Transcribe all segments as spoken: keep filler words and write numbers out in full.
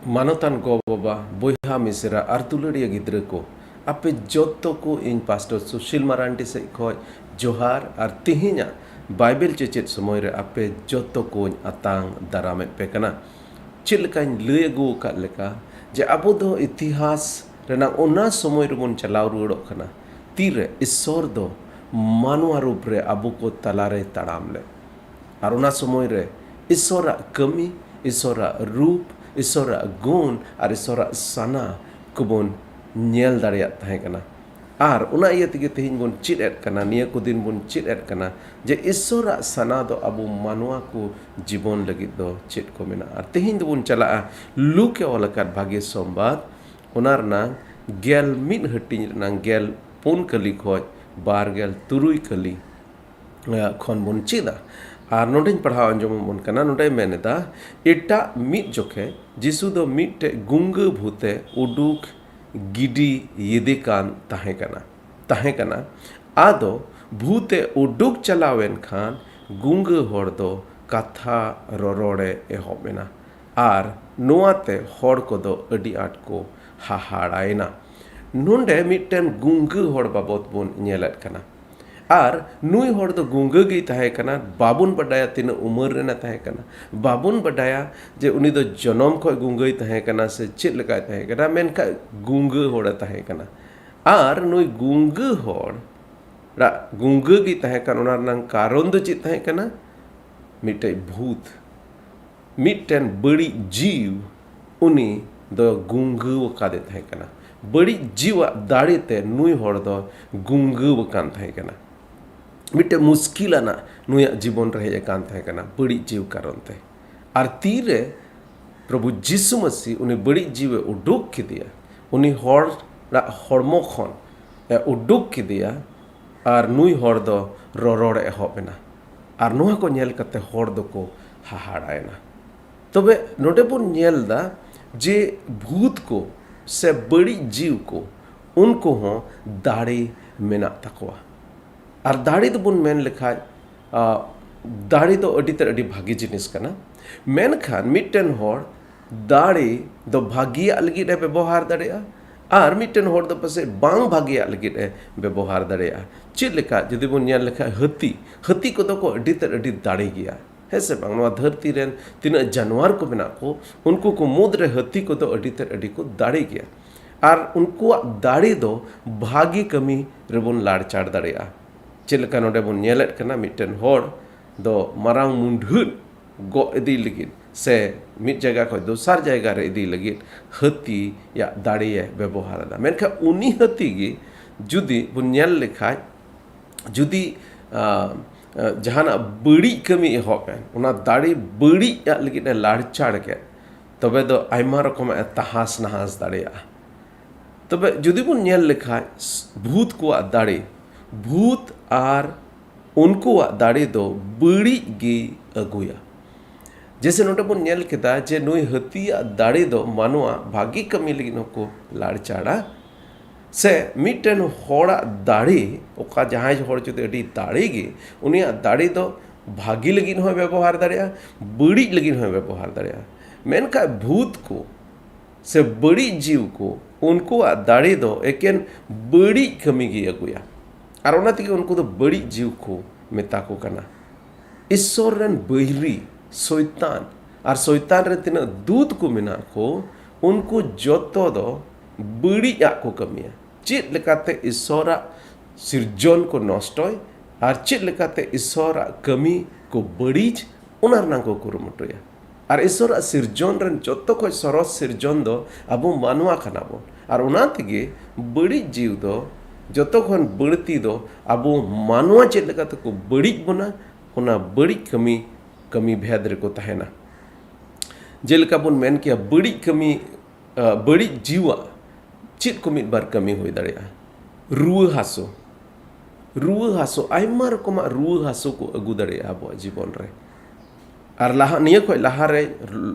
ᱢᱟᱱᱚᱛᱟᱱ ᱜᱚ-ᱵᱟᱵᱟ, ᱵᱚᱭᱦᱟ ᱢᱤᱥᱮᱨᱟ ᱟᱨ ᱫᱩᱞᱟᱹᱲᱤᱭᱟᱹ ᱜᱤᱫᱽᱨᱟᱹ ᱠᱚ, ᱟᱯᱮ ᱡᱚᱛᱚ ᱠᱚ ᱤᱧ ᱯᱟᱥᱴᱚᱨ ᱥᱩᱥᱤᱞ ᱢᱟᱨᱟᱱᱰᱤ ᱥᱮᱡ ᱠᱷᱚᱡ ᱡᱚᱦᱟᱨ ᱟᱨ ᱛᱤᱦᱤᱧᱟᱜ ᱵᱟᱭᱵᱮᱞ ᱪᱮᱪᱮᱫ ᱥᱚᱢᱚᱭ ᱨᱮ ᱟᱯᱮ ᱡᱚᱛᱚ ᱠᱚᱧ ᱟᱛᱟᱝ ᱫᱟᱨᱟᱢᱮᱫ ᱯᱮ ᱠᱟᱱᱟ᱾ ᱪᱮᱫ ᱞᱮᱠᱟᱧ ᱞᱟᱹᱭ ᱟᱹᱜᱩ ᱟᱠᱟᱫ ᱞᱮᱠᱟ, ᱡᱮ ᱟᱵᱚ ᱫᱚ ᱤᱛᱤᱦᱟᱥ ᱨᱮᱱᱟᱜ ᱚᱱᱟ ᱥᱚᱢᱚᱭ ᱨᱮᱵᱚᱱ ᱪᱟᱞᱟᱣ ᱨᱩᱣᱟᱹᱲᱚᱜ ᱠᱟᱱᱟ, ᱛᱤᱨᱮ ᱤᱥᱥᱚᱨ ᱫᱚ ᱢᱟᱱᱣᱟ ᱨᱩᱯ ᱨᱮ ᱟᱵᱚ ᱠᱚ ᱛᱟᱞᱟᱨᱮ ᱛᱟᱲᱟᱢ ᱞᱮᱫ᱾ ᱟᱨ ᱚᱱᱟ ᱥᱚᱢᱚᱭ ᱨᱮ ᱤᱥᱥᱚᱨᱟᱜ ᱠᱟᱹᱢᱤ, ᱤᱥᱥᱚᱨᱟᱜ ᱨᱩᱯ, ᱤᱥᱥᱚᱨᱟᱜ ᱜᱩᱱ ᱟᱨ ᱤᱥᱥᱚᱨᱟᱜ ᱥᱟᱱᱟ ᱠᱚᱵᱚᱱ ᱧᱮᱞ ᱫᱟᱲᱮᱭᱟᱜ ᱛᱟᱦᱮᱸ ᱠᱟᱱᱟ᱾ ᱟᱨ ᱚᱱᱟ ᱤᱭᱟᱹ ᱛᱮᱜᱮ ᱛᱮᱦᱮᱧ ᱵᱚᱱ ᱪᱮᱫ ᱮᱫ ᱠᱟᱱᱟ, ᱱᱤᱭᱟᱹ ᱠᱚ ᱫᱤᱱ ᱵᱚᱱ ᱪᱮᱫ ᱮᱫ ᱠᱟᱱᱟ, ᱡᱮ ᱤᱥᱥᱚᱨᱟᱜ ᱥᱟᱱᱟ ᱫᱚ ᱟᱵᱚ ᱢᱟᱱᱣᱟ ᱠᱚ ᱡᱤᱵᱚᱱ ᱞᱟᱹᱜᱤᱫ ᱫᱚ ᱪᱮᱫ ᱠᱚ ᱢᱮᱱᱟᱜᱼᱟ᱾ ᱟᱨ ᱛᱮᱦᱮᱧ ᱫᱚᱵᱚᱱ ᱪᱟᱞᱟᱜᱼᱟ ᱞᱩᱠ ᱮ ᱚᱞ ᱟᱠᱟᱫ ᱵᱷᱟᱜᱮ ᱥᱚᱢᱵᱟᱫ, ᱚᱱᱟ ᱨᱮᱱᱟᱝ ᱜᱮᱞ ᱢᱤᱫ ᱦᱟᱹᱴᱤᱧ ᱨᱮᱱᱟᱝ ᱜᱮᱞ ᱯᱩᱱ ᱠᱟᱹᱞᱤ ᱠᱷᱚᱡ ᱵᱟᱨ ᱜᱮᱞ ᱛᱩᱨᱩᱭ ᱠᱟᱹᱞᱤ ᱠᱷᱚᱱ ᱵᱚᱱ ᱪᱮᱫᱟ᱾ ᱟᱨ ᱱᱚᱰᱮᱧ ᱯᱟᱲᱦᱟᱣ ᱟᱸᱡᱚᱢ ᱟᱵᱚᱱ ᱠᱟᱱᱟ᱾ ᱱᱚᱰᱮᱭ ᱢᱮᱱ ᱮᱫᱟ, ᱮᱴᱟᱜ ᱢᱤᱫ ᱡᱚᱠᱷᱮᱡ ᱡᱤᱥᱩ ᱫᱚ ᱢᱤᱫᱴᱮᱡ ᱜᱩᱝᱜᱟᱹ ᱵᱷᱩᱛᱮ ᱩᱰᱩᱠ ᱜᱤᱰᱤ ᱭᱮᱫᱮ ᱠᱟᱱ ᱛᱟᱦᱮᱸ ᱠᱟᱱᱟ, ᱛᱟᱦᱮᱸ ᱠᱟᱱᱟ᱾ ᱟᱫᱚ ᱵᱷᱩᱛᱮ ᱩᱰᱩᱠ ᱪᱟᱞᱟᱣ ᱮᱱ ᱠᱷᱟᱱ ᱜᱩᱝᱜᱟᱹ ᱦᱚᱲ ᱫᱚ ᱠᱟᱛᱷᱟ ᱨᱚᱨᱚᱲᱮ ᱮᱦᱚᱵ ᱮᱱᱟ᱾ ᱟᱨ ᱱᱚᱣᱟᱛᱮ ᱦᱚᱲ ᱠᱚᱫᱚ ᱟᱹᱰᱤ ᱟᱸᱴ ᱠᱚ ᱦᱟᱦᱟᱲᱟᱭᱮᱱᱟ᱾ ᱱᱚᱰᱮ ᱢᱤᱫᱴᱮᱱ ᱜᱩᱝᱜᱟᱹ ᱦᱚᱲ ᱵᱟᱵᱚᱛ ᱵᱚᱱ ᱧᱮᱞᱮᱫ ᱠᱟᱱᱟ᱾ ᱟᱨ ᱱᱩᱭ ᱦᱚᱲ ᱫᱚ ᱜᱩᱝᱜᱟᱹ ᱜᱮᱭ ᱛᱟᱦᱮᱸ ᱠᱟᱱᱟ᱾ ᱵᱟᱵᱚᱱ ᱵᱟᱰᱟᱭᱟ ᱛᱤᱱᱟᱹᱜ ᱩᱢᱮᱨ ᱨᱮᱱᱮ ᱛᱟᱦᱮᱸ ᱠᱟᱱᱟ, ᱵᱟᱵᱚᱱ ᱵᱟᱰᱟᱭᱟ ᱡᱮ ᱩᱱᱤ ᱫᱚ ᱡᱚᱱᱚᱢ ᱠᱷᱚᱱ ᱜᱩᱝᱜᱟᱹᱭ ᱛᱟᱦᱮᱸ ᱠᱟᱱᱟ ᱥᱮ ᱪᱮᱫ ᱞᱮᱠᱟᱭ ᱛᱟᱦᱮᱸ ᱠᱟᱱᱟ, ᱢᱮᱱᱠᱷᱟᱱ ᱜᱩᱝᱜᱟᱹ ᱦᱚᱲᱮ ᱛᱟᱦᱮᱸ ᱠᱟᱱᱟ᱾ ᱟᱨ ᱱᱩᱭ ᱜᱩᱝᱜᱟᱹ ᱦᱚᱲ ᱨᱟᱜ ᱜᱩᱝᱜᱟᱹ ᱜᱮ ᱛᱟᱦᱮᱸ ᱠᱟᱱ, ᱚᱱᱟ ᱨᱮᱱᱟᱜ ᱠᱟᱨᱚᱱ ᱫᱚ ᱪᱮᱫ ᱛᱟᱦᱮᱸ ᱠᱟᱱᱟ? ᱢᱤᱫᱴᱮᱡ ᱵᱷᱩᱛ, ᱢᱤᱫᱴᱮᱱ ᱵᱟᱹᱲᱤᱡ ᱡᱤᱣ ᱩᱱᱤ ᱫᱚ ᱜᱩᱝᱜᱟᱹᱣ ᱟᱠᱟᱫᱮ ᱛᱟᱦᱮᱸ ᱠᱟᱱᱟ᱾ ᱵᱟᱹᱲᱤᱡ ᱡᱤᱣᱟᱜ ᱫᱟᱲᱮ ᱛᱮ ᱱᱩᱭ ᱦᱚᱲ ᱫᱚ ᱜᱩᱝᱜᱟᱹᱣ ᱟᱠᱟᱱ ᱛᱟᱦᱮᱸ ᱠᱟᱱᱟ᱾ ᱢᱤᱫᱴᱮᱱ ᱢᱩᱥᱠᱤᱞ ᱟᱱᱟᱜ ᱱᱩᱭᱟᱜ ᱡᱤᱵᱚᱱ ᱨᱮ ᱦᱮᱡ ᱟᱠᱟᱱ ᱛᱟᱦᱮᱸ ᱠᱟᱱᱟ ᱵᱟᱹᱲᱤᱡ ᱡᱤᱣ ᱠᱟᱨᱚᱱ ᱛᱮ᱾ ᱟᱨ ᱛᱤᱨᱮ ᱯᱨᱚᱵᱷᱩ ᱡᱤᱥᱩ ᱢᱟᱹᱥᱤ ᱩᱱᱤ ᱵᱟᱹᱲᱤᱡ ᱡᱤᱣᱮ ᱩᱰᱩᱠ ᱠᱮᱫᱮᱭᱟ, ᱩᱱᱤ ᱦᱚᱲᱟᱜ ᱦᱚᱲᱢᱚ ᱠᱷᱚᱱ ᱮ ᱩᱰᱩᱠ ᱠᱮᱫᱮᱭᱟ, ᱟᱨ ᱱᱩᱭ ᱦᱚᱲ ᱫᱚ ᱨᱚᱨᱚᱲ ᱮ ᱮᱦᱚᱵ ᱮᱱᱟ᱾ ᱟᱨ ᱱᱚᱣᱟ ᱠᱚ ᱧᱮᱞ ᱠᱟᱛᱮ ᱦᱚᱲ ᱫᱚᱠᱚ ᱦᱟᱦᱟᱲᱟᱭᱮᱱᱟ᱾ ᱛᱚᱵᱮ ᱱᱚᱰᱮ ᱵᱚᱱ ᱧᱮᱞ ᱮᱫᱟ ᱡᱮ ᱵᱷᱩᱛ ᱠᱚ ᱥᱮ ᱵᱟᱹᱲᱤᱡ ᱡᱤᱣ ᱠᱚ, ᱩᱱᱠᱩ ᱦᱚᱸ ᱫᱟᱲᱮ ᱢᱮᱱᱟᱜ ᱛᱟᱠᱚᱣᱟ᱾ ᱟᱨ ᱫᱟᱲᱮ ᱫᱚᱵᱚᱱ ᱢᱮᱱ ᱞᱮᱠᱷᱟᱡ, ᱟ, ᱫᱟᱲᱮ ᱫᱚ ᱟᱹᱰᱤ ᱛᱮᱫ ᱟᱹᱰᱤ ᱵᱷᱟᱜᱮ ᱡᱤᱱᱤᱥ ᱠᱟᱱᱟ᱾ ᱢᱮᱱᱠᱷᱟᱱ ᱢᱤᱫᱴᱮᱱ ᱦᱚᱲ ᱫᱟᱲᱮ ᱫᱚ ᱵᱷᱟᱹᱜᱤᱭᱟᱜ ᱞᱟᱹᱜᱤᱫ ᱮ ᱵᱮᱵᱚᱦᱟᱨ ᱫᱟᱲᱮᱭᱟᱜᱼᱟ, ᱟᱨ ᱢᱤᱫᱴᱮᱱ ᱦᱚᱲ ᱫᱚ ᱯᱟᱥᱮᱡ ᱵᱟᱝ ᱵᱷᱟᱹᱜᱤᱭᱟᱜ ᱞᱟᱹᱜᱤᱫ ᱮ ᱵᱮᱵᱚᱦᱟᱨ ᱫᱟᱲᱮᱭᱟᱜᱼᱟ᱾ ᱪᱮᱫ ᱞᱮᱠᱟ? ᱡᱩᱫᱤ ᱵᱚᱱ ᱧᱮᱞ ᱞᱮᱠᱷᱟᱱ ᱦᱟᱹᱛᱤ, ᱦᱟᱹᱛᱤ ᱠᱚᱫᱚ ᱠᱚ ᱟᱹᱰᱤ ᱛᱮᱫ ᱟᱹᱰᱤ ᱫᱟᱲᱮ ᱜᱮᱭᱟ, ᱦᱮᱸ ᱥᱮ ᱵᱟᱝ? ᱱᱚᱣᱟ ᱫᱷᱟᱹᱨᱛᱤ ᱨᱮᱱ ᱛᱤᱱᱟᱹᱜ ᱡᱟᱱᱣᱟᱨ ᱠᱚ ᱢᱮᱱᱟᱜ ᱠᱚ, ᱩᱱᱠᱩ ᱠᱚ ᱢᱩᱫᱽ ᱨᱮ ᱦᱟᱹᱛᱤ ᱠᱚᱫᱚ ᱟᱹᱰᱤ ᱛᱮᱫ ᱟᱹᱰᱤ ᱠᱚ ᱫᱟᱲᱮ ᱜᱮᱭᱟ᱾ ᱟᱨ ᱩᱱᱠᱩᱣᱟᱜ ᱫᱟᱲᱮ ᱫᱚ ᱵᱷᱟᱹᱜᱤ ᱠᱟᱹᱢᱤ ᱨᱮᱵᱚᱱ ᱞᱟᱲᱪᱟᱲ ᱫᱟᱲᱮᱭᱟᱜᱼᱟ᱾ ᱪᱮᱫ ᱞᱮᱠᱟ ᱱᱚᱰᱮ ᱵᱚᱱ ᱧᱮᱞᱮᱫ ᱠᱟᱱᱟ, ᱢᱤᱫᱴᱮᱱ ᱦᱚᱲ ᱫᱚ ᱢᱟᱨᱟᱝ ᱢᱩᱸᱰᱷᱟᱹᱫ ᱜᱚᱜ ᱤᱫᱤ ᱞᱟᱹᱜᱤᱫ ᱥᱮ ᱢᱤᱫ ᱡᱟᱭᱜᱟ ᱠᱷᱚᱱ ᱫᱚᱥᱟᱨ ᱡᱟᱭᱜᱟ ᱨᱮ ᱤᱫᱤ ᱞᱟᱹᱜᱤᱫ ᱦᱟᱹᱛᱤᱭᱟᱜ ᱫᱟᱲᱮᱭᱮ ᱵᱮᱵᱚᱦᱟᱨ ᱮᱫᱟ᱾ ᱢᱮᱱᱠᱷᱟᱱ ᱩᱱᱤ ᱦᱟᱹᱛᱤ ᱜᱮ ᱡᱩᱫᱤ ᱵᱚᱱ ᱧᱮᱞ ᱞᱮᱠᱷᱟᱡ, ᱡᱩᱫᱤ, ᱟ, ᱟ, ᱡᱟᱦᱟᱱᱟᱜ ᱵᱟᱹᱲᱤᱡ ᱠᱟᱹᱢᱤ ᱮᱦᱚᱵ ᱮᱱ, ᱚᱱᱟ ᱫᱟᱲᱮ ᱵᱟᱹᱲᱤᱡ ᱟᱜ ᱞᱟᱹᱜᱤᱫ ᱮ ᱞᱟᱲᱪᱟᱲ ᱠᱮᱫ, ᱛᱚᱵᱮ ᱫᱚ ᱟᱭᱢᱟ ᱨᱚᱠᱚᱢᱟᱜ ᱮ ᱛᱟᱦᱟᱥ ᱱᱟᱦᱟᱥ ᱫᱟᱲᱮᱭᱟᱜᱼᱟ᱾ ᱛᱚᱵᱮ ᱡᱩᱫᱤ ᱵᱚᱱ ᱧᱮᱞ ᱞᱮᱠᱷᱟᱡ, ᱵᱷᱩᱛ ᱠᱚᱣᱟᱜ ᱫᱟᱲᱮ, ᱵᱷᱩᱛ ᱟᱨ ᱩᱱᱠᱩᱣᱟᱜ ᱫᱟᱲᱮ ᱫᱚ ᱵᱟᱹᱲᱤᱡ ᱜᱮ ᱟᱹᱜᱩᱭᱟ᱾ ᱡᱮᱭᱥᱮ ᱱᱚᱰᱮ ᱵᱚᱱ ᱧᱮᱞ ᱠᱮᱫᱟ ᱡᱮ ᱱᱩᱭ ᱦᱟᱹᱛᱤᱭᱟᱜ ᱫᱟᱲᱮ ᱫᱚ ᱢᱟᱱᱣᱟ ᱵᱷᱟᱹᱜᱤ ᱠᱟᱹᱢᱤ ᱞᱟᱹᱜᱤᱫ ᱦᱚᱸᱠᱚ ᱞᱟᱲᱪᱟᱲᱟ᱾ ᱥᱮ ᱢᱤᱫᱴᱮᱱ ᱦᱚᱲᱟᱜ ᱫᱟᱲᱮ, ᱚᱠᱟ ᱡᱟᱦᱟᱸᱭ ᱦᱚᱲ ᱡᱩᱫᱤ ᱟᱹᱰᱤ ᱫᱟᱲᱮ ᱜᱮ, ᱩᱱᱤᱭᱟᱜ ᱫᱟᱲᱮ ᱫᱚ ᱵᱷᱟᱹᱜᱤ ᱞᱟᱹᱜᱤᱫ ᱦᱚᱸᱭ ᱵᱮᱵᱚᱦᱟᱨ ᱫᱟᱲᱮᱭᱟᱜᱼᱟ, ᱵᱟᱹᱲᱤᱡ ᱞᱟᱹᱜᱤᱫ ᱦᱚᱸᱭ ᱵᱮᱵᱚᱦᱟᱨ ᱫᱟᱲᱮᱭᱟᱜᱼᱟ᱾ ᱢᱮᱱᱠᱷᱟᱱ ᱵᱷᱩᱛ ᱠᱚ ᱥᱮ ᱵᱟᱹᱲᱤᱡ ᱡᱤᱣ ᱠᱚ, ᱩᱱᱠᱩᱣᱟᱜ ᱫᱟᱲᱮ ᱫᱚ ᱮᱠᱮᱱ ᱵᱟᱹᱲᱤᱡ ᱠᱟᱹᱢᱤ ᱜᱮ ᱟᱹᱜᱩᱭᱟ᱾ ᱟᱨ ᱚᱱᱟ ᱛᱮᱜᱮ ᱩᱱᱠᱩ ᱫᱚ ᱵᱟᱹᱲᱤᱡ ᱡᱤᱣ ᱠᱚ ᱢᱮᱛᱟ ᱠᱚ ᱠᱟᱱᱟ᱾ ᱤᱥᱥᱚᱨ ᱨᱮᱱ ᱵᱟᱹᱭᱨᱤ ᱥᱚᱭᱛᱟᱱ ᱟᱨ ᱥᱚᱭᱛᱟᱱ ᱨᱮᱱ ᱛᱤᱱᱟᱹᱜ ᱫᱩᱛ ᱠᱚ ᱢᱮᱱᱟᱜ ᱠᱚ, ᱩᱱᱠᱩ ᱡᱚᱛᱚ ᱫᱚ ᱵᱟᱹᱲᱤᱡ ᱟᱜ ᱠᱚ ᱠᱟᱹᱢᱤᱭᱟ᱾ ᱪᱮᱫ ᱞᱮᱠᱟᱛᱮ ᱤᱥᱥᱚᱨᱟᱜ ᱥᱤᱨᱡᱚᱱ ᱠᱚ ᱱᱚᱥᱴᱚᱭ ᱟᱨ ᱪᱮᱫ ᱞᱮᱠᱟᱛᱮ ᱤᱥᱥᱚᱨᱟᱜ ᱠᱟᱹᱢᱤ ᱠᱚ ᱵᱟᱹᱲᱤᱡ, ᱚᱱᱟ ᱨᱮᱱᱟᱜ ᱠᱚ ᱠᱩᱨᱩᱢᱩᱴᱩᱭᱟ᱾ ᱟᱨ ᱤᱥᱥᱚᱨᱟᱜ ᱥᱤᱨᱡᱚᱱ ᱨᱮᱱ ᱡᱚᱛᱚ ᱠᱷᱚᱱ ᱥᱚᱨᱚᱥ ᱥᱤᱨᱡᱚᱱ ᱫᱚ ᱟᱵᱚ ᱢᱟᱱᱣᱟ ᱠᱟᱱᱟ ᱵᱚᱱ᱾ ᱟᱨ ᱚᱱᱟ ᱛᱮᱜᱮ ᱵᱟᱹᱲᱤᱡ ᱡᱤᱣ ᱫᱚ ᱡᱚᱛᱚ ᱠᱷᱚᱱ ᱵᱟᱹᱲᱛᱤ ᱫᱚ ᱟᱵᱚ ᱢᱟᱱᱣᱟ ᱪᱮᱫ ᱞᱮᱠᱟ ᱛᱮᱠᱚ ᱵᱟᱹᱲᱤᱡ ᱵᱚᱱᱟ, ᱚᱱᱟ ᱵᱟᱹᱲᱤᱡ ᱠᱟᱹᱢᱤ, ᱠᱟᱹᱢᱤ ᱵᱷᱮᱫ ᱨᱮᱠᱚ ᱛᱟᱦᱮᱱᱟ᱾ ᱡᱮᱞᱮᱠᱟ ᱵᱚᱱ ᱢᱮᱱ ᱠᱮᱭᱟ, ᱵᱟᱹᱲᱤᱡ ᱠᱟᱹᱢᱤ, ᱟ, ᱵᱟᱹᱲᱤᱡ ᱡᱤᱣᱟᱜ ᱪᱮᱫ ᱠᱚ ᱢᱤᱫ ᱵᱟᱨ ᱠᱟᱹᱢᱤ ᱦᱩᱭ ᱫᱟᱲᱮᱭᱟᱜᱼᱟ? ᱨᱩᱣᱟᱹ ᱦᱟᱹᱥᱩ, ᱨᱩᱣᱟᱹ ᱦᱟᱹᱥᱩ, ᱟᱭᱢᱟ ᱨᱚᱠᱚᱢᱟᱜ ᱨᱩᱣᱟᱹ ᱦᱟᱹᱥᱩ ᱠᱚ ᱟᱹᱜᱩ ᱫᱟᱲᱮᱭᱟᱜᱼᱟ ᱟᱵᱚᱣᱟᱜ ᱡᱤᱵᱚᱱ ᱨᱮ᱾ ᱟᱨ ᱞᱟᱦᱟ, ᱱᱤᱭᱟᱹ ᱠᱷᱚᱱ ᱞᱟᱦᱟᱨᱮ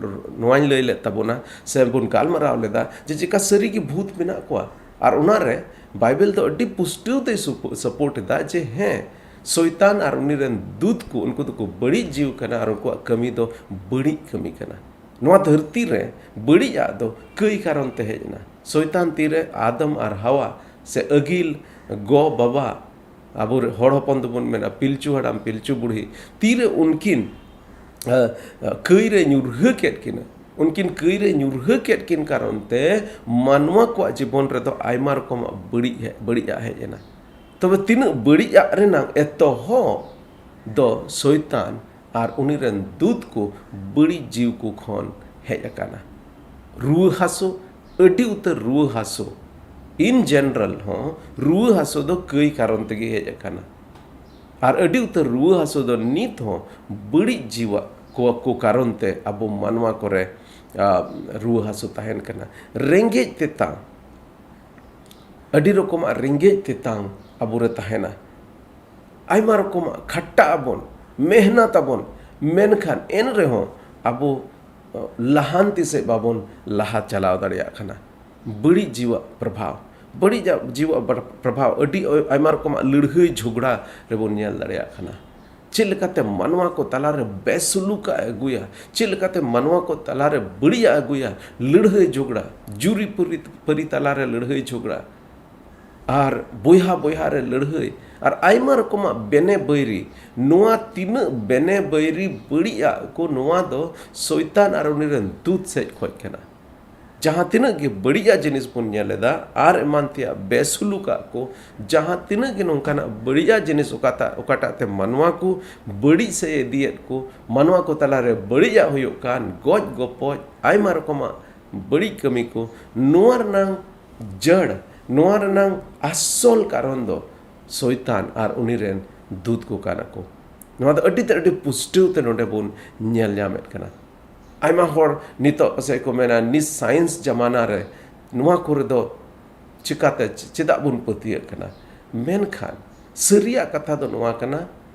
ᱱᱚᱣᱟᱧ ᱞᱟᱹᱭ ᱞᱮᱫ ᱛᱟᱵᱚᱱᱟ ᱥᱮ ᱵᱚᱱ ᱜᱟᱞᱢᱟᱨᱟᱣ ᱞᱮᱫᱟ ᱡᱮ ᱪᱮᱠᱟ ᱥᱟᱹᱨᱤᱜᱮ ᱵᱷᱩᱛ ᱢᱮᱱᱟᱜ ᱠᱚᱣᱟ᱾ ᱟᱨ ᱚᱱᱟᱨᱮ ᱵᱟᱭᱵᱮᱞ ᱫᱚ ᱟᱹᱰᱤ ᱯᱩᱥᱴᱟᱹᱣ ᱛᱮᱭ ᱥᱩᱯ-, support ᱮᱫᱟ ᱡᱮ ᱦᱮᱸ, ᱥᱚᱭᱛᱟᱱ ᱟᱨ ᱩᱱᱤ ᱨᱮᱱ ᱫᱩᱛ ᱠᱚ, ᱩᱱᱠᱩ ᱫᱚᱠᱚ ᱵᱟᱹᱲᱤᱡ ᱡᱤᱣ ᱠᱟᱱᱟ ᱟᱨ ᱩᱱᱠᱩᱣᱟᱜ ᱠᱟᱹᱢᱤ ᱫᱚ ᱵᱟᱹᱲᱤᱡ ᱠᱟᱹᱢᱤ ᱠᱟᱱᱟ᱾ ᱱᱚᱣᱟ ᱫᱷᱟᱹᱨᱛᱤ ᱨᱮ ᱵᱟᱹᱲᱤᱡᱟᱜ ᱫᱚ ᱠᱟᱹᱭ ᱠᱟᱨᱚᱱ ᱛᱮ ᱦᱮᱡ ᱮᱱᱟ᱾ ᱥᱚᱭᱛᱟᱱ ᱛᱤᱨᱮ ᱟᱫᱚᱢ ᱟᱨ ᱦᱟᱣᱟ ᱥᱮ ᱟᱹᱜᱤᱞ ᱜᱚ ᱵᱟᱵᱟ, ᱟᱵᱚ ᱨᱮ-, ᱦᱚᱲ ᱦᱚᱯᱚᱱ ᱫᱚᱵᱚᱱ ᱢᱮᱱᱟ ᱯᱤᱞᱪᱩ ᱦᱟᱲᱟᱢ ᱯᱤᱞᱪᱩ ᱵᱩᱲᱦᱤ, ᱛᱤᱨᱮ ᱩᱱᱠᱤᱱ, ᱟ, ᱟ, ᱠᱟᱹᱭ ᱨᱮ ᱧᱩᱨᱦᱟᱹ ᱠᱮᱫ ᱠᱤᱱᱟ, ᱩᱱᱠᱤᱱ ᱠᱟᱹᱭ ᱨᱮ ᱧᱩᱨᱦᱟᱹ ᱠᱮᱫ ᱠᱤᱱ ᱠᱟᱨᱚᱱ ᱛᱮ ᱢᱟᱱᱣᱟ ᱠᱚᱣᱟᱜ ᱡᱤᱵᱚᱱ ᱨᱮᱫᱚ ᱟᱭᱢᱟ ᱨᱚᱠᱚᱢᱟᱜ ᱵᱟᱹᱲᱤᱡ ᱦᱮ-, ᱵᱟᱹᱲᱤᱡᱟᱜ ᱦᱮᱡ ᱮᱱᱟ᱾ ᱛᱚᱵᱮ ᱛᱤᱱᱟᱹᱜ ᱵᱟᱹᱲᱤᱡᱟᱜ ᱨᱮᱱᱟᱜ ᱮᱛᱚᱦᱚᱵ ᱫᱚ ᱥᱚᱭᱛᱟᱱ ᱟᱨ ᱩᱱᱤ ᱨᱮᱱ ᱫᱩᱛ ᱠᱚ ᱵᱟᱹᱲᱤᱡ ᱡᱤᱣᱤ ᱠᱚ ᱠᱷᱚᱱ ᱦᱮᱡ ᱟᱠᱟᱱᱟ᱾ ᱨᱩᱣᱟᱹ ᱦᱟᱹᱥᱩ, ᱟᱹᱰᱤ ᱩᱛᱟᱹᱨ ᱨᱩᱣᱟᱹ ᱦᱟᱹᱥᱩ, in general ᱦᱚᱸ ᱨᱩᱣᱟᱹ ᱦᱟᱹᱥᱩ ᱫᱚ ᱠᱟᱹᱭ ᱠᱟᱨᱚᱱ ᱛᱮᱜᱮ ᱦᱮᱡ ᱟᱠᱟᱱᱟ᱾ ᱟᱨ ᱟᱹᱰᱤ ᱩᱛᱟᱹᱨ ᱨᱩᱣᱟᱹ ᱦᱟᱹᱥᱩ ᱫᱚ ᱱᱤᱛ ᱦᱚᱸ ᱵᱟᱹᱲᱤᱡ ᱡᱤᱣᱟ ᱠᱚ, ᱠᱚ ᱠᱟᱨᱚᱱ ᱛᱮ ᱟᱵᱚ ᱢᱟᱱᱣᱟ ᱠᱚᱨᱮ, ᱟ, ᱨᱩᱣᱟᱹ ᱦᱟᱹᱥᱩ ᱛᱟᱦᱮᱱ ᱠᱟᱱᱟ᱾ ᱨᱮᱸᱜᱮᱡ ᱛᱮᱛᱟᱝ, ᱟᱹᱰᱤ ᱨᱚᱠᱚᱢᱟᱜ ᱨᱮᱸᱜᱮᱡ ᱛᱮᱛᱟᱝ ᱟᱵᱚᱨᱮ ᱛᱟᱦᱮᱱᱟ᱾ ᱟᱭᱢᱟ ᱨᱚᱠᱚᱢᱟᱜ ᱠᱷᱟᱴᱟᱜ ᱟᱵᱚᱱ, ᱢᱮᱦᱱᱟᱛ ᱟᱵᱚᱱ, ᱢᱮᱱᱠᱷᱟᱱ ᱮᱱ ᱨᱮᱦᱚᱸ ᱟᱵᱚ, ᱚ, ᱞᱟᱦᱟᱱᱛᱤ ᱥᱮᱫ ᱵᱟᱵᱚᱱ ᱞᱟᱦᱟ ᱪᱟᱞᱟᱣ ᱫᱟᱲᱮᱭᱟᱜ ᱠᱟᱱᱟ᱾ ᱵᱟᱹᱲᱤᱡ ᱡᱤᱣᱟᱜ ᱯᱨᱚᱵᱷᱟᱵᱽ, ᱵᱟᱹᱲᱤᱡᱟᱜ ᱡᱤᱣᱟᱜ ᱵᱟᱨ-, ᱯᱨᱚᱵᱷᱟᱵᱽ ᱟᱹᱰᱤ ᱟᱭᱢᱟ ᱨᱚᱠᱚᱢᱟᱜ ᱞᱟᱹᱲᱦᱟᱹᱭ ᱡᱷᱚᱜᱽᱲᱟ ᱨᱮᱵᱚᱱ ᱧᱮᱞ ᱫᱟᱲᱮᱭᱟᱜ ᱠᱟᱱᱟ᱾ ᱪᱮᱫ ᱞᱮᱠᱟᱛᱮ ᱢᱟᱱᱣᱟ ᱠᱚ ᱛᱟᱞᱟᱨᱮ ᱵᱮᱥᱩᱞᱩᱠᱟᱜ ᱮ ᱟᱹᱜᱩᱭᱟ, ᱪᱮᱫ ᱞᱮᱠᱟᱛᱮ ᱢᱟᱱᱣᱟ ᱠᱚ ᱛᱟᱞᱟᱨᱮ ᱵᱟᱹᱲᱤᱡᱟᱜ ᱮ ᱟᱹᱜᱩᱭᱟ, ᱞᱟᱹᱲᱦᱟᱹᱭ ᱡᱷᱚᱜᱽᱲᱟ, ᱡᱩᱨᱤ ᱯᱟᱹᱨᱤ, ᱯᱟᱹᱨᱤ ᱛᱟᱞᱟᱨᱮ ᱞᱟᱹᱲᱦᱟᱹᱭ ᱡᱷᱚᱜᱽᱲᱟ, ᱟᱨ ᱵᱚᱭᱦᱟ ᱵᱚᱭᱦᱟ ᱨᱮ ᱞᱟᱹᱲᱦᱟᱹᱭ, ᱟᱨ ᱟᱭᱢᱟ ᱨᱚᱠᱚᱢᱟᱜ ᱵᱮᱱᱮ ᱵᱟᱹᱭᱨᱤ᱾ ᱱᱚᱣᱟ ᱛᱤᱱᱟᱹᱜ ᱵᱮᱱᱮ ᱵᱟᱹᱭᱨᱤ ᱵᱟᱹᱲᱤᱡᱟᱜ ᱠᱚ, ᱱᱚᱣᱟ ᱫᱚ ᱥᱚᱭᱛᱟᱱ ᱟᱨ ᱩᱱᱤ ᱨᱮᱱ ᱫᱩᱛ ᱥᱮᱡ ᱠᱷᱚᱡ ᱠᱟᱱᱟ᱾ ᱡᱟᱦᱟᱸ ᱛᱤᱱᱟᱹᱜ ᱜᱮ ᱵᱟᱹᱲᱤᱡᱟᱜ ᱡᱤᱱᱤᱥ ᱵᱚᱱ ᱧᱮᱞ ᱮᱫᱟ ᱟᱨ ᱮᱢᱟᱱ ᱛᱮᱭᱟᱜ ᱵᱮᱥᱩᱞᱩᱠᱟᱜ ᱠᱚ, ᱡᱟᱦᱟᱸ ᱛᱤᱱᱟᱹᱜ ᱜᱮ ᱱᱚᱝᱠᱟᱱᱟᱜ ᱵᱟᱹᱲᱤᱡᱟᱜ ᱡᱤᱱᱤᱥ ᱚᱠᱟᱴᱟᱜ, ᱚᱠᱟᱴᱟᱜ ᱛᱮ ᱢᱟᱱᱣᱟ ᱠᱚ ᱵᱟᱹᱲᱤᱡ ᱥᱮᱫ ᱮ ᱤᱫᱤᱭᱮᱫ ᱠᱚ, ᱢᱟᱱᱣᱟ ᱠᱚ ᱛᱟᱞᱟᱨᱮ ᱵᱟᱹᱲᱤᱡᱟᱜ ᱦᱩᱭᱩᱜ ᱠᱟᱱ, ᱜᱚᱡ ᱜᱚᱯᱚᱡ, ᱟᱭᱢᱟ ᱨᱚᱠᱚᱢᱟᱜ ᱵᱟᱹᱲᱤᱡ ᱠᱟᱹᱢᱤ ᱠᱚ, ᱱᱚᱣᱟ ᱨᱮᱱᱟᱝ ᱡᱟᱹᱲ, ᱱᱚᱣᱟ ᱨᱮᱱᱟᱝ ᱟᱥᱚᱞ ᱠᱟᱨᱚᱱ ᱫᱚ ᱥᱚᱭᱛᱟᱱ ᱟᱨ ᱩᱱᱤ ᱨᱮᱱ ᱫᱩᱛ ᱠᱚ ᱠᱟᱱᱟ ᱠᱚ᱾ ᱱᱚᱣᱟ ᱫᱚ ᱟᱹᱰᱤ ᱛᱮᱫ ᱟᱹᱰᱤ ᱯᱩᱥᱴᱟᱹᱣ ᱛᱮ ᱱᱚᱰᱮ ᱵᱚᱱ ᱧᱮᱞ ᱧᱟᱢᱮᱫ ᱠᱟᱱᱟ᱾ ᱟᱭᱢᱟ ᱦᱚᱲ ᱱᱤᱛᱚᱜ ᱯᱟᱥᱮᱡ ᱠᱚ ᱢᱮᱱᱟ, ᱱᱤᱛ ᱥᱟᱭᱮᱱᱥ ᱡᱟᱢᱟᱱᱟ ᱨᱮ ᱱᱚᱣᱟ ᱠᱚᱨᱮ ᱫᱚ ᱪᱤᱠᱟᱛᱮ, ᱪᱮᱫᱟᱜ ᱵᱚᱱ ᱯᱟᱹᱛᱭᱟᱹᱜ ᱠᱟᱱᱟ? ᱢᱮᱱᱠᱷᱟᱱ ᱥᱟᱹᱨᱤᱭᱟᱜ ᱠᱟᱛᱷᱟ ᱫᱚ ᱱᱚᱣᱟ ᱠᱟᱱᱟ,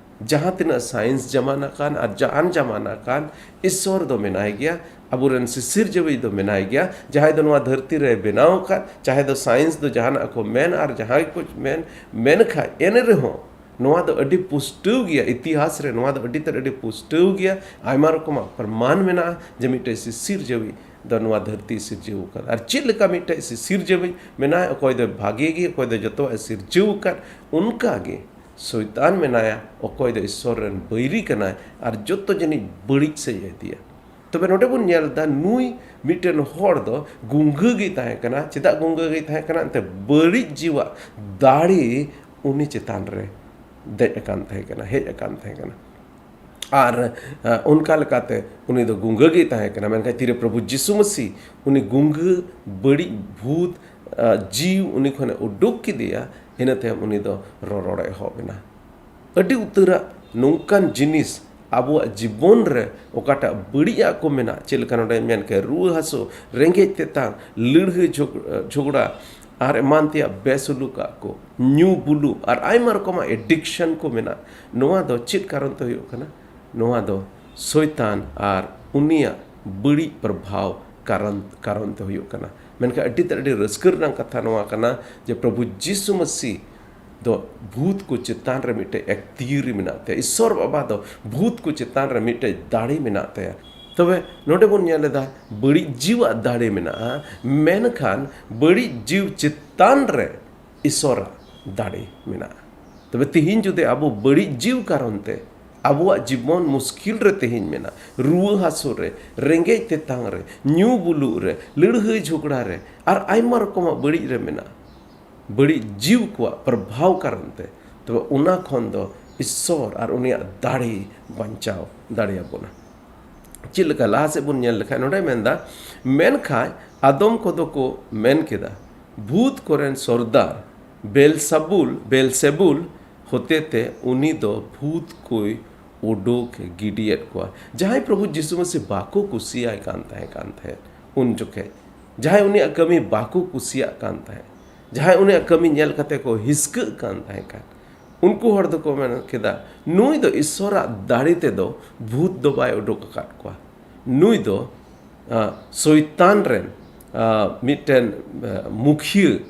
ᱡᱟᱦᱟᱸ ᱛᱤᱱᱟᱹᱜ ᱥᱟᱭᱮᱱᱥ ᱡᱟᱢᱟᱱᱟ ᱠᱟᱱ ᱟᱨ ᱡᱟᱦᱟᱱ ᱡᱟᱢᱟᱱᱟ ᱠᱟᱱ, ᱤᱥᱥᱚᱨ ᱫᱚ ᱢᱮᱱᱟᱭ ᱜᱮᱭᱟ, ᱟᱵᱚᱨᱮᱱ ᱥᱤᱥᱤᱨ ᱡᱟᱹᱣᱤᱡ ᱫᱚ ᱢᱮᱱᱟᱭ ᱜᱮᱭᱟ, ᱡᱟᱦᱟᱸᱭ ᱫᱚ ᱱᱚᱣᱟ ᱫᱷᱟᱹᱨᱛᱤ ᱨᱮ ᱵᱮᱱᱟᱣ ᱟᱠᱟᱫ, ᱪᱟᱦᱮ ᱫᱚ ᱥᱟᱭᱮᱱᱥ ᱫᱚ ᱡᱟᱦᱟᱱᱟᱜ ᱠᱚ ᱢᱮᱱ ᱟᱨ ᱡᱟᱦᱟᱸᱭ ᱠᱚ ᱢᱮᱱ, ᱢᱮᱱᱠᱷᱟᱱ ᱮᱱ ᱨᱮᱦᱚᱸ ᱱᱚᱣᱟ ᱫᱚ ᱟᱹᱰᱤ ᱯᱩᱥᱴᱟᱹᱣ ᱜᱮᱭᱟ, ᱤᱛᱤᱦᱟᱥ ᱨᱮ ᱱᱚᱣᱟ ᱫᱚ ᱟᱹᱰᱤ ᱛᱮᱫ ᱟᱹᱰᱤ ᱯᱩᱥᱴᱟᱹᱣ ᱜᱮᱭᱟ᱾ ᱟᱭᱢᱟ ᱨᱚᱠᱚᱢᱟᱜ ᱯᱨᱚᱢᱟᱱ ᱢᱮᱱᱟᱜᱼᱟ ᱡᱮ ᱢᱤᱫᱴᱮᱡ ᱥᱤᱥᱤᱨᱡᱟᱹᱣᱤᱡ ᱫᱚ ᱱᱚᱣᱟ ᱫᱷᱟᱹᱨᱛᱤ ᱥᱤᱨᱡᱟᱹᱣ ᱟᱠᱟᱫ᱾ ᱟᱨ ᱪᱮᱫ ᱞᱮᱠᱟ ᱢᱤᱫᱴᱮᱡ ᱥᱤᱥᱤᱨᱡᱟᱹᱣᱤᱡ ᱢᱮᱱᱟᱭ, ᱚᱠᱚᱭ ᱫᱚ ᱵᱷᱟᱜᱮ ᱜᱮ, ᱚᱠᱚᱭ ᱫᱚ ᱡᱚᱛᱚᱣᱟᱜ ᱮ ᱥᱤᱨᱡᱟᱹᱣ ᱟᱠᱟᱫ, ᱚᱱᱠᱟ ᱜᱮ ᱥᱚᱭᱛᱟᱱ ᱢᱮᱱᱟᱭᱟ, ᱚᱠᱚᱭ ᱫᱚ ᱤᱥᱥᱚᱨ ᱨᱮᱱ ᱵᱟᱹᱭᱨᱤ ᱠᱟᱱᱟᱭ ᱟᱨ ᱡᱚᱛᱚ ᱡᱟᱹᱱᱤᱡ ᱵᱟᱹᱲᱤᱡ ᱥᱮᱫ ᱮ ᱤᱫᱤᱭᱟ᱾ ᱛᱚᱵᱮ ᱱᱚᱰᱮ ᱵᱚᱱ ᱧᱮᱞ ᱮᱫᱟ, ᱱᱩᱭ ᱢᱤᱫᱴᱮᱱ ᱦᱚᱲ ᱫᱚ ᱜᱩᱝᱜᱟᱹ ᱜᱮᱭ ᱛᱟᱦᱮᱸ ᱠᱟᱱᱟ᱾ ᱪᱮᱫᱟᱜ ᱜᱩᱝᱜᱟᱹ ᱜᱮᱭ ᱛᱟᱦᱮᱸ ᱠᱟᱱᱟ? ᱮᱱᱛᱮ ᱵᱟᱹᱲᱤᱡ ᱡᱤᱣᱟᱜ ᱫᱟᱲᱮ ᱩᱱᱤ ᱪᱮᱛᱟᱱ ᱨᱮ ᱫᱮᱡ ᱟᱠᱟᱱ ᱛᱟᱦᱮᱸ ᱠᱟᱱᱟ, ᱦᱮᱡ ᱟᱠᱟᱱ ᱛᱟᱦᱮᱸ ᱠᱟᱱᱟ᱾ ᱟᱨ ᱚᱱᱠᱟ ᱞᱮᱠᱟᱛᱮ ᱩᱱᱤ ᱫᱚ ᱜᱩᱝᱜᱟᱹ ᱜᱮᱭ ᱛᱟᱦᱮᱸ ᱠᱟᱱᱟ᱾ ᱢᱮᱱᱠᱷᱟᱱ ᱛᱤᱨᱮ ᱯᱨᱚᱵᱷᱩ ᱡᱤᱥᱩ ᱢᱟᱹᱥᱤ ᱩᱱᱤ ᱜᱩᱝᱜᱟᱹ, ᱵᱟᱹᱲᱤᱡ ᱵᱷᱩᱛ, ᱡᱤᱣ ᱩᱱᱤ ᱠᱷᱚᱱᱮ ᱩᱰᱩᱠ ᱠᱮᱫᱮᱭᱟ, ᱤᱱᱟᱹ ᱛᱟᱭᱚᱢ ᱩᱱᱤ ᱫᱚ ᱨᱚᱨᱚᱲᱮ ᱮᱦᱚᱵ ᱮᱱᱟ᱾ ᱟᱹᱰᱤ ᱩᱛᱟᱹᱨᱟᱜ ᱱᱚᱝᱠᱟᱱ ᱡᱤᱱᱤᱥ ᱟᱵᱚᱣᱟᱜ ᱡᱤᱵᱚᱱ ᱨᱮ ᱚᱠᱟᱴᱟᱜ ᱵᱟᱹᱲᱤᱡᱟᱜ ᱠᱚ ᱢᱮᱱᱟᱜ, ᱪᱮᱫ ᱞᱮᱠᱟ ᱱᱚᱰᱮ ᱢᱮᱱ ᱠᱮᱫ, ᱨᱩᱣᱟᱹ ᱦᱟᱹᱥᱩ, ᱨᱮᱸᱜᱮᱡ ᱛᱮᱛᱟᱝ, ᱞᱟᱹᱲᱦᱟᱹᱭ ᱡᱷᱚᱜ-, ᱡᱷᱚᱜᱽᱲᱟ ᱟᱨ ᱮᱢᱟᱱ ᱛᱮᱭᱟᱜ ᱵᱮᱥᱩᱞᱩᱠᱟᱜ ᱠᱚ, ᱧᱩ ᱵᱩᱞᱩᱜ ᱟᱨ ᱟᱭᱢᱟ ᱨᱚᱠᱚᱢᱟᱜ addiction ᱠᱚ ᱢᱮᱱᱟᱜ, ᱱᱚᱣᱟ ᱫᱚ ᱪᱮᱫ ᱠᱟᱨᱚᱱ ᱛᱮ ᱦᱩᱭᱩᱜ ᱠᱟᱱᱟ? ᱱᱚᱣᱟ ᱫᱚ ᱥᱚᱭᱛᱟᱱ ᱟᱨ ᱩᱱᱤᱭᱟᱜ ᱵᱟᱹᱲᱤᱡ ᱯᱨᱚᱵᱷᱟᱣ ᱠᱟᱨᱚᱱ, ᱠᱟᱨᱚᱱ ᱛᱮ ᱦᱩᱭᱩᱜ ᱠᱟᱱᱟ᱾ ᱢᱮᱱᱠᱷᱟᱱ ᱟᱹᱰᱤ ᱛᱮᱫ ᱟᱹᱰᱤ ᱨᱟᱹᱥᱠᱟᱹ ᱨᱮᱱᱟᱜ ᱠᱟᱛᱷᱟ ᱱᱚᱣᱟ ᱠᱟᱱᱟ ᱡᱮ ᱯᱨᱚᱵᱷᱩ ᱡᱤᱥᱩ ᱢᱟᱹᱥᱤ ᱫᱚ ᱵᱷᱩᱛ ᱠᱚ ᱪᱮᱛᱟᱱ ᱨᱮ ᱢᱤᱫᱴᱮᱡ ᱮᱠᱛᱤᱭᱟᱹᱨᱤ ᱢᱮᱱᱟᱜ ᱛᱟᱭᱟ᱾ ᱤᱥᱥᱚᱨ ᱵᱟᱵᱟ ᱫᱚ ᱵᱷᱩᱛ ᱠᱚ ᱪᱮᱛᱟᱱ ᱨᱮ ᱢᱤᱫᱴᱮᱡ ᱫᱟᱲᱮ ᱢᱮᱱᱟᱜ ᱛᱟᱭᱟ᱾ ᱛᱚᱵᱮ ᱱᱚᱰᱮ ᱵᱚᱱ ᱧᱮᱞ ᱮᱫᱟ, ᱵᱟᱹᱲᱤᱡ ᱡᱤᱣᱟᱜ ᱫᱟᱲᱮ ᱢᱮᱱᱟᱜᱼᱟ, ᱢᱮᱱᱠᱷᱟᱱ ᱵᱟᱹᱲᱤᱡ ᱡᱤᱣ ᱪᱮᱛᱟᱱ ᱨᱮ ᱤᱥᱥᱚᱨᱟᱜ ᱫᱟᱲᱮ ᱢᱮᱱᱟᱜᱼᱟ᱾ ᱛᱚᱵᱮ ᱛᱤᱦᱤᱧ ᱡᱩᱫᱤ ᱟᱵᱚ ᱵᱟᱹᱲᱤᱡ ᱡᱤᱣ ᱠᱟᱨᱚᱱ ᱛᱮ ᱟᱵᱚᱣᱟᱜ ᱡᱤᱵᱚᱱ ᱢᱩᱥᱠᱤᱞ ᱨᱮ ᱛᱤᱦᱤᱧ ᱢᱮᱱᱟᱜᱼᱟ, ᱨᱩᱣᱟᱹ ᱦᱟᱹᱥᱩ ᱨᱮ, ᱨᱮᱸᱜᱮᱡ ᱛᱮᱛᱟᱝ ᱨᱮ, ᱧᱩ ᱵᱩᱞᱩᱜ ᱨᱮ, ᱞᱟᱹᱲᱦᱟᱹᱭ ᱡᱷᱚᱜᱽᱲᱟ ᱨᱮ, ᱟᱨ ᱟᱭᱢᱟ ᱨᱚᱠᱚᱢᱟᱜ ᱵᱟᱹᱲᱤᱡ ᱨᱮ ᱢᱮᱱᱟᱜᱼᱟ, ᱵᱟᱹᱲᱤᱡ ᱡᱤᱣ ᱠᱚᱣᱟᱜ ᱯᱨᱚᱵᱷᱟᱣ ᱠᱟᱨᱚᱱ ᱛᱮ, ᱛᱚᱵᱮ ᱚᱱᱟ ᱠᱷᱚᱱ ᱫᱚ ᱤᱥᱥᱚᱨ ᱟᱨ ᱩᱱᱤᱭᱟᱜ ᱫᱟᱲᱮ ᱵᱟᱧᱪᱟᱣ ᱫᱟᱲᱮᱭᱟᱵᱚᱱᱟ᱾ ᱪᱮᱫ ᱞᱮᱠᱟ? ᱞᱟᱦᱟ ᱥᱮᱫ ᱵᱚᱱ ᱧᱮᱞ ᱞᱮᱠᱷᱟᱱ ᱱᱚᱰᱮ ᱢᱮᱱᱫᱟ, ᱢᱮᱱᱠᱷᱟᱱ ᱟᱫᱚᱢ ᱠᱚᱫᱚ ᱠᱚ ᱢᱮᱱ ᱠᱮᱫᱟ, ᱵᱷᱩᱛ ᱠᱚᱨᱮᱱ ᱥᱚᱨᱫᱟᱨ ᱵᱮᱞᱥᱟᱵᱩᱞ, ᱵᱮᱞᱥᱮᱵᱩᱞ ᱦᱚᱛᱮᱛᱮ ᱩᱱᱤ ᱫᱚ ᱵᱷᱩᱛ ᱠᱚᱭ ᱩᱰᱩᱠ ᱜᱤᱰᱤᱭᱮᱫ ᱠᱚᱣᱟ᱾ ᱡᱟᱦᱟᱸᱭ ᱯᱨᱚᱵᱷᱩ ᱡᱤᱥᱩ ᱢᱟᱹᱥᱤ ᱵᱟᱠᱚ ᱠᱩᱥᱤᱭᱟᱭ ᱠᱟᱱ ᱛᱟᱦᱮᱸ, ᱠᱟᱱ ᱛᱟᱦᱮᱸᱫ ᱩᱱ ᱡᱚᱠᱷᱮᱡ, ᱡᱟᱦᱟᱸᱭ ᱩᱱᱤᱭᱟᱜ ᱠᱟᱹᱢᱤ ᱵᱟᱠᱚ ᱠᱩᱥᱤᱭᱟᱜ ᱠᱟᱱ ᱛᱟᱦᱮᱸᱫ, ᱡᱟᱦᱟᱸᱭ ᱩᱱᱤᱭᱟᱜ ᱠᱟᱹᱢᱤ ᱧᱮᱞ ᱠᱟᱛᱮ ᱠᱚ ᱦᱤᱥᱠᱟᱹᱜ ᱠᱟᱱ ᱛᱟᱦᱮᱸ ᱠᱟᱱ, ᱩᱱᱠᱩ ᱦᱚᱲ ᱫᱚᱠᱚ ᱢᱮᱱ ᱠᱮᱫᱟ, ᱱᱩᱭ ᱫᱚ ᱤᱥᱥᱚᱨᱟᱜ ᱫᱟᱲᱮ ᱛᱮᱫᱚ ᱵᱷᱩᱛ ᱫᱚ ᱵᱟᱭ ᱩᱰᱩᱠ ᱟᱠᱟᱫ ᱠᱚᱣᱟ᱾ ᱱᱩᱭ ᱫᱚ, ᱟ, ᱥᱚᱭᱛᱟᱱ ᱨᱮᱱ, ᱟ, ᱢᱤᱫᱴᱮᱱ, ᱟ, ᱢᱩᱠᱷᱤᱭᱟᱹ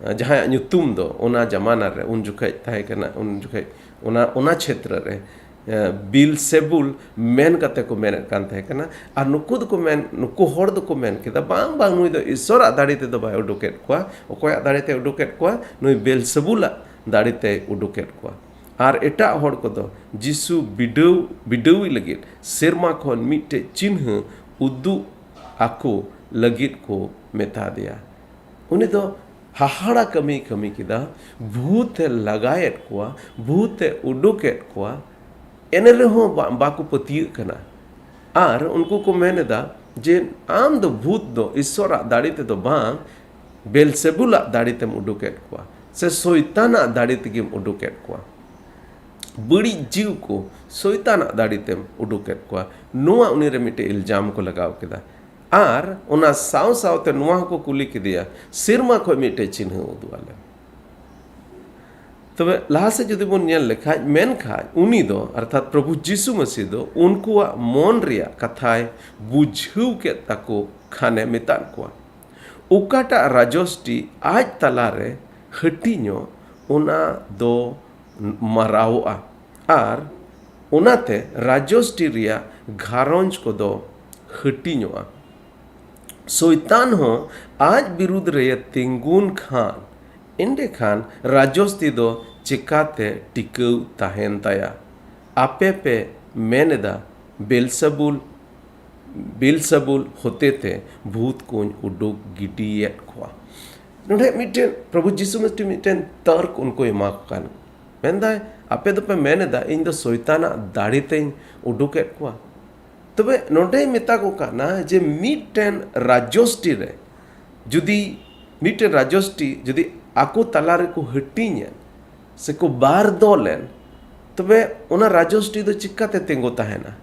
ᱡᱟᱦᱟᱸᱭᱟᱜ ᱧᱩᱛᱩᱢ ᱫᱚ ᱚᱱᱟ ᱡᱟᱢᱟᱱᱟ ᱨᱮ, ᱩᱱ ᱡᱚᱠᱷᱮᱡ ᱛᱟᱦᱮᱸ ᱠᱟᱱᱟ, ᱩᱱ ᱡᱚᱠᱷᱮᱡ ᱚᱱᱟ, ᱚᱱᱟ ᱪᱷᱮᱛᱨᱚ ᱨᱮ, ᱮ, ᱵᱤᱞᱥᱮᱵᱩᱞ ᱢᱮᱱ ᱠᱟᱛᱮ ᱠᱚ ᱢᱮᱱᱮᱫ ᱠᱟᱱ ᱛᱟᱦᱮᱸ ᱠᱟᱱᱟ᱾ ᱟᱨ ᱱᱩᱠᱩ ᱫᱚᱠᱚ ᱢᱮᱱ, ᱱᱩᱠᱩ ᱦᱚᱲ ᱫᱚᱠᱚ ᱢᱮᱱ ᱠᱮᱫᱟ, "ᱵᱟᱝ, ᱵᱟᱝ, ᱱᱩᱭ ᱫᱚ ᱤᱥᱥᱚᱨᱟᱜ ᱫᱟᱲᱮ ᱛᱮᱫᱚ ᱵᱟᱭ ᱩᱰᱩᱠᱮᱫ ᱠᱚᱣᱟ᱾ ᱚᱠᱚᱭᱟᱜ ᱫᱟᱲᱮ ᱛᱮᱭ ᱩᱰᱩᱠᱮᱫ ᱠᱚᱣᱟ? ᱱᱩᱭ ᱵᱮᱞᱥᱮᱵᱩᱞᱟᱜ ᱫᱟᱲᱮ ᱛᱮᱭ ᱩᱰᱩᱠᱮᱫ ᱠᱚᱣᱟ᱾" ᱟᱨ ᱮᱴᱟᱜ ᱦᱚᱲ ᱠᱚᱫᱚ ᱡᱤᱥᱩ ᱵᱤᱰᱟᱹᱣ, ᱵᱤᱰᱟᱹᱣᱤ ᱞᱟᱹᱜᱤᱫ ᱥᱮᱨᱢᱟ ᱠᱷᱚᱱ ᱢᱤᱫᱴᱮᱡ ᱪᱤᱱᱦᱟᱹ ᱩᱫᱩᱜ ᱟᱠᱚ ᱞᱟᱹᱜᱤᱫ ᱠᱚ ᱢᱮᱛᱟ ᱫᱮᱭᱟ᱾ ᱩᱱᱤ ᱫᱚ ᱦᱟᱦᱟᱲᱟ ᱠᱟᱹᱢᱤᱭ ᱠᱟᱹᱢᱤ ᱠᱮᱫᱟ, ᱵᱷᱩᱛ ᱮ ᱞᱟᱜᱟᱭᱮᱫ ᱠᱚᱣᱟ, ᱵᱷᱩᱛ ᱮ ᱩᱰᱩᱠᱮᱫ ᱠᱚᱣᱟ, ᱮᱱ ᱨᱮᱦᱚᱸ ᱵᱟ-, ᱵᱟᱠᱚ ᱯᱟᱹᱛᱭᱟᱹᱜ ᱠᱟᱱᱟ᱾ ᱟᱨ ᱩᱱᱠᱩ ᱠᱚ ᱢᱮᱱ ᱮᱫᱟ ᱡᱮ, "ᱟᱢ ᱫᱚ ᱵᱷᱩᱛ ᱫᱚ ᱤᱥᱥᱚᱨᱟᱜ ᱫᱟᱲᱮ ᱛᱮᱫᱚ ᱵᱟᱝ, ᱵᱮᱞᱥᱮᱵᱩᱞᱟᱜ ᱫᱟᱲᱮ ᱛᱮᱢ ᱩᱰᱩᱠᱮᱫ ᱠᱚᱣᱟ, ᱥᱮ ᱥᱚᱭᱛᱟᱱᱟᱜ ᱫᱟᱲᱮ ᱛᱮᱜᱮᱢ ᱩᱰᱩᱠᱮᱫ ᱠᱚᱣᱟ, ᱵᱟᱹᱲᱤᱡ ᱡᱤᱣᱤ ᱠᱚ ᱥᱚᱭᱛᱟᱱᱟᱜ ᱫᱟᱲᱮ ᱛᱮᱢ ᱩᱰᱩᱠᱮᱫ ᱠᱚᱣᱟ᱾" ᱱᱚᱣᱟ ᱩᱱᱤ ᱨᱮ ᱢᱤᱫᱴᱮᱡ ᱤᱞᱡᱟᱢ ᱠᱚ ᱞᱟᱜᱟᱣ ᱠᱮᱫᱟ᱾ ᱟᱨ ᱚᱱᱟ ᱥᱟᱶ ᱥᱟᱶᱛᱮ ᱱᱚᱣᱟ ᱦᱚᱸᱠᱚ ᱠᱩᱞᱤ ᱠᱮᱫᱮᱭᱟ, "ᱥᱮᱨᱢᱟ ᱠᱷᱚᱱ ᱢᱤᱫᱴᱮᱡ ᱪᱤᱱᱦᱟᱹ ᱩᱫᱩᱜ ᱟᱞᱮ᱾" ᱛᱚᱵᱮ ᱞᱟᱦᱟ ᱥᱮᱫ ᱡᱩᱫᱤ ᱵᱚᱱ ᱧᱮᱞ ᱞᱮᱠᱷᱟᱡ, ᱢᱮᱱᱠᱷᱟᱡ ᱩᱱᱤ ᱫᱚ, ᱚᱨᱛᱷᱟᱛ ᱯᱨᱚᱵᱷᱩ ᱡᱤᱥᱩ ᱢᱟᱹᱥᱤ ᱫᱚ ᱩᱱᱠᱩᱣᱟᱜ ᱢᱚᱱ ᱨᱮᱭᱟᱜ ᱠᱟᱛᱷᱟᱭ ᱵᱩᱡᱷᱟᱹᱣ ᱠᱮᱫ ᱛᱟᱠᱚ ᱠᱷᱟᱱᱮ ᱢᱮᱛᱟᱫ ᱠᱚᱣᱟ, "ᱚᱠᱟᱴᱟᱜ ᱨᱟᱡᱚᱥᱴᱤ ᱟᱡ ᱛᱟᱞᱟᱨᱮ ᱦᱟᱹᱴᱤᱧᱚᱜ, ᱚᱱᱟ ᱫᱚ ᱢᱟᱨᱟᱣᱚᱜᱼᱟ, ᱟᱨ ᱚᱱᱟᱛᱮ ᱨᱟᱡᱚᱥᱴᱤ ᱨᱮᱭᱟᱜ ᱜᱷᱟᱨᱚᱸᱡᱽ ᱠᱚᱫᱚ ᱦᱟᱹᱴᱤᱧᱚᱜᱼᱟ᱾ ᱥᱚᱭᱛᱟᱱ ᱦᱚᱸ ᱟᱡ ᱵᱤᱨᱩᱫᱽ ᱨᱮ ᱛᱤᱸᱜᱩᱱ ᱠᱷᱟᱱ, ᱮᱸᱰᱮᱠᱷᱟᱱ ᱨᱟᱡᱚᱥᱛᱤ ᱫᱚ ᱪᱮᱠᱟᱛᱮ ᱴᱤᱠᱟᱹᱣ ᱛᱟᱦᱮᱱ ᱛᱟᱭᱟ? ᱟᱯᱮ ᱯᱮ ᱢᱮᱱ ᱮᱫᱟ, ᱵᱮᱞᱥᱟᱵᱩᱞ, ᱵᱮᱞᱥᱟᱵᱩᱞ ᱦᱚᱛᱮᱛᱮ ᱵᱷᱩᱛ ᱠᱚᱧ ᱩᱰᱩᱠ ᱜᱤᱰᱤᱭᱮᱫ ᱠᱚᱣᱟ᱾" ᱱᱚᱰᱮ ᱢᱤᱫᱴᱮᱱ ᱯᱨᱚᱵᱷᱩ ᱡᱤᱥᱩ ᱢᱤᱫᱴᱮᱱ, ᱢᱤᱫᱴᱮᱱ ᱛᱚᱨᱠ ᱩᱱᱠᱩᱭ ᱮᱢᱟ ᱠᱚ ᱠᱟᱱ᱾ ᱢᱮᱱᱫᱟᱭ, "ᱟᱯᱮ ᱫᱚᱯᱮ ᱢᱮᱱ ᱮᱫᱟ, ᱤᱧ ᱫᱚ ᱥᱚᱭᱛᱟᱱᱟᱜ ᱫᱟᱲᱮ ᱛᱮᱧ ᱩᱰᱩᱠᱮᱫ ᱠᱚᱣᱟ᱾" ᱛᱚᱵᱮ ᱱᱚᱰᱮᱭ ᱢᱮᱛᱟ ᱠᱚ ᱠᱟᱱᱟ ᱡᱮ ᱢᱤᱫᱴᱮᱱ ᱨᱟᱡᱽᱡᱚᱥᱴᱤ ᱨᱮ ᱡᱩᱫᱤ, ᱢᱤᱫᱴᱮᱱ ᱨᱟᱡᱽᱡᱚᱥᱴᱤ ᱡᱩᱫᱤ ᱟᱠᱚ ᱛᱟᱞᱟ ᱨᱮᱠᱚ ᱦᱟᱹᱴᱤᱧᱮᱱ ᱥᱮᱠᱚ ᱵᱟᱨ ᱫᱚᱞᱮᱱ, ᱛᱚᱵᱮ ᱚᱱᱟ ᱨᱟᱡᱽᱡᱚᱥᱴᱤ ᱫᱚ ᱪᱤᱠᱟᱛᱮ ᱛᱤᱸᱜᱩ ᱛᱟᱦᱮᱱᱟ?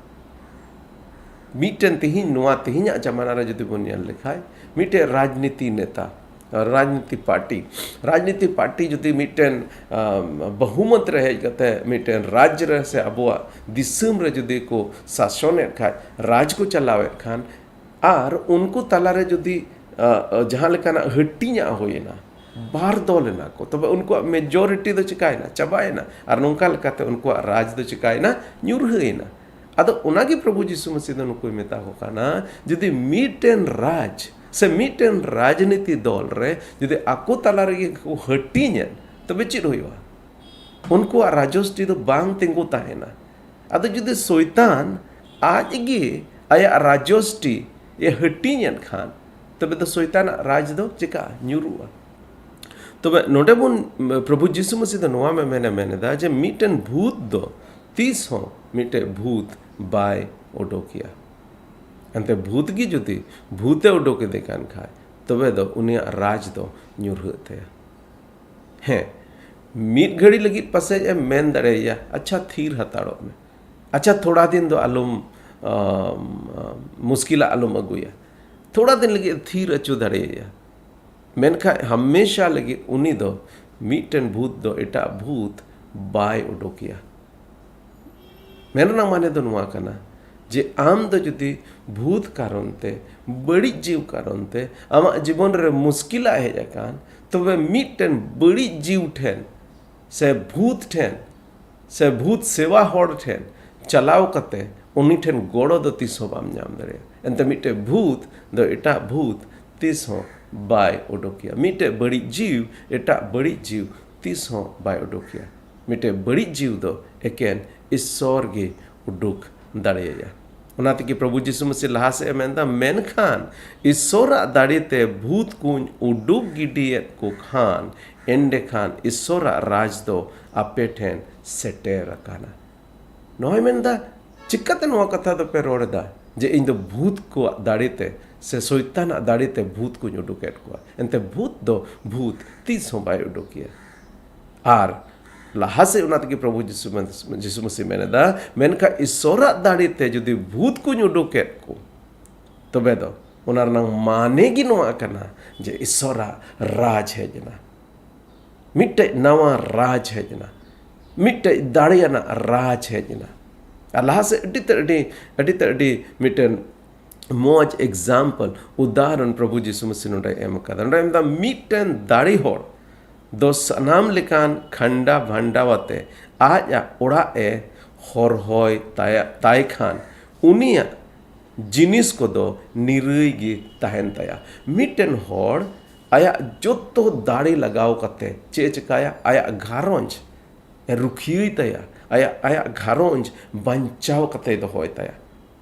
ᱢᱤᱫᱴᱮᱱ ᱛᱮᱦᱤᱧ, ᱱᱚᱣᱟ ᱛᱮᱦᱤᱧᱟᱜ ᱡᱟᱢᱟᱱᱟ ᱨᱮ ᱡᱩᱫᱤ ᱵᱚᱱ ᱧᱮᱞ ᱞᱮᱠᱷᱟᱡ, ᱢᱤᱫᱴᱮᱱ ᱨᱟᱡᱽᱱᱤᱛᱤ ᱱᱮᱛᱟ, ᱨᱟᱡᱽᱱᱤᱛᱤ ᱯᱟᱨᱴᱤ, ᱨᱟᱡᱽᱱᱤᱛᱤ ᱯᱟᱨᱴᱤ ᱡᱩᱫᱤ ᱢᱤᱫᱴᱮᱱ, ᱟᱢ, ᱵᱚᱦᱩᱢᱚᱛ ᱨᱮ ᱦᱮᱡ ᱠᱟᱛᱮ ᱢᱤᱫᱴᱮᱱ ᱨᱟᱡᱽ ᱨᱮ ᱥᱮ ᱟᱵᱚᱣᱟᱜ ᱫᱤᱥᱚᱢ ᱨᱮ ᱡᱩᱫᱤ ᱠᱚ ᱥᱟᱥᱚᱱᱮᱫ ᱠᱷᱟᱡ, ᱨᱟᱡᱽ ᱠᱚ ᱪᱟᱞᱟᱣᱮᱫ ᱠᱷᱟᱱ, ᱟᱨ ᱩᱱᱠᱩ ᱛᱟᱞᱟᱨᱮ ᱡᱩᱫᱤ, ᱟ, ᱟ, ᱡᱟᱦᱟᱸ ᱞᱮᱠᱟᱱᱟᱜ ᱦᱟᱹᱴᱤᱧᱟᱜ ᱦᱩᱭᱮᱱᱟ, ᱵᱟᱨ ᱫᱚᱞ ᱮᱱᱟ ᱠᱚ᱾ ᱛᱚᱵᱮ ᱩᱱᱠᱩᱣᱟᱜ majority ᱫᱚ ᱪᱤᱠᱟᱭᱮᱱᱟ? ᱪᱟᱵᱟᱭᱮᱱᱟ᱾ ᱟᱨ ᱱᱚᱝᱠᱟ ᱞᱮᱠᱟᱛᱮ ᱩᱱᱠᱩᱣᱟᱜ ᱨᱟᱡᱽ ᱫᱚ ᱪᱤᱠᱟᱭᱮᱱᱟ? ᱧᱩᱨᱦᱟᱹᱭᱮᱱᱟ᱾ ᱟᱫᱚ ᱚᱱᱟᱜᱮ ᱯᱨᱚᱵᱷᱩ ᱡᱤᱥᱩ ᱢᱟᱹᱥᱤ ᱫᱚ ᱱᱩᱠᱩᱭ ᱢᱮᱛᱟ ᱠᱚ ᱠᱟᱱᱟ, ᱡᱩᱫᱤ ᱢᱤᱫᱴᱮᱱ ᱨᱟᱡᱽ ᱥᱮ ᱢᱤᱫᱴᱮᱱ ᱨᱟᱡᱽᱱᱤᱛᱤ ᱫᱚᱞ ᱨᱮ ᱡᱩᱫᱤ ᱟᱠᱚ ᱛᱟᱞᱟ ᱨᱮᱜᱮ ᱠᱚ ᱦᱟᱹᱴᱤᱧᱮᱱ, ᱛᱚᱵᱮ ᱪᱮᱫ ᱦᱩᱭᱩᱜᱼᱟ? ᱩᱱᱠᱩᱣᱟᱜ ᱨᱟᱡᱚᱥᱴᱤ ᱫᱚ ᱵᱟᱝ ᱛᱤᱸᱜᱩ ᱛᱟᱦᱮᱱᱟ᱾ ᱟᱫᱚ ᱡᱩᱫᱤ ᱥᱚᱭᱛᱟᱱ ᱟᱡ ᱜᱮ ᱟᱭᱟᱜ ᱨᱟᱡᱚᱥᱴᱤ ᱮ ᱦᱟᱹᱴᱤᱧᱮᱫ ᱠᱷᱟᱱ, ᱛᱚᱵᱮ ᱫᱚ ᱥᱚᱭᱛᱟᱱᱟᱜ ᱨᱟᱡᱽ ᱫᱚ ᱪᱤᱠᱟᱹᱜᱼᱟ? ᱧᱩᱨᱩᱜᱼᱟ᱾ ᱛᱚᱵᱮ ᱱᱚᱰᱮ ᱵᱚᱱ, ᱯᱨᱚᱵᱷᱩ ᱡᱤᱥᱩ ᱢᱟᱹᱥᱤ ᱫᱚ ᱱᱚᱣᱟ ᱢᱮ-, ᱢᱮᱱᱮ ᱢᱮᱱ ᱮᱫᱟ ᱡᱮ ᱢᱤᱫᱴᱮᱱ ᱵᱷᱩᱛ ᱫᱚ ᱛᱤᱥ ᱦᱚᱸ ᱢᱤᱫᱴᱮᱱ ᱵᱷᱩᱛ ᱵᱟᱭ ᱚᱰᱚᱠᱮᱭᱟ᱾ ᱮᱱᱛᱮ ᱵᱷᱩᱛ ᱜᱮ ᱡᱩᱫᱤ ᱵᱷᱩᱛᱮ ᱚᱰᱚᱠ ᱮᱫᱮ ᱠᱟᱱ ᱠᱷᱟᱡ, ᱛᱚᱵᱮ ᱫᱚ ᱩᱱᱤᱭᱟᱜ ᱨᱟᱡᱽ ᱫᱚ ᱧᱩᱨᱦᱟᱹᱜ ᱛᱟᱭᱟ᱾ ᱦᱮᱸ, ᱢᱤᱫ ᱜᱷᱟᱹᱲᱤ ᱞᱟᱹᱜᱤᱫ ᱯᱟᱥᱮᱡ ᱮᱢ ᱢᱮᱱ ᱫᱟᱲᱮᱭᱟᱭᱟ, "ᱟᱪᱪᱷᱟ, ᱛᱷᱤᱨ ᱦᱟᱛᱟᱲᱚᱜ ᱢᱮ, ᱟᱪᱪᱷᱟ, ᱛᱷᱚᱲᱟ ᱫᱤᱱ ᱫᱚ ᱟᱞᱚᱢ, ᱟᱢ, ᱟᱢ, ᱢᱩᱥᱠᱤᱞᱟᱜ ᱟᱞᱚᱢ ᱟᱹᱜᱩᱭᱟ", ᱛᱷᱚᱲᱟ ᱫᱤᱱ ᱞᱟᱹᱜᱤᱫ ᱛᱷᱤᱨ ᱦᱚᱪᱚ ᱫᱟᱲᱮᱭᱟᱭᱟ᱾ ᱢᱮᱱᱠᱷᱟᱱ ᱦᱟᱢᱮᱥᱟ ᱞᱟᱹᱜᱤᱫ ᱩᱱᱤ ᱫᱚ ᱢᱤᱫᱴᱮᱱ ᱵᱷᱩᱛ ᱫᱚ ᱮᱴᱟᱜ ᱵᱷᱩᱛ ᱵᱟᱭ ᱚᱰᱚᱠᱮᱭᱟ᱾ ᱢᱮᱱ ᱨᱮᱱᱟᱜ ᱢᱟᱱᱮ ᱫᱚ ᱱᱚᱣᱟ ᱠᱟᱱᱟ ᱡᱮ ᱟᱢ ᱫᱚ ᱡᱩᱫᱤ ᱵᱷᱩᱛ ᱠᱟᱨᱚᱱ ᱛᱮ, ᱵᱟᱹᱲᱤᱡ ᱡᱤᱣ ᱠᱟᱨᱚᱱ ᱛᱮ ᱟᱢᱟᱜ ᱡᱤᱵᱚᱱ ᱨᱮ ᱢᱩᱥᱠᱤᱞᱟᱜ ᱦᱮᱡ ᱟᱠᱟᱱ, ᱛᱚᱵᱮ ᱢᱤᱫᱴᱮᱱ ᱵᱟᱹᱲᱤᱡ ᱡᱤᱣ ᱴᱷᱮᱱ ᱥᱮ ᱵᱷᱩᱛ ᱴᱷᱮᱱ ᱥᱮ ᱵᱷᱩᱛ ᱥᱮᱵᱟ ᱦᱚᱲ ᱴᱷᱮᱱ ᱪᱟᱞᱟᱣ ᱠᱟᱛᱮ ᱩᱱᱤ ᱴᱷᱮᱱ ᱜᱚᱲᱚ ᱫᱚ ᱛᱤᱥ ᱦᱚᱸ ᱵᱟᱢ ᱧᱟᱢ ᱫᱟᱲᱮᱭᱟᱜᱼᱟ᱾ ᱮᱱᱛᱮ ᱢᱤᱫᱴᱮᱱ ᱵᱷᱩᱛ ᱫᱚ ᱮᱴᱟᱜ ᱵᱷᱩᱛ ᱛᱤᱥ ᱦᱚᱸ ᱵᱟᱭ ᱚᱰᱚᱠᱮᱭᱟ᱾ ᱢᱤᱫᱴᱮᱱ ᱵᱟᱹᱲᱤᱡ ᱡᱤᱣ ᱮᱴᱟᱜ ᱵᱟᱹᱲᱤᱡ ᱡᱤᱣ ᱛᱤᱥ ᱦᱚᱸ ᱵᱟᱭ ᱚᱰᱚᱠᱮᱭᱟ᱾ ᱢᱤᱫᱴᱮᱱ ᱵᱟᱹᱲᱤᱡ ᱡᱤᱣ ᱫᱚ ᱮᱠᱮᱱ ᱤᱥᱥᱚᱨ ᱜᱮ ᱩᱰᱩᱠ ᱫᱟᱲᱮᱭᱟᱭᱟ᱾ ᱚᱱᱟ ᱛᱮᱜᱮ ᱯᱨᱚᱵᱷᱩ ᱡᱤᱥᱩ ᱢᱟᱹᱥᱤ ᱞᱟᱦᱟ ᱥᱮᱫ ᱮ ᱢᱮᱱᱫᱟ, "ᱢᱮᱱᱠᱷᱟᱱ ᱤᱥᱥᱚᱨᱟᱜ ᱫᱟᱲᱮᱛᱮ ᱵᱷᱩᱛ ᱠᱚᱧ ᱩᱰᱩᱠ ᱜᱤᱰᱤᱭᱮᱫ ᱠᱚ ᱠᱷᱟᱱ, ᱮᱸᱰᱮᱠᱷᱟᱱ ᱤᱥᱥᱚᱨᱟᱜ ᱨᱟᱡᱽ ᱫᱚ ᱟᱯᱮ ᱴᱷᱮᱱ ᱥᱮᱴᱮᱨ ᱟᱠᱟᱱᱟ᱾" ᱱᱚᱣᱟᱭ ᱢᱮᱱᱫᱟ, ᱪᱤᱠᱟᱛᱮ ᱱᱚᱣᱟ ᱠᱟᱛᱷᱟ ᱫᱚᱯᱮ ᱨᱚᱲ ᱮᱫᱟ ᱡᱮ ᱤᱧ ᱫᱚ ᱵᱷᱩᱛ ᱠᱚᱣᱟᱜ ᱫᱟᱲᱮᱛᱮ ᱥᱮ ᱥᱚᱭᱛᱟᱱᱟᱜ ᱫᱟᱲᱮᱛᱮ ᱵᱷᱩᱛ ᱠᱚᱧ ᱩᱰᱩᱠᱮᱫ ᱠᱚᱣᱟ? ᱮᱱᱛᱮ ᱵᱷᱩᱛ ᱫᱚ ᱵᱷᱩᱛ ᱛᱤᱥ ᱦᱚᱸ ᱵᱟᱭ ᱩᱰᱩᱠᱮᱭᱟ᱾ ᱟᱨ ᱞᱟᱦᱟ ᱥᱮᱫ ᱚᱱᱟ ᱛᱮᱜᱮ ᱯᱨᱚᱵᱷᱩ ᱡᱤᱥᱩ ᱢᱮᱱ-, ᱡᱤᱥᱩ ᱢᱟᱹᱥᱤ ᱢᱮᱱ ᱮᱫᱟ, ᱢᱮᱱᱠᱷᱟᱱ ᱤᱥᱥᱚᱨᱟᱜ ᱫᱟᱲᱮᱛᱮ ᱡᱩᱫᱤ ᱵᱷᱩᱛ ᱠᱚᱧ ᱩᱰᱩᱠᱮᱫ ᱠᱚ, ᱛᱚᱵᱮ ᱫᱚ ᱚᱱᱟ ᱨᱮᱱᱟᱜ ᱢᱟᱱᱮ ᱜᱮ ᱱᱚᱣᱟ ᱠᱟᱱᱟ ᱡᱮ ᱤᱥᱥᱚᱨᱟᱜ ᱨᱟᱡᱽ ᱦᱮᱡ ᱮᱱᱟ, ᱢᱤᱫᱴᱮᱡ ᱱᱟᱣᱟ ᱨᱟᱡᱽ ᱦᱮᱡ ᱮᱱᱟ, ᱢᱤᱫᱴᱮᱡ ᱫᱟᱲᱮᱭᱟᱱᱟᱜ ᱨᱟᱡᱽ ᱦᱮᱡ ᱮᱱᱟ᱾ ᱟᱨ ᱞᱟᱦᱟ ᱥᱮᱫ ᱟᱹᱰᱤ ᱛᱮᱫ ᱟᱹᱰᱤ, ᱟᱹᱰᱤ ᱛᱮᱫ ᱟᱹᱰᱤ ᱢᱤᱫᱴᱮᱱ ᱢᱚᱡᱽ example, ᱩᱫᱟᱦᱚᱨᱚᱱ ᱯᱨᱚᱵᱷᱩ ᱡᱤᱥᱩ ᱢᱟᱹᱥᱤ ᱱᱚᱰᱮ ᱮᱢ ᱟᱠᱟᱫᱟ᱾ ᱱᱚᱰᱮ ᱮᱢ ᱮᱫᱟ, ᱢᱤᱫᱴᱮᱱ ᱫᱟᱲᱮ ᱦᱚᱲ ᱫᱚ ᱥᱟᱱᱟᱢ ᱞᱮᱠᱟᱱ ᱠᱷᱟᱱᱰᱟ ᱵᱷᱟᱱᱰᱟᱣ ᱟᱛᱮ ᱟᱡᱟᱜ ᱚᱲᱟᱜ ᱮ ᱦᱚᱨᱦᱚᱭ ᱛᱟᱭᱟ, ᱛᱟᱭ ᱠᱷᱟᱱ ᱩᱱᱤᱭᱟᱜ ᱡᱤᱱᱤᱥ ᱠᱚᱫᱚ ᱱᱤᱨᱟᱹᱭ ᱜᱮ ᱛᱟᱦᱮᱱ ᱛᱟᱭᱟ᱾ ᱢᱤᱫᱴᱮᱱ ᱦᱚᱲ ᱟᱭᱟᱜ ᱡᱚᱛᱚ ᱫᱟᱲᱮ ᱞᱟᱜᱟᱣ ᱠᱟᱛᱮ ᱪᱮᱫ ᱮ ᱪᱮᱠᱟᱭᱟ? ᱟᱭᱟᱜ ᱜᱷᱟᱨᱚᱸᱡᱽ ᱮ ᱨᱩᱠᱷᱤᱭᱟᱹᱭ ᱛᱟᱭᱟ, ᱟᱭᱟᱜ, ᱟᱭᱟᱜ ᱜᱷᱟᱨᱚᱸᱡᱽ ᱵᱟᱧᱪᱟᱣ ᱠᱟᱛᱮᱭ ᱫᱚᱦᱚᱭ ᱛᱟᱭᱟ᱾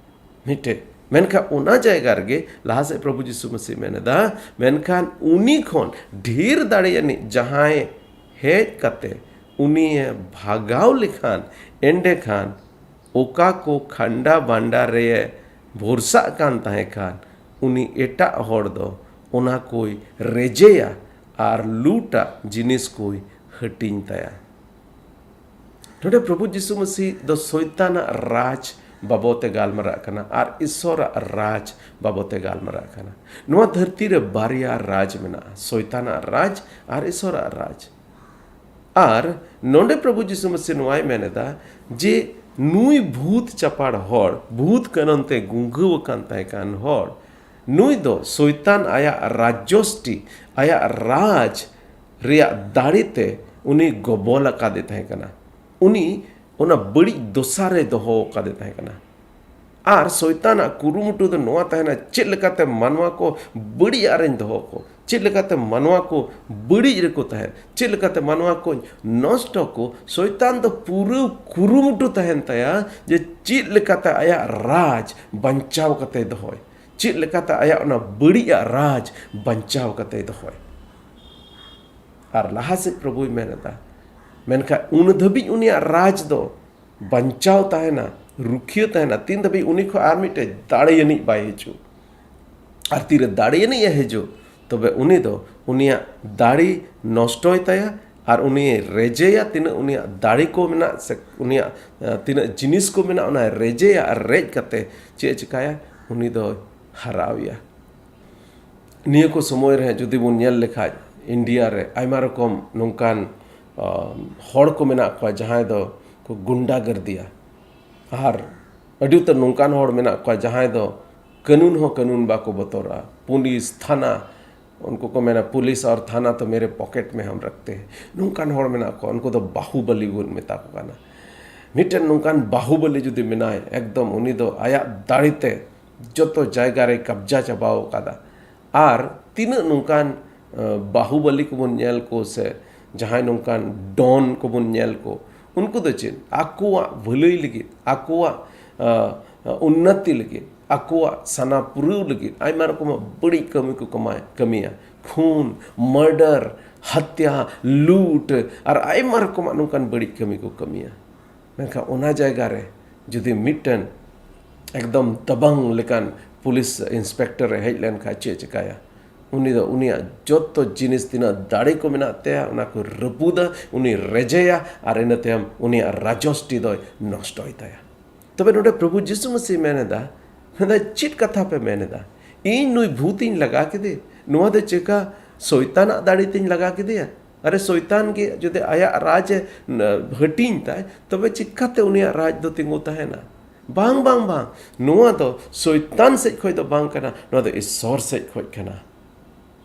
ᱢᱤᱫᱴᱮᱡ, ᱢᱮᱱᱠᱷᱟᱱ ᱚᱱᱟ ᱡᱟᱭᱜᱟ ᱨᱮᱜᱮ ᱞᱟᱦᱟ ᱥᱮᱫ ᱯᱨᱚᱵᱷᱩ ᱡᱤᱥᱩ ᱢᱟᱹᱥᱤ ᱢᱮᱱ ᱮᱫᱟ, ᱢᱮᱱᱠᱷᱟᱱ ᱩᱱᱤ ᱠᱷᱚᱱ ᱰᱷᱮᱨ ᱫᱟᱲᱮ ᱟᱹᱱᱤᱡ ᱡᱟᱦᱟᱸᱭ ᱦᱮᱡ ᱠᱟᱛᱮ ᱩᱱᱤᱭᱮ ᱵᱷᱟᱜᱟᱣ ᱞᱮᱠᱷᱟᱱ, ᱮᱸᱰᱮᱠᱷᱟᱱ ᱚᱠᱟ ᱠᱚ ᱠᱷᱟᱱᱰᱟ ᱵᱟᱱᱰᱟ ᱨᱮ ᱵᱷᱚᱨᱥᱟᱜ ᱠᱟᱱ ᱛᱟᱦᱮᱸ ᱠᱷᱟᱱ, ᱩᱱᱤ ᱮᱴᱟᱜ ᱦᱚᱲ ᱫᱚ ᱚᱱᱟ ᱠᱚᱭ ᱨᱮᱡᱮᱭᱟ ᱟᱨ ᱞᱩᱴᱟᱜ ᱡᱤᱱᱤᱥ ᱠᱚᱭ ᱦᱟᱹᱴᱤᱧ ᱛᱟᱭᱟ᱾ ᱱᱚᱰᱮ ᱯᱨᱚᱵᱷᱩ ᱡᱤᱥᱩ ᱢᱟᱹᱥᱤ ᱫᱚ ᱥᱚᱭᱛᱟᱱᱟᱜ ᱨᱟᱡᱽ ᱵᱟᱵᱚᱛ ᱮ ᱜᱟᱞᱢᱟᱨᱟᱜ ᱠᱟᱱᱟ ᱟᱨ ᱤᱥᱚᱨᱟᱜ ᱨᱟᱡᱽ ᱵᱟᱵᱚᱛ ᱮ ᱜᱟᱞᱢᱟᱨᱟᱜ ᱠᱟᱱᱟ᱾ ᱱᱚᱣᱟ ᱫᱷᱟᱹᱨᱛᱤ ᱨᱮ ᱵᱟᱨᱭᱟ ᱨᱟᱡᱽ ᱢᱮᱱᱟᱜᱼᱟ, ᱥᱚᱭᱛᱟᱱᱟᱜ ᱨᱟᱡᱽ ᱟᱨ ᱤᱥᱚᱨᱟᱜ ᱨᱟᱡᱽ᱾ ᱟᱨ ᱱᱚᱰᱮ ᱯᱨᱚᱵᱷᱩ ᱡᱤᱥᱩ ᱢᱟᱹᱥᱤ ᱱᱚᱣᱟᱭ ᱢᱮᱱ ᱮᱫᱟ ᱡᱮ ᱱᱩᱭ ᱵᱷᱩᱛ ᱪᱟᱯᱟᱲ ᱦᱚᱲ, ᱵᱷᱩᱛ ᱠᱟᱹᱱᱚᱱ ᱛᱮ ᱜᱩᱸᱜᱟᱹᱣ ᱟᱠᱟᱱ ᱛᱟᱦᱮᱸ ᱠᱟᱱ ᱦᱚᱲ, ᱱᱩᱭ ᱫᱚ ᱥᱚᱭᱛᱟᱱ ᱟᱭᱟᱜ ᱨᱟᱡᱽᱡᱚᱥᱴᱤ, ᱟᱭᱟᱜ ᱨᱟᱡᱽ ᱨᱮᱭᱟᱜ ᱫᱟᱲᱮ ᱛᱮ ᱩᱱᱤ ᱜᱚᱵᱚᱞ ᱟᱠᱟᱫᱮ ᱛᱟᱦᱮᱸ ᱠᱟᱱᱟ᱾ ᱩᱱᱤ ᱚᱱᱟ ᱵᱟᱹᱲᱤᱡ ᱫᱚᱥᱟ ᱨᱮ ᱫᱚᱦᱚ ᱟᱠᱟᱫᱮ ᱛᱟᱦᱮᱸ ᱠᱟᱱᱟ᱾ ᱟᱨ ᱥᱚᱭᱛᱟᱱᱟᱜ ᱠᱩᱨᱩᱢᱩᱴᱩ ᱫᱚ ᱱᱚᱣᱟ ᱛᱟᱦᱮᱱᱟ, ᱪᱮᱫ ᱞᱮᱠᱟᱛᱮ ᱢᱟᱱᱣᱟ ᱠᱚ ᱵᱟᱹᱲᱤᱡ ᱟᱨᱤᱧ ᱫᱚᱦᱚ ᱠᱚ, ᱪᱮᱫ ᱞᱮᱠᱟᱛᱮ ᱢᱟᱱᱣᱟ ᱠᱚ ᱵᱟᱹᱲᱤᱡ ᱨᱮᱠᱚ ᱛᱟᱦᱮᱱ, ᱪᱮᱫ ᱞᱮᱠᱟᱛᱮ ᱢᱟᱱᱣᱟ ᱠᱚᱧ ᱱᱚᱥᱴᱚ ᱠᱚ᱾ ᱥᱚᱭᱛᱟᱱ ᱫᱚ ᱯᱩᱨᱟᱹ ᱠᱩᱨᱩᱢᱩᱴᱩ ᱛᱟᱦᱮᱱ ᱛᱟᱭᱟ ᱡᱮ ᱪᱮᱫ ᱞᱮᱠᱟᱛᱮ ᱟᱭᱟᱜ ᱨᱟᱡᱽ ᱵᱟᱧᱪᱟᱣ ᱠᱟᱛᱮ ᱫᱚᱦᱚᱭ, ᱪᱮᱫ ᱞᱮᱠᱟᱛᱮ ᱟᱭᱟᱜ ᱚᱱᱟ ᱵᱟᱹᱲᱤᱡᱟᱜ ᱨᱟᱡᱽ ᱵᱟᱧᱪᱟᱣ ᱠᱟᱛᱮ ᱫᱚᱦᱚᱭ᱾ ᱟᱨ ᱞᱟᱦᱟ ᱥᱮᱫ ᱯᱨᱚᱵᱷᱩᱭ ᱢᱮᱱ ᱮᱫᱟ, ᱢᱮᱱᱠᱷᱟᱱ ᱩᱱ ᱫᱷᱟᱹᱵᱤᱡ ᱩᱱᱤᱭᱟᱜ ᱨᱟᱡᱽ ᱫᱚ ᱵᱟᱧᱪᱟᱣ ᱛᱟᱦᱮᱱᱟ, ᱨᱩᱠᱷᱤᱭᱟᱹ ᱛᱟᱦᱮᱱᱟ, ᱛᱤᱱ ᱫᱷᱟᱹᱵᱤᱡ ᱩᱱᱤ ᱠᱷᱚᱱ ᱟᱨ ᱢᱤᱫᱴᱮᱡ ᱫᱟᱲᱮ ᱟᱹᱱᱤᱡ ᱵᱟᱭ ᱦᱤᱡᱩᱜ᱾ ᱟᱨ ᱛᱤᱨᱮ ᱫᱟᱲᱮ ᱟᱹᱱᱤᱡ ᱮ ᱦᱤᱡᱩᱜ, ᱛᱚᱵᱮ ᱩᱱᱤ ᱫᱚ ᱩᱱᱤᱭᱟᱜ ᱫᱟᱲᱮ ᱱᱚᱥᱴᱚᱭ ᱛᱟᱭᱟ ᱟᱨ ᱩᱱᱤᱭ ᱨᱮᱡᱮᱭᱟ᱾ ᱛᱤᱱᱟᱹᱜ ᱩᱱᱤᱭᱟᱜ ᱫᱟᱲᱮ ᱠᱚ ᱢᱮᱱᱟᱜ ᱥᱮ ᱩᱱᱤᱭᱟᱜ, ᱟᱸ, ᱛᱤᱱᱟᱹᱜ ᱡᱤᱱᱤᱥ ᱠᱚ ᱢᱮᱱᱟᱜ, ᱚᱱᱟᱭ ᱨᱮᱡᱮᱭᱟ ᱟᱨ ᱨᱮᱡ ᱠᱟᱛᱮ ᱪᱮᱫ ᱮ ᱪᱤᱠᱟᱭᱟ? ᱩᱱᱤ ᱫᱚ ᱦᱟᱨᱟᱣᱮᱭᱟ᱾ ᱱᱤᱭᱟᱹ ᱠᱚ ᱥᱚᱢᱚᱭ ᱨᱮ ᱡᱩᱫᱤ ᱵᱚᱱ ᱧᱮᱞ ᱞᱮᱠᱷᱟᱡ, ᱤᱱᱰᱤᱭᱟ ᱨᱮ ᱟᱭᱢᱟ ᱨᱚᱠᱚᱢ ᱱᱚᱝᱠᱟᱱ, ᱟᱸ, ᱦᱚᱲ ᱠᱚ ᱢᱮᱱᱟᱜ ᱠᱚᱣᱟ ᱡᱟᱦᱟᱸᱭ ᱫᱚ ᱠᱚ ᱜᱩᱱᱰᱟ ᱜᱟᱨᱫᱤᱭᱟ᱾ ᱟᱨ ᱟᱹᱰᱤ ᱩᱛᱟᱹᱨ ᱱᱚᱝᱠᱟᱱ ᱦᱚᱲ ᱢᱮᱱᱟᱜ ᱠᱚᱣᱟ ᱡᱟᱦᱟᱸᱭ ᱫᱚ ᱠᱟᱹᱱᱩᱱ ᱦᱚᱸ ᱠᱟᱹᱱᱩᱱ ᱵᱟᱠᱚ ᱵᱚᱛᱚᱨᱟ᱾ ᱯᱩᱞᱤᱥ, ᱛᱷᱟᱱᱟ, ᱩᱱᱠᱩ ᱠᱚ ᱢᱮᱱᱟ, "ᱯᱩᱞᱤᱥ ᱟᱨ ᱛᱷᱟᱱᱟ ᱛᱚ ᱢᱮᱨᱮ ᱯᱚᱠᱮᱴ ᱢᱮ ᱦᱚᱢ ᱨᱟᱠᱷᱛᱮ ᱦᱮ᱾" ᱱᱚᱝᱠᱟᱱ ᱦᱚᱲ ᱢᱮᱱᱟᱜ ᱠᱚᱣᱟ, ᱩᱱᱠᱩ ᱫᱚ ᱵᱟᱦᱩᱵᱟᱞᱤ ᱵᱚᱱ ᱢᱮᱛᱟ ᱠᱚ ᱠᱟᱱᱟ᱾ ᱢᱤᱫᱴᱮᱱ ᱱᱚᱝᱠᱟᱱ ᱵᱟᱦᱩᱵᱟᱞᱤ ᱡᱩᱫᱤ ᱢᱮᱱᱟᱭ, ᱮᱠᱫᱚᱢ ᱩᱱᱤ ᱫᱚ ᱟᱭᱟᱜ ᱫᱟᱲᱮ ᱛᱮ ᱡᱚᱛᱚ ᱡᱟᱭᱜᱟ ᱨᱮᱭ ᱠᱟᱵᱽᱡᱟ ᱪᱟᱵᱟᱣ ᱟᱠᱟᱫᱟ᱾ ᱟᱨ ᱛᱤᱱᱟᱹᱜ ᱱᱚᱝᱠᱟᱱ, ᱟᱸ, ᱵᱟᱦᱩᱵᱟᱞᱤ ᱠᱚᱵᱚᱱ ᱧᱮᱞ ᱠᱚ ᱥᱮ ᱡᱟᱦᱟᱸᱭ ᱱᱚᱝᱠᱟᱱ ᱰᱚᱱ ᱠᱚᱵᱚᱱ ᱧᱮᱞ ᱠᱚ, ᱩᱱᱠᱩ ᱫᱚ ᱪᱮᱫ? ᱟᱠᱚᱣᱟᱜ ᱵᱷᱟᱹᱞᱟᱹᱭ ᱞᱟᱹᱜᱤᱫ, ᱟᱠᱚᱣᱟᱜ, ᱟᱸ, ᱩᱱᱱᱚᱛᱤ ᱞᱟᱹᱜᱤᱫ, ᱟᱠᱚᱣᱟᱜ ᱥᱟᱱᱟ ᱯᱩᱨᱟᱹᱣ ᱞᱟᱹᱜᱤᱫ ᱟᱭᱢᱟ ᱨᱚᱠᱚᱢᱟᱜ ᱵᱟᱹᱲᱤᱡ ᱠᱟᱹᱢᱤ ᱠᱚ ᱠᱟᱢᱟᱭ-, ᱠᱟᱹᱢᱤᱭᱟ᱾ ᱠᱷᱩᱱ, ᱢᱟᱨᱰᱟᱨ, ᱦᱟᱛᱭᱟ, ᱞᱩᱴ ᱟᱨ ᱟᱭᱢᱟ ᱨᱚᱠᱚᱢᱟᱜ ᱱᱚᱝᱠᱟᱱ ᱵᱟᱹᱲᱤᱡ ᱠᱟᱹᱢᱤ ᱠᱚ ᱠᱟᱹᱢᱤᱭᱟ᱾ ᱢᱮᱱᱠᱷᱟᱱ ᱚᱱᱟ ᱡᱟᱭᱜᱟ ᱨᱮ ᱡᱩᱫᱤ ᱢᱤᱫᱴᱮᱱ ᱮᱠᱫᱚᱢ ᱫᱟᱵᱟᱝ ᱞᱮᱠᱟᱱ ᱯᱩᱞᱤᱥ ᱤᱱᱥᱯᱮᱠᱴᱚᱨ ᱮ ᱦᱮᱡ ᱞᱮᱱᱠᱷᱟᱱ ᱪᱮᱫ ᱪᱤᱠᱟᱹᱭᱟ? ᱩᱱᱤ ᱫᱚ ᱩᱱᱤᱭᱟᱜ ᱡᱚᱛᱚ ᱡᱤᱱᱤᱥ, ᱛᱤᱱᱟᱹᱜ ᱫᱟᱲᱮ ᱠᱚ ᱢᱮᱱᱟᱜ ᱛᱟᱭᱟ, ᱚᱱᱟ ᱠᱚ ᱨᱟᱹᱯᱩᱫᱟ, ᱩᱱᱤ ᱨᱮᱡᱮᱭᱟ ᱟᱨ ᱤᱱᱟᱹ ᱛᱟᱭᱚᱢ ᱩᱱᱤᱭᱟᱜ ᱨᱟᱡᱚᱥᱴᱤ ᱫᱚᱭ ᱱᱚᱥᱴᱚᱭ ᱛᱟᱭᱟ᱾ ᱛᱚᱵᱮ ᱱᱚᱰᱮ ᱯᱨᱚᱵᱷᱩ ᱡᱤᱥᱩ ᱢᱟᱥᱤ ᱢᱮᱱ ᱮᱫᱟ, ᱢᱮᱱᱫᱟ, "ᱪᱮᱫ ᱠᱟᱛᱷᱟ ᱯᱮ ᱢᱮᱱ ᱮᱫᱟ? ᱤᱧ ᱱᱩᱭ ᱵᱷᱩᱛ ᱤᱧ ᱞᱟᱜᱟ ᱠᱮᱫᱮ? ᱱᱚᱣᱟ ᱫᱚ ᱪᱮᱠᱟ ᱥᱚᱭᱛᱟᱱᱟᱜ ᱫᱟᱲᱮ ᱛᱤᱧ ᱞᱟᱜᱟ ᱠᱮᱫᱮᱭᱟ?" ᱟᱨᱮ, ᱥᱚᱭᱛᱟᱱ ᱜᱮ ᱡᱩᱫᱤ ᱟᱭᱟᱜ ᱨᱟᱡᱽ ᱮ, ᱱ-, ᱦᱟᱹᱴᱤᱧ ᱛᱟᱭ, ᱛᱚᱵᱮ ᱪᱤᱠᱟᱛᱮ ᱩᱱᱤᱭᱟᱜ ᱨᱟᱡᱽ ᱫᱚ ᱛᱤᱸᱜᱩ ᱛᱟᱦᱮᱱᱟ? ᱵᱟᱝ, ᱵᱟᱝ, ᱵᱟᱝ, ᱱᱚᱣᱟ ᱫᱚ ᱥᱚᱭᱛᱟᱱ ᱥᱮᱡ ᱠᱷᱚᱡ ᱫᱚ ᱵᱟᱝ ᱠᱟᱱᱟ, ᱱᱚᱣᱟ ᱫᱚ ᱤᱥᱥᱚᱨ ᱥᱮᱡ ᱠᱷᱚᱡ ᱠᱟᱱᱟ᱾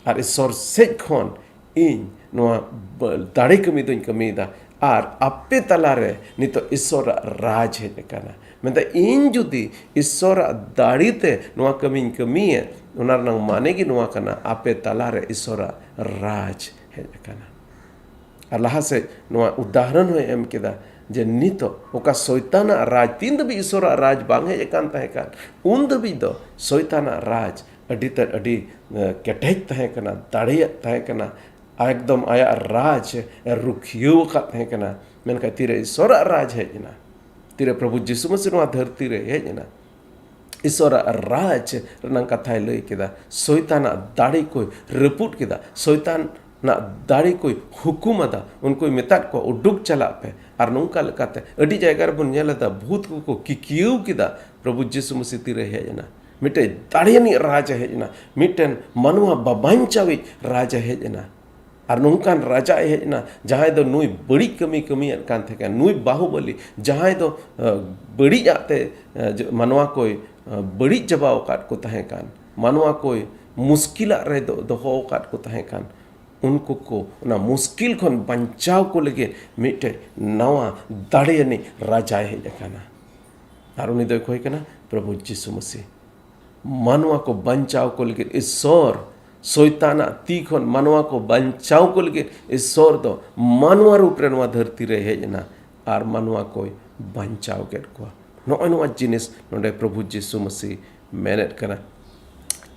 ᱟᱨ ᱤᱥᱥᱚᱨ ᱥᱮᱡ ᱠᱷᱚᱱ ᱤᱧ ᱱᱚᱣᱟ ᱵ-, ᱫᱟᱲᱮ ᱠᱟᱹᱢᱤ ᱫᱚᱧ ᱠᱟᱹᱢᱤᱭᱮᱫᱟ᱾ ᱟᱨ ᱟᱯᱮ ᱛᱟᱞᱟᱨᱮ ᱱᱤᱛᱚᱜ ᱤᱥᱥᱚᱨᱟᱜ ᱨᱟᱡᱽ ᱦᱮᱡ ᱟᱠᱟᱱᱟ᱾ ᱢᱮᱱᱫᱟ, ᱤᱧ ᱡᱩᱫᱤ ᱤᱥᱥᱚᱨᱟᱜ ᱫᱟᱲᱮ ᱛᱮ ᱱᱚᱣᱟ ᱠᱟᱹᱢᱤᱧ ᱠᱟᱹᱢᱤᱭᱮᱫ, ᱚᱱᱟ ᱨᱮᱱᱟᱜ ᱢᱟᱱᱮ ᱜᱮ ᱱᱚᱣᱟ ᱠᱟᱱᱟ, ᱟᱯᱮ ᱛᱟᱞᱟᱨᱮ ᱤᱥᱥᱚᱨᱟᱜ ᱨᱟᱡᱽ ᱦᱮᱡ ᱟᱠᱟᱱᱟ᱾ ᱟᱨ ᱞᱟᱦᱟ ᱥᱮᱫ ᱱᱚᱣᱟ ᱩᱫᱟᱦᱚᱨᱚᱱ ᱦᱚᱸᱭ ᱮᱢ ᱠᱮᱫᱟ ᱡᱮ ᱱᱤᱛᱚᱜ ᱚᱠᱟ ᱥᱚᱭᱛᱟᱱᱟᱜ ᱨᱟᱡᱽ, ᱛᱤᱱ ᱫᱷᱟᱹᱵᱤᱡ ᱤᱥᱥᱚᱨᱟᱜ ᱨᱟᱡᱽ ᱵᱟᱝ ᱦᱮᱡ ᱟᱠᱟᱱ ᱛᱟᱦᱮᱸ ᱠᱟᱱ, ᱩᱱ ᱫᱷᱟᱹᱵᱤᱡ ᱫᱚ ᱥᱚᱭᱛᱟᱱᱟᱜ ᱨᱟᱡᱽ ᱟᱹᱰᱤ ᱛᱮᱫ ᱟᱹᱰᱤ, ᱮ, ᱠᱮᱴᱮᱡ ᱛᱟᱦᱮᱸ ᱠᱟᱱᱟ, ᱫᱟᱲᱮᱭᱟᱜ ᱛᱟᱦᱮᱸ ᱠᱟᱱᱟ, ᱮᱠᱫᱚᱢ ᱟᱭᱟᱜ ᱨᱟᱡᱽ ᱮ ᱨᱩᱠᱷᱤᱭᱟᱹᱣ ᱟᱠᱟᱫ ᱛᱟᱦᱮᱸ ᱠᱟᱱᱟ᱾ ᱢᱮᱱᱠᱷᱟᱱ ᱛᱤᱨᱮ ᱤᱥᱥᱚᱨᱟᱜ ᱨᱟᱡᱽ ᱦᱮᱡ ᱮᱱᱟ, ᱛᱤᱨᱮ ᱯᱨᱚᱵᱷᱩ ᱡᱤᱥᱩ ᱢᱟᱥᱤ ᱱᱚᱣᱟ ᱫᱷᱟᱹᱨᱛᱤ ᱨᱮ ᱦᱮᱡ ᱮᱱᱟ, ᱤᱥᱥᱚᱨᱟᱜ ᱨᱟᱡᱽ ᱨᱮᱱᱟᱜ ᱠᱟᱛᱷᱟᱭ ᱞᱟᱹᱭ ᱠᱮᱫᱟ, ᱥᱚᱭᱛᱟᱱᱟᱜ ᱫᱟᱲᱮ ᱠᱚᱭ ᱨᱟᱹᱯᱩᱫ ᱠᱮᱫᱟ, ᱥᱚᱭᱛᱟᱱᱟᱜ ᱫᱟᱲᱮ ᱠᱚᱭ ᱦᱩᱠᱩᱢ ᱟᱫᱟ, ᱩᱱᱠᱩᱭ ᱢᱮᱛᱟᱫ ᱠᱚᱣᱟ, "ᱩᱰᱩᱠ ᱪᱟᱞᱟᱜ ᱯᱮ᱾" ᱟᱨ ᱱᱚᱝᱠᱟ ᱞᱮᱠᱟᱛᱮ ᱟᱹᱰᱤ ᱡᱟᱭᱜᱟ ᱨᱮᱵᱚᱱ ᱧᱮᱞ ᱮᱫᱟ, ᱵᱷᱩᱛ ᱠᱚᱠᱚ ᱠᱤᱠᱤᱭᱟᱹᱣ ᱠᱮᱫᱟ᱾ ᱯᱨᱚᱵᱷᱩ ᱡᱤᱥᱩ ᱢᱟᱥᱤ ᱛᱤᱨᱮ ᱦᱮᱡ ᱮᱱᱟ, ᱢᱤᱫᱴᱮᱡ ᱫᱟᱲᱮᱭᱟᱱᱤᱡ ᱨᱟᱡᱽ ᱮ ᱦᱮᱡ ᱮᱱᱟ, ᱢᱤᱫᱴᱮᱱ ᱢᱟᱱᱣᱟ ᱵᱟᱵᱟᱧᱪᱟᱣᱤᱡ ᱨᱟᱡᱽ ᱮ ᱦᱮᱡ ᱮᱱᱟ᱾ ᱟᱨ ᱱᱚᱝᱠᱟᱱ ᱨᱟᱡᱟ ᱮ ᱦᱮᱡ ᱮᱱᱟ, ᱡᱟᱦᱟᱸᱭ ᱫᱚ ᱱᱩᱭ ᱵᱟᱹᱲᱤᱡ ᱠᱟᱹᱢᱤ ᱠᱟᱹᱢᱤᱭᱮᱫ ᱠᱟᱱ ᱛᱟᱦᱮᱸ ᱠᱟᱱᱟ, ᱱᱩᱭ ᱵᱟᱦᱩᱵᱟᱞᱤ, ᱡᱟᱦᱟᱸᱭ ᱫᱚ, ᱟᱸ, ᱵᱟᱹᱲᱤᱡᱟᱜ ᱛᱮ, ᱟᱸ, ᱡᱚ-, ᱢᱟᱱᱣᱟ ᱠᱚᱭ, ᱵᱟᱹᱲᱤᱡ ᱪᱟᱵᱟᱣ ᱟᱠᱟᱫ ᱠᱚ ᱛᱟᱦᱮᱸ ᱠᱟᱱ, ᱢᱟᱱᱣᱟ ᱠᱚᱭ ᱢᱩᱥᱠᱤᱞᱟᱜ ᱨᱮ ᱫᱚ-, ᱫᱚᱦᱚ ᱟᱠᱟᱫ ᱠᱚ ᱛᱟᱦᱮᱸ ᱠᱟᱱ, ᱩᱱᱠᱩ ᱠᱚ ᱚᱱᱟ ᱢᱩᱥᱠᱤᱞ ᱠᱷᱚᱱ ᱵᱟᱧᱪᱟᱣ ᱠᱚ ᱞᱟᱹᱜᱤᱫ ᱢᱤᱫᱴᱮᱡ ᱱᱟᱣᱟ ᱫᱟᱲᱮᱭᱟᱱᱤᱡ ᱨᱟᱡᱟᱭ ᱦᱮᱡ ᱟᱠᱟᱱᱟ᱾ ᱟᱨ ᱩᱱᱤ ᱫᱚᱭ ᱚᱠᱚᱭ ᱠᱟᱱᱟ? ᱯᱨᱚᱵᱷᱩ ᱡᱤᱥᱩ ᱢᱟᱹᱥᱤ᱾ ᱢᱟᱱᱣᱟ ᱠᱚ ᱵᱟᱧᱪᱟᱣ ᱠᱚ ᱞᱟᱹᱜᱤᱫ ᱤᱥᱥᱚᱨ ᱥᱚᱭᱛᱟᱱᱟᱜ ᱛᱤ ᱠᱷᱚᱱ ᱢᱟᱱᱣᱟ ᱠᱚ ᱵᱟᱧᱪᱟᱣ ᱠᱚ ᱞᱟᱹᱜᱤᱫ ᱤᱥᱥᱚᱨ ᱫᱚ ᱢᱟᱱᱣᱟ ᱨᱩᱯ ᱨᱮ ᱱᱚᱣᱟ ᱫᱷᱟᱹᱨᱛᱤ ᱨᱮ ᱦᱮᱡ ᱮᱱᱟ ᱟᱨ ᱢᱟᱱᱣᱟ ᱠᱚᱭ ᱵᱟᱧᱪᱟᱣ ᱠᱮᱫ ᱠᱚᱣᱟ᱾ ᱱᱚᱜᱼᱚᱭ ᱱᱚᱣᱟ ᱡᱤᱱᱤᱥ ᱱᱚᱰᱮ ᱯᱨᱚᱵᱷᱩ ᱡᱤᱥᱩ ᱢᱟᱹᱥᱤ ᱢᱮᱱᱮᱫ ᱠᱟᱱᱟ,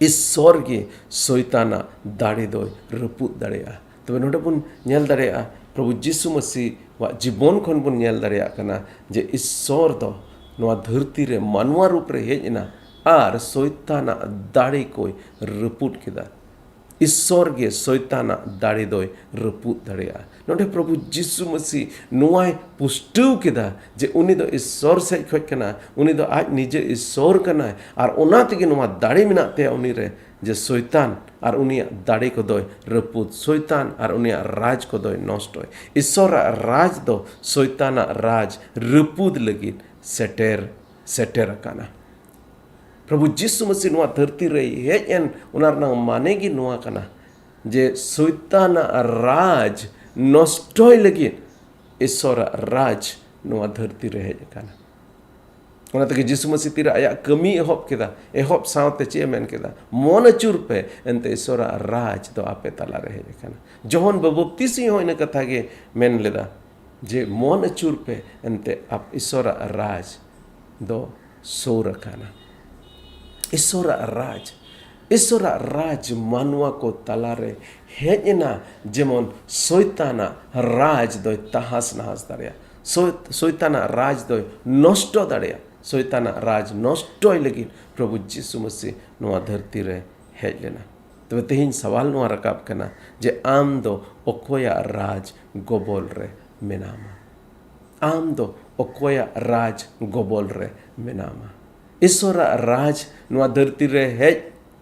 ᱤᱥᱥᱚᱨ ᱜᱮ ᱥᱚᱭᱛᱟᱱᱟᱜ ᱫᱟᱲᱮ ᱫᱚᱭ ᱨᱟᱹᱯᱩᱫ ᱫᱟᱲᱮᱭᱟᱜᱼᱟ᱾ ᱛᱚᱵᱮ ᱱᱚᱰᱮ ᱵᱚᱱ ᱧᱮᱞ ᱫᱟᱲᱮᱭᱟᱜᱼᱟ, ᱯᱨᱚᱵᱷᱩ ᱡᱤᱥᱩ ᱢᱟᱹᱥᱤᱣᱟᱜ ᱡᱤᱵᱚᱱ ᱠᱷᱚᱱ ᱵᱚᱱ ᱧᱮᱞ ᱫᱟᱲᱮᱭᱟᱜ ᱠᱟᱱᱟ ᱡᱮ ᱤᱥᱥᱚᱨ ᱫᱚ ᱱᱚᱣᱟ ᱫᱷᱟᱹᱨᱛᱤ ᱨᱮ ᱢᱟᱱᱣᱟ ᱨᱩᱯ ᱨᱮ ᱦᱮᱡ ᱮᱱᱟ ᱟᱨ ᱥᱚᱭᱛᱟᱱᱟᱜ ᱫᱟᱲᱮ ᱠᱚᱭ ᱨᱟᱹᱯᱩᱫ ᱠᱮᱫᱟ᱾ ᱤᱥᱥᱚᱨ ᱜᱮ ᱥᱚᱭᱛᱟᱱᱟᱜ ᱫᱟᱲᱮ ᱫᱚᱭ ᱨᱟᱹᱯᱩᱫ ᱫᱟᱲᱮᱭᱟᱜᱼᱟ᱾ ᱱᱚᱰᱮ ᱯᱨᱚᱵᱷᱩ ᱡᱤᱥᱩ ᱢᱟᱹᱥᱤ ᱱᱚᱣᱟᱭ ᱯᱩᱥᱴᱟᱹᱣ ᱠᱮᱫᱟ ᱡᱮ ᱩᱱᱤ ᱫᱚ ᱤᱥᱥᱚᱨ ᱥᱮᱡ ᱠᱷᱚᱡ ᱠᱟᱱᱟ, ᱩᱱᱤ ᱫᱚ ᱟᱡ ᱱᱤᱡᱮ ᱤᱥᱥᱚᱨ ᱠᱟᱱᱟᱭ ᱟᱨ ᱚᱱᱟ ᱛᱮᱜᱮ ᱱᱚᱣᱟ ᱫᱟᱲᱮ ᱢᱮᱱᱟᱜ ᱛᱟᱭᱟ ᱩᱱᱤ ᱨᱮ, ᱡᱮ ᱥᱚᱭᱛᱟᱱ ᱟᱨ ᱩᱱᱤᱭᱟᱜ ᱫᱟᱲᱮ ᱠᱚᱫᱚᱭ ᱨᱟᱹᱯᱩᱫ, ᱥᱚᱭᱛᱟᱱ ᱟᱨ ᱩᱱᱤᱭᱟᱜ ᱨᱟᱡᱽ ᱠᱚᱫᱚᱭ ᱱᱚᱥᱴᱚᱭ᱾ ᱤᱥᱥᱚᱨᱟᱜ ᱨᱟᱡᱽ ᱫᱚ ᱥᱚᱭᱛᱟᱱᱟᱜ ᱨᱟᱡᱽ ᱨᱟᱹᱯᱩᱫ ᱞᱟᱹᱜᱤᱫ ᱥᱮᱴᱮᱨ, ᱥᱮᱴᱮᱨ ᱟᱠᱟᱱᱟ᱾ ᱯᱨᱚᱵᱷᱩ ᱡᱤᱥᱩ ᱢᱟᱹᱥᱤ ᱱᱚᱣᱟ ᱫᱷᱟᱹᱨᱛᱤ ᱨᱮᱭ ᱦᱮᱡ ᱮᱱ, ᱚᱱᱟ ᱨᱮᱱᱟᱜ ᱢᱟᱱᱮ ᱜᱮ ᱱᱚᱣᱟ ᱠᱟᱱᱟ ᱡᱮ ᱥᱚᱭᱛᱟᱱᱟᱜ ᱨᱟᱡᱽ ᱱᱚᱥᱴᱚᱭ ᱞᱟᱹᱜᱤᱫ ᱤᱥᱥᱚᱨᱟᱜ ᱨᱟᱡᱽ ᱱᱚᱣᱟ ᱫᱷᱟᱹᱨᱛᱤ ᱨᱮ ᱦᱮᱡ ᱟᱠᱟᱱᱟ᱾ ᱚᱱᱟ ᱛᱮᱜᱮ ᱡᱤᱥᱩ ᱢᱟᱹᱥᱤ ᱛᱤᱨᱮ ᱟᱭᱟᱜ ᱠᱟᱹᱢᱤ ᱮᱦᱚᱵ ᱠᱮᱫᱟ, ᱮᱦᱚᱵ ᱥᱟᱶᱛᱮ ᱪᱮᱫ ᱮ ᱢᱮᱱ ᱠᱮᱫᱟ? "ᱢᱚᱱ ᱟᱹᱪᱩᱨ ᱯᱮ, ᱮᱱᱛᱮ ᱤᱥᱥᱚᱨᱟᱜ ᱨᱟᱡᱽ ᱫᱚ ᱟᱯᱮ ᱛᱟᱞᱟᱨᱮ ᱦᱮᱡ ᱟᱠᱟᱱᱟ᱾" ᱡᱚᱦᱚᱱ ᱵᱟᱯᱛᱤᱥᱤ ᱦᱚᱸ ᱤᱱᱟᱹ ᱠᱟᱛᱷᱟ ᱜᱮ ᱢᱮᱱ ᱞᱮᱫᱟ ᱡᱮ, "ᱢᱚᱱ ᱟᱹᱪᱩᱨ ᱯᱮ, ᱮᱱᱛᱮ ᱟᱯ-, ᱤᱥᱥᱚᱨᱟᱜ ᱨᱟᱡᱽ ᱫᱚ ᱥᱩᱨ ᱟᱠᱟᱱᱟ᱾" ᱤᱥᱥᱚᱨᱟᱜ ᱨᱟᱡᱽ, ᱤᱥᱥᱚᱨᱟᱜ ᱨᱟᱡᱽ ᱢᱟᱱᱣᱟ ᱠᱚ ᱛᱟᱞᱟᱨᱮ ᱦᱮᱡ ᱮᱱᱟ, ᱡᱮᱢᱚᱱ ᱥᱚᱭᱛᱟᱱᱟᱜ ᱨᱟᱡᱽ ᱫᱚᱭ ᱛᱟᱦᱟᱥ ᱱᱟᱦᱟᱥ ᱫᱟᱲᱮᱭᱟᱜ, ᱥᱚᱭ-, ᱥᱚᱭᱛᱟᱱᱟᱜ ᱨᱟᱡᱽ ᱫᱚᱭ ᱱᱚᱥᱴᱚ ᱫᱟᱲᱮᱭᱟᱜ᱾ ᱥᱚᱭᱛᱟᱱᱟᱜ ᱨᱟᱡᱽ ᱱᱚᱥᱴᱚᱭ ᱞᱟᱹᱜᱤᱫ ᱯᱨᱚᱵᱷᱩ ᱡᱤᱥᱩ ᱢᱟᱹᱥᱤ ᱱᱚᱣᱟ ᱫᱷᱟᱹᱨᱛᱤ ᱨᱮ ᱦᱮᱡ ᱞᱮᱱᱟ᱾ ᱛᱚᱵᱮ ᱛᱮᱦᱮᱧ ᱥᱟᱣᱟᱞ ᱱᱚᱣᱟ ᱨᱟᱠᱟᱵ ᱠᱟᱱᱟ ᱡᱮ ᱟᱢ ᱫᱚ ᱚᱠᱚᱭᱟᱜ ᱨᱟᱡᱽ ᱜᱚᱵᱚᱞ ᱨᱮ ᱢᱮᱱᱟᱢᱟ? ᱟᱢ ᱫᱚ ᱚᱠᱚᱭᱟᱜ ᱨᱟᱡᱽ ᱜᱚᱵᱚᱞ ᱨᱮ ᱢᱮᱱᱟᱢᱟ? ᱤᱥᱥᱚᱨᱟᱜ ᱨᱟᱡᱽ ᱱᱚᱣᱟ ᱫᱷᱟᱹᱨᱛᱤ ᱨᱮ ᱦᱮᱡ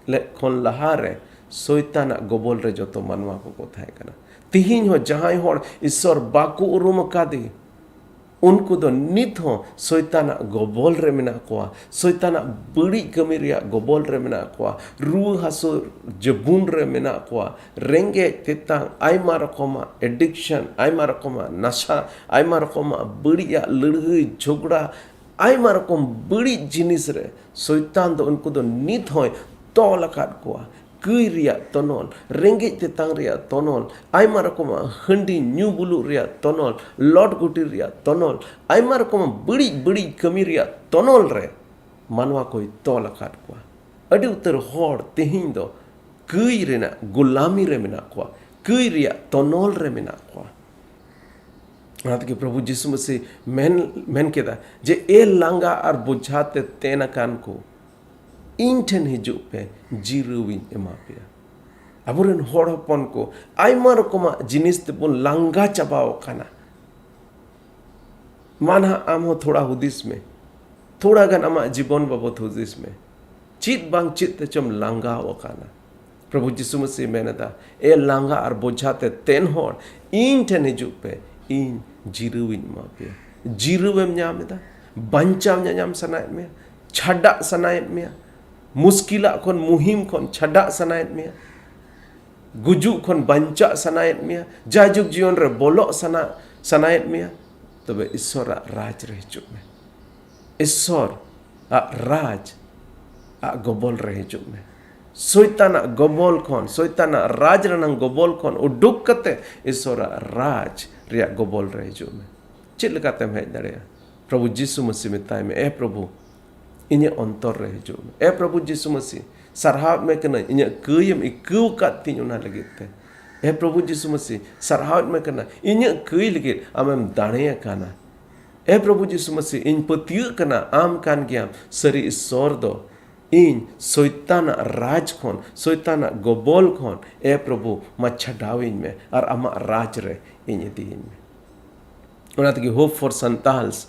ᱞᱮ-, ᱠᱷᱚᱱ ᱞᱟᱦᱟ ᱨᱮ ᱥᱚᱭᱛᱟᱱᱟᱜ ᱜᱚᱵᱚᱞ ᱨᱮ ᱡᱚᱛᱚ ᱢᱟᱱᱣᱟ ᱠᱚᱠᱚ ᱛᱟᱦᱮᱸ ᱠᱟᱱᱟ᱾ ᱛᱤᱦᱤᱧ ᱦᱚᱸ ᱡᱟᱦᱟᱸᱭ ᱦᱚᱲ ᱤᱥᱥᱚᱨ ᱵᱟᱠᱚ ᱩᱨᱩᱢ ᱟᱠᱟᱫᱮ, ᱩᱱᱠᱩ ᱫᱚ ᱱᱤᱛ ᱦᱚᱸ ᱥᱚᱭᱛᱟᱱᱟᱜ ᱜᱚᱵᱚᱞ ᱨᱮ ᱢᱮᱱᱟᱜ ᱠᱚᱣᱟ, ᱥᱚᱭᱛᱟᱱᱟᱜ ᱵᱟᱹᱲᱤᱡ ᱠᱟᱹᱢᱤ ᱨᱮᱭᱟᱜ ᱜᱚᱵᱚᱞ ᱨᱮ ᱢᱮᱱᱟᱜ ᱠᱚᱣᱟ, ᱨᱩᱣᱟᱹ ᱦᱟᱹᱥᱩ ᱡᱟᱹᱵᱩᱱ ᱨᱮ ᱢᱮᱱᱟᱜ ᱠᱚᱣᱟ, ᱨᱮᱸᱜᱮᱡ ᱛᱮᱛᱟᱝ, ᱟᱭᱢᱟ ᱨᱚᱠᱚᱢᱟᱜ addiction, ᱟᱭᱢᱟ ᱨᱚᱠᱚᱢᱟᱜ ᱱᱟᱥᱟ, ᱟᱭᱢᱟ ᱨᱚᱠᱚᱢᱟᱜ ᱵᱟᱹᱲᱤᱡᱟᱜ ᱞᱟᱹᱲᱦᱟᱹᱭ ᱡᱷᱚᱜᱽᱲᱟ, ᱟᱭᱢᱟ ᱨᱚᱠᱚᱢ ᱵᱟᱹᱲᱤᱡ ᱡᱤᱱᱤᱥ ᱨᱮ ᱥᱚᱭᱛᱟᱱ ᱫᱚ ᱩᱱᱠᱩ ᱫᱚ ᱱᱤᱛ ᱦᱚᱸᱭ ᱛᱚᱞ ᱟᱠᱟᱫ ᱠᱚᱣᱟ᱾ ᱠᱟᱹᱭ ᱨᱮᱭᱟᱜ ᱛᱚᱱᱚᱞ, ᱨᱮᱸᱜᱮᱡ ᱛᱮᱛᱟᱝ ᱨᱮᱭᱟᱜ ᱛᱚᱱᱚᱞ, ᱟᱭᱢᱟ ᱨᱚᱠᱚᱢᱟᱜ ᱦᱟᱺᱰᱤ ᱧᱩ ᱵᱩᱞᱩᱜ ᱨᱮᱭᱟᱜ ᱛᱚᱱᱚᱞ, ᱞᱚᱴ ᱜᱩᱴᱤ ᱨᱮᱭᱟᱜ ᱛᱚᱱᱚᱞ, ᱟᱭᱢᱟ ᱨᱚᱠᱚᱢᱟᱜ ᱵᱟᱹᱲᱤᱡ ᱵᱟᱹᱲᱤᱡ ᱠᱟᱹᱢᱤ ᱨᱮᱭᱟᱜ ᱛᱚᱱᱚᱞ ᱨᱮ ᱢᱟᱱᱣᱟ ᱠᱚᱭ ᱛᱚᱞ ᱟᱠᱟᱫ ᱠᱚᱣᱟ᱾ ᱟᱹᱰᱤ ᱩᱛᱟᱹᱨ ᱦᱚᱲ ᱛᱮᱦᱮᱧ ᱫᱚ ᱠᱟᱹᱭ ᱨᱮᱱᱟᱜ ᱜᱩᱞᱟᱢᱤ ᱨᱮ ᱢᱮᱱᱟᱜ ᱠᱚᱣᱟ, ᱠᱟᱹᱭ ᱨᱮᱭᱟᱜ ᱛᱚᱱᱚᱞ ᱨᱮ ᱢᱮᱱᱟᱜ ᱠᱚᱣᱟ᱾ ᱚᱱᱟ ᱛᱮᱜᱮ ᱯᱨᱚᱵᱷᱩ ᱡᱤᱥᱩ ᱢᱟᱹᱥᱤ ᱢᱮᱱ, ᱢᱮᱱ ᱠᱮᱫᱟ ᱡᱮ, "ᱮ ᱞᱟᱸᱜᱟ ᱟᱨ ᱵᱳᱡᱷᱟ ᱛᱮ ᱛᱮᱱ ᱟᱠᱟᱱ ᱠᱚ, ᱤᱧ ᱴᱷᱮᱱ ᱦᱤᱡᱩᱜ ᱯᱮ, ᱡᱤᱨᱟᱹᱣᱤᱧ ᱮᱢᱟ ᱯᱮᱭᱟ᱾" ᱟᱵᱚᱨᱮᱱ ᱦᱚᱲ ᱦᱚᱯᱚᱱ ᱠᱚ ᱟᱭᱢᱟ ᱨᱚᱠᱚᱢᱟᱜ ᱡᱤᱱᱤᱥ ᱛᱮᱵᱚᱱ ᱞᱟᱸᱜᱟ ᱪᱟᱵᱟᱣ ᱟᱠᱟᱱᱟ᱾ ᱢᱟ ᱱᱟᱦᱟᱜ ᱟᱢ ᱦᱚᱸ ᱛᱷᱚᱲᱟ ᱦᱩᱫᱤᱥ ᱢᱮ, ᱛᱷᱚᱲᱟ ᱜᱟᱱ ᱟᱢᱟᱜ ᱡᱤᱵᱚᱱ ᱵᱟᱵᱚᱫ ᱦᱩᱫᱤᱥ ᱢᱮ, ᱪᱮᱫ ᱵᱟᱝ ᱪᱮᱫ ᱛᱮᱪᱚᱢ ᱞᱟᱸᱜᱟᱣ ᱟᱠᱟᱱᱟ᱾ ᱯᱨᱚᱵᱷᱩ ᱡᱤᱥᱩ ᱢᱟᱹᱥᱤ ᱢᱮᱱ ᱮᱫᱟ, "ᱮ ᱞᱟᱸᱜᱟ ᱟᱨ ᱵᱳᱡᱷᱟ ᱛᱮ ᱛᱮᱱ ᱦᱚᱲ, ᱤᱧ ᱴᱷᱮᱱ ᱦᱤᱡᱩᱜ ᱯᱮ, ᱤᱧ ᱡᱤᱨᱟᱹᱣᱤᱧ ᱮᱢᱟ ᱯᱮᱭᱟ᱾" ᱡᱤᱨᱟᱹᱣᱮᱢ ᱧᱟᱢ ᱮᱫᱟ, ᱵᱟᱧᱪᱟᱣ ᱧᱟᱧᱟᱢ ᱥᱟᱱᱟᱭᱮᱫ ᱢᱮᱭᱟ, ᱪᱷᱟᱰᱟᱜ ᱥᱟᱱᱟᱭᱮᱫ ᱢᱮᱭᱟ, ᱢᱩᱥᱠᱤᱞᱟᱜ ᱠᱷᱚᱱ, ᱢᱩᱦᱤᱢ ᱠᱷᱚᱱ ᱪᱷᱟᱰᱟᱜ ᱥᱟᱱᱟᱭᱮᱫ ᱢᱮᱭᱟ, ᱜᱩᱡᱩᱜ ᱠᱷᱚᱱ ᱵᱟᱧᱪᱟᱜ ᱥᱟᱱᱟᱭᱮᱫ ᱢᱮᱭᱟ, ᱡᱟᱭᱡᱩᱜᱽ ᱡᱤᱭᱚᱱ ᱨᱮ ᱵᱚᱞᱚᱜ ᱥᱟᱱᱟ, ᱥᱟᱱᱟᱭᱮᱫ ᱢᱮᱭᱟ, ᱛᱚᱵᱮ ᱤᱥᱥᱚᱨᱟᱜ ᱨᱟᱡᱽ ᱨᱮ ᱦᱤᱡᱩᱜ ᱢᱮ᱾ ᱤᱥᱥᱚᱨ ᱟᱜ ᱨᱟᱡᱽ ᱟᱜ ᱜᱚᱵᱚᱞ ᱨᱮ ᱦᱤᱡᱩᱜ ᱢᱮ᱾ ᱥᱚᱭᱛᱟᱱᱟᱜ ᱜᱚᱵᱚᱞ ᱠᱷᱚᱱ, ᱥᱚᱭᱛᱟᱱᱟᱜ ᱨᱟᱡᱽ ᱨᱮᱱᱟᱜ ᱜᱚᱵᱚᱞ ᱠᱷᱚᱱ ᱩᱰᱩᱠ ᱠᱟᱛᱮ ᱤᱥᱥᱚᱨᱟᱜ ᱨᱟᱡᱽ ᱨᱮᱭᱟᱜ ᱜᱚᱵᱚᱞ ᱨᱮ ᱦᱤᱡᱩᱜ ᱢᱮ᱾ ᱪᱮᱫ ᱞᱮᱠᱟᱛᱮᱢ ᱦᱮᱡ ᱫᱟᱲᱮᱭᱟᱜᱼᱟ? ᱯᱨᱚᱵᱷᱩ ᱡᱤᱥᱩ ᱢᱟᱹᱥᱤ ᱢᱮᱛᱟᱭ ᱢᱮ, "ᱮ ᱯᱨᱚᱵᱷᱩ, ᱤᱧᱟᱹᱜ ᱚᱱᱛᱚᱨ ᱨᱮ ᱦᱤᱡᱩᱜ ᱢᱮ᱾" ᱮ ᱯᱨᱚᱵᱷᱩ ᱡᱤᱥᱩ ᱢᱟᱹᱥᱤ, ᱥᱟᱨᱦᱟᱣᱮᱫ ᱢᱮ ᱠᱟᱹᱱᱟᱹᱧ, ᱤᱧᱟᱹᱜ ᱠᱟᱹᱭᱮᱢ ᱟᱹᱭᱠᱟᱹᱣ ᱟᱠᱟᱫ ᱛᱤᱧ ᱚᱱᱟ ᱞᱟᱹᱜᱤᱫ ᱛᱮ᱾ ᱮ ᱯᱨᱚᱵᱷᱩ ᱡᱤᱥᱩ ᱢᱟᱹᱥᱤ, ᱥᱟᱨᱦᱟᱣᱮᱫ ᱢᱮ ᱠᱟᱱᱟ, ᱤᱧᱟᱹᱜ ᱠᱟᱹᱭ ᱞᱟᱹᱜᱤᱫ ᱟᱢᱮᱢ ᱫᱟᱲᱮ ᱟᱠᱟᱱᱟ᱾ ᱮ ᱯᱨᱚᱵᱷᱩ ᱡᱤᱥᱩ ᱢᱟᱹᱥᱤ, ᱤᱧ ᱯᱟᱹᱛᱭᱟᱹᱜ ᱠᱟᱱᱟ ᱟᱢ ᱠᱟᱱ ᱜᱮᱭᱟᱢ ᱥᱟᱹᱨᱤ ᱤᱥᱥᱚᱨ ᱫᱚ᱾ ᱤᱧ ᱥᱚᱭᱛᱟᱱᱟᱜ ᱨᱟᱡᱽ ᱠᱷᱚᱱ, ᱥᱚᱭᱛᱟᱱᱟᱜ ᱜᱚᱵᱚᱞ ᱠᱷᱚᱱ, ᱮ ᱯᱨᱚᱵᱷᱩ, ᱢᱟ ᱪᱷᱟᱰᱟᱣᱤᱧ ᱢᱮ ᱟᱨ ᱟᱢᱟᱜ ᱨᱟᱡᱽ ᱨᱮ ᱤᱧ ᱤᱫᱤᱭᱤᱧ ᱢᱮ᱾ ᱚᱱᱟ ᱛᱮᱜᱮ Hope for Santals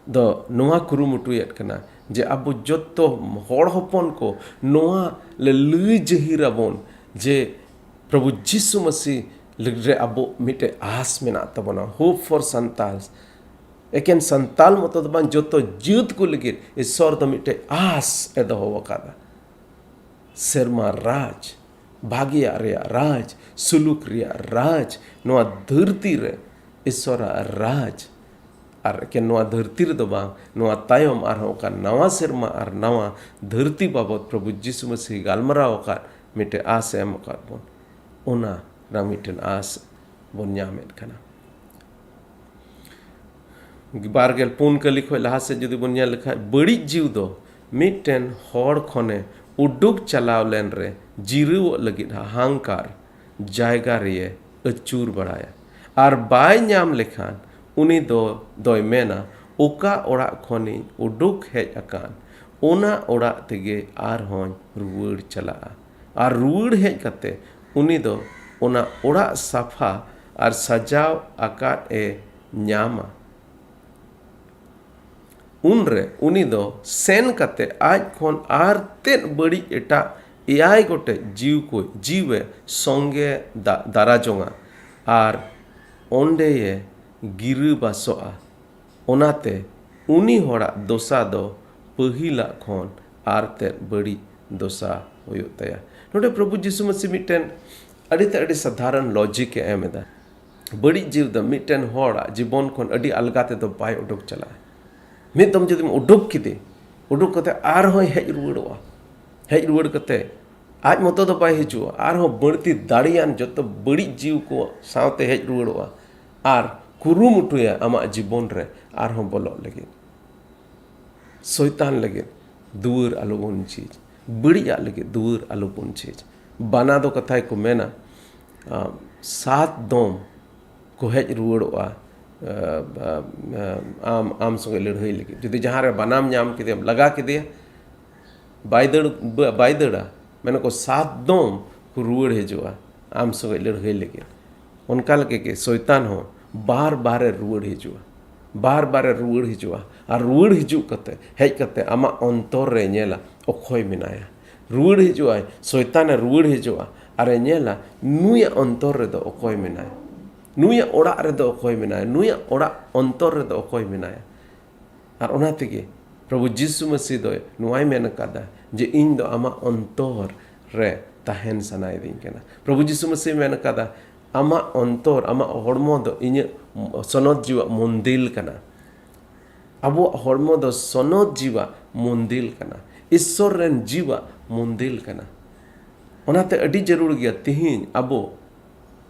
ᱫᱚ ᱱᱚᱣᱟ ᱠᱩᱨᱩᱢᱩᱴᱩᱭᱮᱫ ᱠᱟᱱᱟ ᱡᱮ ᱟᱵᱚ ᱡᱚᱛᱚ ᱦᱚᱲ ᱦᱚᱯᱚᱱ ᱠᱚ ᱱᱚᱣᱟ ᱞᱮ ᱞᱟᱹᱭ ᱡᱟᱹᱦᱤᱨ ᱟᱵᱚᱱ ᱡᱮ ᱯᱨᱚᱵᱷᱩ ᱡᱤᱥᱩ ᱢᱟᱹᱥᱤ ᱨᱮ ᱟᱵᱚ ᱢᱤᱫᱴᱮᱡ ᱟᱥ ᱢᱮᱱᱟᱜ ᱛᱟᱵᱚᱱᱟ, Hope for Santals᱾ ᱮᱠᱮᱱ ᱥᱟᱱᱛᱟᱞ ᱢᱚᱛᱚ ᱫᱚ ᱵᱟᱝ, ᱡᱚᱛᱚ ᱡᱟᱹᱛ ᱠᱚ ᱞᱟᱹᱜᱤᱫ ᱤᱥᱥᱚᱨ ᱫᱚ ᱢᱤᱫᱴᱮᱡ ᱟᱥ ᱮ ᱫᱚᱦᱚ ᱟᱠᱟᱫᱟ᱾ ᱥᱮᱨᱢᱟ ᱨᱟᱡᱽ, ᱵᱷᱟᱜᱮᱭᱟᱜ ᱨᱮᱭᱟᱜ ᱨᱟᱡᱽ, ᱥᱩᱞᱩᱠ ᱨᱮᱭᱟᱜ ᱨᱟᱡᱽ, ᱱᱚᱣᱟ ᱫᱷᱟᱹᱨᱛᱤ ᱨᱮ ᱤᱥᱥᱚᱨᱟᱜ ᱨᱟᱡᱽ᱾ ᱟᱨ ᱮᱠᱮᱱ ᱱᱚᱣᱟ ᱫᱷᱟᱹᱨᱛᱤ ᱨᱮᱫᱚ ᱵᱟᱝ, ᱱᱚᱣᱟ ᱛᱟᱭᱚᱢ ᱟᱨᱦᱚᱸ ᱚᱠᱟ ᱱᱟᱣᱟ ᱥᱮᱨᱢᱟ ᱟᱨ ᱱᱟᱣᱟ ᱫᱷᱟᱹᱨᱛᱤ ᱵᱟᱵᱚᱫ ᱯᱨᱚᱵᱷᱩ ᱡᱤᱥᱩ ᱢᱟᱹᱥᱤᱦ ᱜᱟᱞᱢᱟᱨᱟᱣ ᱟᱠᱟᱫ, ᱢᱤᱫᱴᱮᱡ ᱟᱥ ᱮ ᱮᱢ ᱟᱠᱟᱫ ᱵᱚᱱ, ᱚᱱᱟ ᱨᱮᱱᱟᱜ ᱢᱤᱫᱴᱮᱱ ᱟᱥ ᱵᱚᱱ ᱧᱟᱢᱮᱫ ᱠᱟᱱᱟ᱾ ᱵᱟᱨ ᱜᱮᱞ ᱯᱩᱱ ᱠᱟᱹᱞᱤ ᱠᱷᱚᱱ ᱞᱟᱦᱟ ᱥᱮᱫ ᱡᱩᱫᱤ ᱵᱚᱱ ᱧᱮᱞ ᱞᱮᱠᱷᱟᱱ, ᱵᱟᱹᱲᱤᱡ ᱡᱤᱣᱤ ᱫᱚ ᱢᱤᱫᱴᱮᱱ ᱦᱚᱲ ᱠᱷᱚᱱᱮ ᱩᱰᱩᱠ ᱪᱟᱞᱟᱣ ᱞᱮᱱ ᱨᱮ ᱡᱤᱨᱟᱹᱣᱚᱜ ᱞᱟᱹᱜᱤᱫ ᱦᱟᱦᱟᱝᱠᱟᱨ ᱡᱟᱭᱜᱟ ᱨᱮᱭᱮ ᱟᱹᱪᱩᱨ ᱵᱟᱲᱟᱭᱟ᱾ ᱟᱨ ᱵᱟᱭ ᱧᱟᱢ ᱞᱮᱠᱷᱟᱱ ᱩᱱᱤ ᱫᱚ, ᱫᱚᱭ ᱢᱮᱱᱟ, "ᱚᱠᱟ ᱚᱲᱟᱜ ᱠᱷᱚᱱᱤᱧ ᱩᱰᱩᱠ ᱦᱮᱡ ᱟᱠᱟᱱ, ᱚᱱᱟ ᱚᱲᱟᱜ ᱛᱮᱜᱮ ᱟᱨᱦᱚᱸᱧ ᱨᱩᱣᱟᱹᱲ ᱪᱟᱞᱟᱜᱼᱟ᱾" ᱟᱨ ᱨᱩᱣᱟᱹᱲ ᱦᱮᱡ ᱠᱟᱛᱮ ᱩᱱᱤ ᱫᱚ ᱚᱱᱟ ᱚᱲᱟᱜ ᱥᱟᱯᱷᱟ ᱟᱨ ᱥᱟᱡᱟᱣ ᱟᱠᱟᱫ ᱮ ᱧᱟᱢᱟ᱾ ᱩᱱᱨᱮ ᱩᱱᱤ ᱫᱚ ᱥᱮᱱ ᱠᱟᱛᱮ ᱟᱡ ᱠᱷᱚᱱ ᱟᱨ ᱛᱮᱫ ᱵᱟᱹᱲᱤᱡ ᱮᱴᱟᱜ ᱮᱭᱟᱭ ᱜᱚᱴᱮᱡ ᱡᱤᱣᱤ ᱠᱚ, ᱡᱤᱣᱮ ᱥᱚᱸᱜᱮ ᱫᱟ-, ᱫᱟᱨᱟ ᱡᱚᱝᱟ ᱟᱨ ᱚᱸᱰᱮᱭᱮ ᱜᱤᱨᱟᱹᱵᱟᱥᱚᱜᱼᱟ᱾ ᱚᱱᱟᱛᱮ ᱩᱱᱤ ᱦᱚᱲᱟᱜ ᱫᱚᱥᱟ ᱫᱚ ᱯᱟᱹᱦᱤᱞᱟᱜ ᱠᱷᱚᱱ ᱟᱨ ᱛᱮᱫ ᱵᱟᱹᱲᱤᱡ ᱫᱚᱥᱟ ᱦᱩᱭᱩᱜ ᱛᱟᱭᱟ᱾ ᱱᱚᱰᱮ ᱯᱨᱚᱵᱷᱩ ᱡᱤᱥᱩ ᱢᱟᱹᱥᱤ ᱢᱤᱫᱴᱮᱱ ᱟᱹᱰᱤ ᱛᱮ ᱟᱹᱰᱤ ᱥᱟᱫᱷᱟᱨᱚᱱ logic ᱮ ᱮᱢ ᱮᱫᱟ᱾ ᱵᱟᱹᱲᱤᱡ ᱡᱤᱣᱤ ᱫᱚ ᱢᱤᱫᱴᱮᱱ ᱦᱚᱲᱟᱜ ᱡᱤᱵᱚᱱ ᱠᱷᱚᱱ ᱟᱹᱰᱤ ᱟᱞᱜᱟ ᱛᱮᱫᱚ ᱵᱟᱭ ᱩᱰᱩᱠ ᱪᱟᱞᱟᱜᱼᱟ᱾ ᱢᱤᱫ ᱫᱚᱢ ᱡᱩᱫᱤᱢ ᱩᱰᱩᱠ ᱠᱮᱫᱮ, ᱩᱰᱩᱠ ᱠᱟᱛᱮ ᱟᱨᱦᱚᱸᱭ ᱦᱮᱡ ᱨᱩᱣᱟᱹᱲᱚᱜᱼᱟ᱾ ᱦᱮᱡ ᱨᱩᱣᱟᱹᱲ ᱠᱟᱛᱮ ᱟᱡ ᱢᱚᱛᱚ ᱫᱚ ᱵᱟᱭ ᱦᱤᱡᱩᱜᱼᱟ, ᱟᱨᱦᱚᱸ ᱵᱟᱹᱲᱛᱤ ᱫᱟᱲᱮᱭᱟᱱ ᱡᱚᱛᱚ ᱵᱟᱹᱲᱤᱡ ᱡᱤᱣᱤ ᱠᱚ ᱥᱟᱶᱛᱮ ᱦᱮᱡ ᱨᱩᱣᱟᱹᱲᱚᱜᱼᱟ ᱟᱨ ᱠᱩᱨᱩᱢᱩᱴᱩᱭᱟ ᱟᱢᱟᱜ ᱡᱤᱵᱚᱱ ᱨᱮ ᱟᱨᱦᱚᱸ ᱵᱚᱞᱚᱜ ᱞᱟᱹᱜᱤᱫ᱾ ᱥᱚᱭᱛᱟᱱ ᱞᱟᱹᱜᱤᱫ ᱫᱩᱣᱟᱹᱨ ᱟᱞᱚᱵᱚᱱ ᱡᱷᱤᱡ, ᱵᱟᱹᱲᱤᱡᱟᱜ ᱞᱟᱹᱜᱤᱫ ᱫᱩᱣᱟᱹᱨ ᱟᱞᱚᱵᱚᱱ ᱡᱷᱤᱡ᱾ ᱵᱟᱱᱟ ᱫᱚ ᱠᱟᱛᱷᱟᱭ ᱠᱚ ᱢᱮᱱᱟ, ᱟᱢ, ᱥᱟᱛ ᱫᱚᱢ ᱠᱚ ᱦᱮᱡ ᱨᱩᱣᱟᱹᱲᱚᱜᱼᱟ᱾ ᱟ, ᱟ, ᱟ, ᱟᱢ, ᱟᱢ ᱥᱚᱸᱜᱮ ᱞᱟᱹᱲᱦᱟᱹᱭ ᱞᱟᱹᱜᱤᱫ᱾ ᱡᱩᱫᱤ ᱡᱟᱦᱟᱸ ᱨᱮ ᱵᱟᱱᱟᱢ ᱧᱟᱢ ᱠᱮᱫᱮᱭᱟᱢ, ᱞᱟᱜᱟ ᱠᱮᱫᱮᱭᱟ, ᱵᱟᱭ ᱫᱟᱹᱲ, ᱵᱟ-, ᱵᱟᱭ ᱫᱟᱹᱲᱟ, ᱢᱮᱱᱟ ᱠᱚ ᱥᱟᱛ ᱫᱚᱢ ᱠᱚ ᱨᱩᱣᱟᱹᱲ ᱦᱤᱡᱩᱜᱼᱟ ᱟᱢ ᱥᱚᱸᱜᱮ ᱞᱟᱹᱲᱦᱟᱹᱭ ᱞᱟᱹᱜᱤᱫ᱾ ᱚᱱᱠᱟ ᱞᱮᱠᱟ ᱜᱮ ᱥᱚᱭᱛᱟᱱ ᱦᱚᱸ ᱵᱟᱨ ᱵᱟᱨᱮ ᱨᱩᱣᱟᱹᱲ ᱦᱤᱡᱩᱜᱼᱟ, ᱵᱟᱨ ᱵᱟᱨᱮ ᱨᱩᱣᱟᱹᱲ ᱦᱤᱡᱩᱜᱼᱟ᱾ ᱟᱨ ᱨᱩᱣᱟᱹᱲ ᱦᱤᱡᱩᱜ ᱠᱟᱛᱮ, ᱦᱮᱡ ᱠᱟᱛᱮ ᱟᱢᱟᱜ ᱚᱱᱛᱚᱨ ᱨᱮ ᱧᱮᱞᱟ ᱚᱠᱚᱭ ᱢᱮᱱᱟᱭᱟ᱾ ᱨᱩᱣᱟᱹᱲ ᱦᱤᱡᱩᱜᱼᱟᱭ, ᱥᱚᱭᱛᱟᱱᱮ ᱨᱩᱣᱟᱹᱲ ᱦᱤᱡᱩᱜᱼᱟ ᱟᱨᱮ ᱧᱮᱞᱟ ᱱᱩᱭᱟᱜ ᱚᱱᱛᱚᱨ ᱨᱮᱫᱚ ᱚᱠᱚᱭ ᱢᱮᱱᱟᱭᱟ᱾ ᱱᱩᱭᱟᱜ ᱚᱲᱟᱜ ᱨᱮᱫᱚ ᱚᱠᱚᱭ ᱢᱮᱱᱟᱭᱟ? ᱱᱩᱭᱟᱜ ᱚᱲᱟᱜ ᱚᱱᱛᱚᱨ ᱨᱮᱫᱚ ᱚᱠᱚᱭ ᱢᱮᱱᱟᱭᱟ? ᱟᱨ ᱚᱱᱟ ᱛᱮᱜᱮ ᱯᱨᱚᱵᱷᱩ ᱡᱤᱥᱩ ᱢᱟᱹᱥᱤ ᱫᱚᱭ ᱱᱚᱣᱟᱭ ᱢᱮᱱ ᱟᱠᱟᱫᱟ ᱡᱮ, "ᱤᱧ ᱫᱚ ᱟᱢᱟᱜ ᱚᱱᱛᱚᱨ ᱨᱮ ᱛᱟᱦᱮᱱ ᱥᱟᱱᱟᱭᱮᱫᱤᱧ ᱠᱟᱱᱟ᱾" ᱯᱨᱚᱵᱷᱩ ᱡᱤᱥᱩ ᱢᱟᱹᱥᱤ ᱢᱮᱱ ᱟᱠᱟᱫᱟ, "ᱟᱢᱟᱜ ᱚᱱᱛᱚᱨ, ᱟᱢᱟᱜ ᱦᱚᱲᱢᱚ ᱫᱚ ᱤᱧᱟᱹᱜ ᱥᱚᱱᱚᱛ ᱡᱤᱣᱟᱜ ᱢᱚᱱᱫᱤᱞ ᱠᱟᱱᱟ᱾" ᱟᱵᱚᱣᱟᱜ ᱦᱚᱲᱢᱚ ᱫᱚ ᱥᱚᱱᱚᱛ ᱡᱤᱣᱟᱜ ᱢᱚᱱᱫᱤᱞ ᱠᱟᱱᱟ, ᱤᱥᱥᱚᱨ ᱨᱮᱱ ᱡᱤᱣᱟᱜ ᱢᱚᱱᱫᱤᱞ ᱠᱟᱱᱟ᱾ ᱚᱱᱟᱛᱮ ᱟᱹᱰᱤ ᱡᱟᱹᱨᱩᱲ ᱜᱮᱭᱟ ᱛᱤᱦᱤᱧ ᱟᱵᱚ